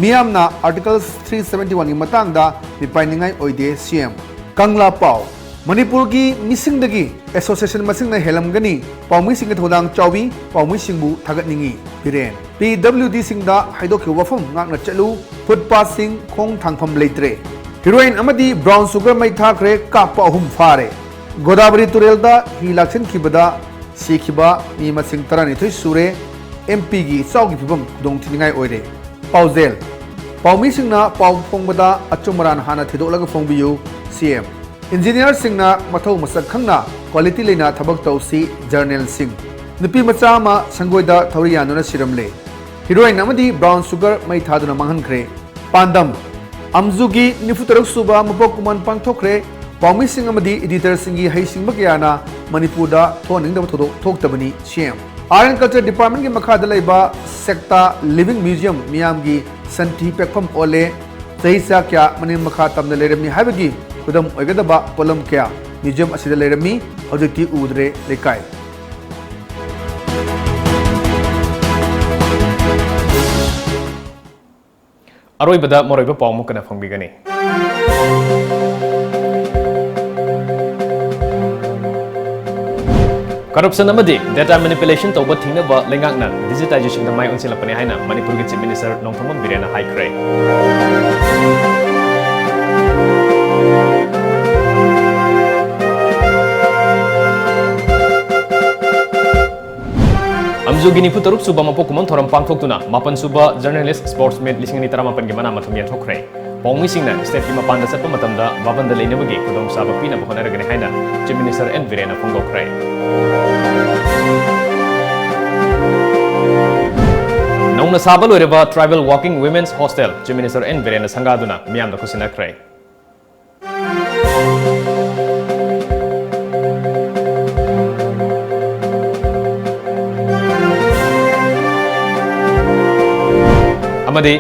ꯃꯤꯌꯥꯝꯅ Article three seventy oneꯒꯤ ꯃꯇꯥꯡꯗ ꯃꯤꯄꯥꯏꯅꯤꯡꯉꯥꯏ ꯑꯣꯏꯗꯦ, ꯁꯤ ꯑꯦꯝ꯫ ꯀꯪꯂꯥ ꯄꯥꯎ꯫ ꯃꯅꯤꯄꯨꯔꯒꯤ ꯃꯤꯁꯤꯡꯗꯒꯤ association ꯃꯁꯤꯡꯅ ꯍꯦꯜꯂꯝꯒꯅꯤ꯫ ꯄꯥꯎꯃꯤꯁꯤꯡꯒꯤ ꯊꯧꯗꯥꯡ ꯆꯥꯎꯏ, ꯄꯥꯎꯃꯤꯁꯤꯡꯕꯨ ꯊꯥꯒꯠꯅꯤꯡꯏ, ꯕꯤꯔꯦꯟ꯫ PWDꯁꯤꯡꯗ ꯍꯥꯏꯗꯣꯛꯈꯤꯕ ꯋꯥꯐꯝ ꯉꯥꯛꯅ ꯆꯠꯂꯨ, footpathꯁꯤꯡ ꯈꯣꯡ ꯊꯥꯡꯐꯝ ꯂꯩꯇ꯭ꯔꯦ꯫ Heroin ꯑꯃꯗꯤ brown sugar ꯃꯩ ꯊꯥꯈ꯭ꯔꯦ, ꯀꯥꯞꯄ ꯑꯍꯨꯝ ꯐꯥꯔꯦ꯫ ꯒꯣꯗꯥꯕꯔꯤ ꯇꯨꯔꯦꯜꯗ ꯍꯤ ꯂꯥꯛꯁꯤꯟꯈꯤꯕꯗ ꯁꯤꯈꯤꯕ ꯃꯤ ꯃꯁꯤꯡ ꯇꯔꯥꯅꯤꯊꯣꯏ ꯁꯨꯔꯦ꯫ ꯑꯦꯝ ꯄꯤꯒꯤ ꯏꯆꯥꯎꯒꯤ ꯐꯤꯕꯝ ꯈꯨꯗꯣꯡ ꯊꯤꯅꯤꯡꯉꯥꯏ ꯑꯣꯏꯔꯦ꯫ ꯄꯥꯎꯖꯦꯜ꯫ ꯄꯥꯎꯃꯤꯁꯤꯡꯅ ꯄꯥꯎ ꯐꯣꯡꯕꯗ ꯑꯆꯨꯝ ꯑꯔꯥꯟ ꯍꯥꯟꯅ ꯊꯤꯗꯣꯛꯂꯒ ꯐꯣꯡꯕꯤꯌꯨ, ꯁꯤ ꯑꯦꯝ꯫ Engineerꯁꯤꯡꯅ ꯃꯊꯧ ꯃꯁꯛ ꯈꯪꯅ quality ꯂꯩꯅ ꯊꯕꯛ ꯇꯧꯁꯤ, Generalꯁꯤꯡ꯫ ꯅꯨꯄꯤ ꯃꯆꯥ ꯑꯃ ꯁꯪꯒꯣꯏꯗ ꯊꯧꯔꯤ ꯌꯥꯟꯗꯨꯅ ꯁꯤꯔꯝꯂꯦ꯫ Heroin ꯑꯃꯗꯤ brown sugar ꯃꯩ ꯊꯥꯗꯨꯅ ꯃꯥꯡꯍꯟꯈ꯭ꯔꯦ꯫ ꯄꯥꯟꯗꯝ꯫ ꯑꯝꯖꯨꯒꯤ ꯅꯤꯐꯨ ꯇꯔꯨꯛ ꯁꯨꯕ ꯃꯄꯣꯛ ꯀꯨꯝꯑꯣꯟ ꯄꯥꯡꯊꯣꯛꯈ꯭ꯔꯦ꯫ ꯄꯥꯎꯃꯤꯁꯤꯡ ꯑꯃꯗꯤ editorꯁꯤꯡꯒꯤ ꯍꯩꯁꯤꯡꯕ ꯀꯌꯥꯅ ꯃꯅꯤꯄꯨꯔꯗ ꯊꯣꯛꯍꯟꯅꯤꯡꯗꯕ ꯊꯧꯗꯣꯛ ꯊꯣꯛꯇꯕꯅꯤ, ꯁꯤ ꯑꯦꯝ꯫ Art and Culture Departmentꯀꯤ ꯃꯈꯥꯗ ꯂꯩꯕ ꯁꯦꯛꯇꯥ Living Museum ꯃꯤꯌꯥꯝꯒꯤ ꯁꯟꯊꯤ ꯄꯦꯛꯐꯝ ꯑꯣꯜꯂꯦ꯫ ꯆꯍꯤ ꯆꯥ ꯀꯌꯥ ꯃꯅꯤꯡ ꯃꯈꯥ ꯇꯝꯅ ꯂꯩꯔꯝꯃꯤ ꯍꯥꯏꯕꯒꯤ ꯈꯨꯗꯝ ꯑꯣꯏꯒꯗꯕ ꯄꯣꯠꯂꯝ ꯀꯌꯥ museum ꯑꯁꯤꯗ ꯂꯩꯔꯝꯃꯤ, ꯍꯧꯖꯤꯛꯇꯤ ꯎꯗ꯭ꯔꯦ꯫ ꯂꯩꯀꯥꯏ꯫ ꯑꯔꯣꯏꯕꯗ ꯃꯔꯨꯑꯣꯏꯕ ꯄꯥꯎ ꯑꯃꯨꯛꯀꯅ ꯐꯪꯕꯤꯒꯅꯤ꯫ Corruption ꯑꯃꯗꯤ data manipulation ꯇꯧꯕ ꯊꯤꯡꯅꯕ ꯂꯩꯉꯥꯛꯅ digitizationꯗ ꯃꯥꯏ ꯑꯣꯟꯁꯤꯜꯂꯛꯄꯅꯤ ꯍꯥꯏꯅ ꯃꯅꯤꯄꯨꯔꯒꯤ Chief Minister ꯅꯣꯡꯊꯣꯝꯕꯝ ꯕꯤꯔꯦꯟꯅ ꯍꯥꯏꯈ꯭ꯔꯦ꯫ ꯑꯝꯖꯨꯒꯤ ꯅꯤꯐꯨ ꯇꯔꯨꯛ ꯁꯨꯕ ꯃꯄꯣꯛ ꯀꯨꯝꯑꯣꯟ ꯊꯧꯔꯝ ꯄꯥꯡꯊꯣꯛꯇꯨꯅ ꯃꯥꯄꯟ ꯁꯨꯕ Journalist Sports Meet ꯂꯤꯁꯤꯡ ꯑꯅꯤ ꯇꯔꯥꯃꯥꯄꯟꯒꯤ ꯃꯅꯥ ꯃꯊꯨꯝ ꯌꯦꯟꯊꯣꯛꯈ꯭ꯔꯦ꯫ ꯄꯥꯎꯃꯤꯁꯤꯡꯅ stateꯀꯤ ꯃꯄꯥꯟꯗ ꯆꯠꯄ ꯃꯇꯝꯗ ꯕꯥꯕꯟꯗ ꯂꯩꯅꯕꯒꯤ ꯈꯨꯗꯣꯡꯆꯥꯕ ꯄꯤꯅꯕ ꯍꯣꯠꯅꯔꯒꯅꯤ ꯍꯥꯏꯅ Chief Minister ꯑꯦꯟ ꯕꯤꯔꯦꯟꯅ ꯐꯣꯡꯗꯣꯛꯈ꯭ꯔꯦ꯫ ꯅꯧꯅ ꯁꯥꯕ ꯂꯣꯏꯔꯕ Tribal Working Women's Hostel Chief Minister N ꯕꯤꯔꯦꯟꯅ ꯁꯪꯒꯥꯗꯨꯅ ꯃꯤꯌꯥꯝꯗ ꯈꯨꯠꯁꯤꯟꯅꯈ꯭ꯔꯦ꯫ ꯑꯃꯗꯤ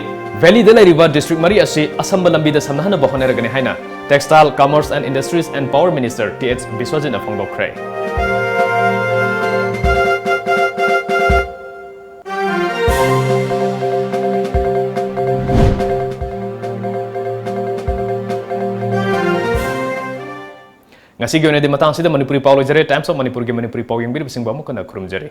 ꯚꯦꯂꯤꯗ ꯂꯩꯔꯤꯕ ꯗꯤꯁꯇ꯭ꯔꯤꯛ ꯃꯔꯤ ꯑꯁꯤ ꯑꯁꯝꯕ ꯂꯝꯕꯤꯗ ꯁꯝꯅꯍꯟꯅꯕ ꯍꯣꯠꯅꯔꯒꯅꯤ ꯍꯥꯏꯅ Textile, Commerce and Industries and Power Minister T H ꯕꯤꯁ꯭ꯋꯖꯤꯠꯅ ꯐꯣꯡꯗꯣꯛꯈ꯭ꯔꯦ꯫ ꯉꯁꯤꯒꯤ ꯑꯣꯏꯅꯗꯤ ꯃꯇꯥꯡꯁꯤꯗ ꯃꯅꯤꯄꯨꯔꯤ ꯄꯥꯎ ꯂꯣꯏꯖꯔꯦ꯫ Times of ꯃꯅꯤꯄꯨꯔꯒꯤ ꯃꯅꯤꯄꯨꯔꯤ ꯄꯥꯎ ꯌꯦꯡꯕꯤꯔꯤꯕꯁꯤꯡꯕꯨ ꯑꯃꯨꯛ ꯍꯟꯅ ꯈꯨꯔꯨꯝꯖꯔꯤ꯫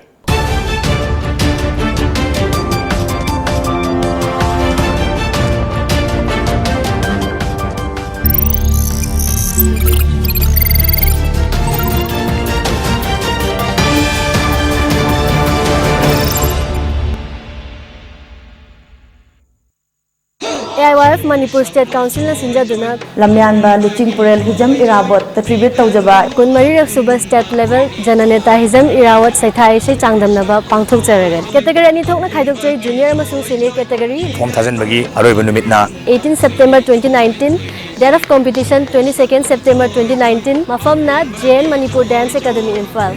A I Y F Manipur state ꯀꯥꯎꯟꯁꯤꯜꯅ ꯁꯤꯟꯖꯗꯨꯅ ꯂꯝꯌꯥꯟꯕ ꯂꯨꯆꯤꯡ ꯄꯨꯔꯦꯜ ꯍꯤꯖꯝ ꯏꯔꯥꯕꯣꯠꯇ tribute ꯇꯧꯖꯕ ꯀꯨꯟꯃꯔꯤꯔꯛ ꯁꯨꯕ ꯁ꯭ꯇꯦꯠ ꯂꯦꯚꯦꯜ ꯖꯅꯅꯦꯇꯥ ꯍꯤꯖꯝ ꯏꯔꯥꯕꯣꯠ ꯁꯩꯊꯥ ꯏꯁꯩ ꯆꯥꯡꯗꯝꯅꯕ ꯄꯥꯡꯊꯣꯛꯆꯔꯒꯅꯤ꯫ ꯀꯦꯇꯒꯣꯔꯤ ꯑꯅꯤ ꯊꯣꯛꯅ ꯈꯥꯏꯗꯣꯛꯆꯩ, ꯖꯨꯅꯤꯌꯔ ꯑꯃꯁꯨꯡ ꯁꯦꯅꯤꯌꯔ ꯀꯦꯇꯒꯣꯔꯤ꯫ ꯐꯣꯝ ꯊꯥꯖꯤꯟꯕꯒꯤ ꯑꯔꯣꯏꯕ ꯅꯨꯃꯤꯠꯅ eighteen September twenty nineteen, date of competition twenty second September twenty nineteen, ꯃꯐꯝꯅ J N Manipur dance academy Imphal.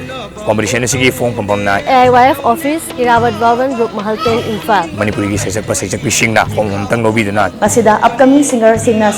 Competition ꯑꯁꯤꯒꯤ ꯐꯣꯡ ꯐꯝꯐꯝꯅ A I Y F office, Irabot Bhavan, Rup Mahal tank, Imphal. ꯃꯅꯤꯄꯨꯔꯤꯒꯤ ꯁꯩꯁꯛꯄ ꯁꯩꯁꯛꯄꯤꯁꯤꯡꯅ ꯐꯣꯝ ꯑꯃꯇꯪ ꯂꯧꯕꯤꯗꯨꯅ ꯑꯁꯤꯗ upcoming singerꯁꯤꯡꯅ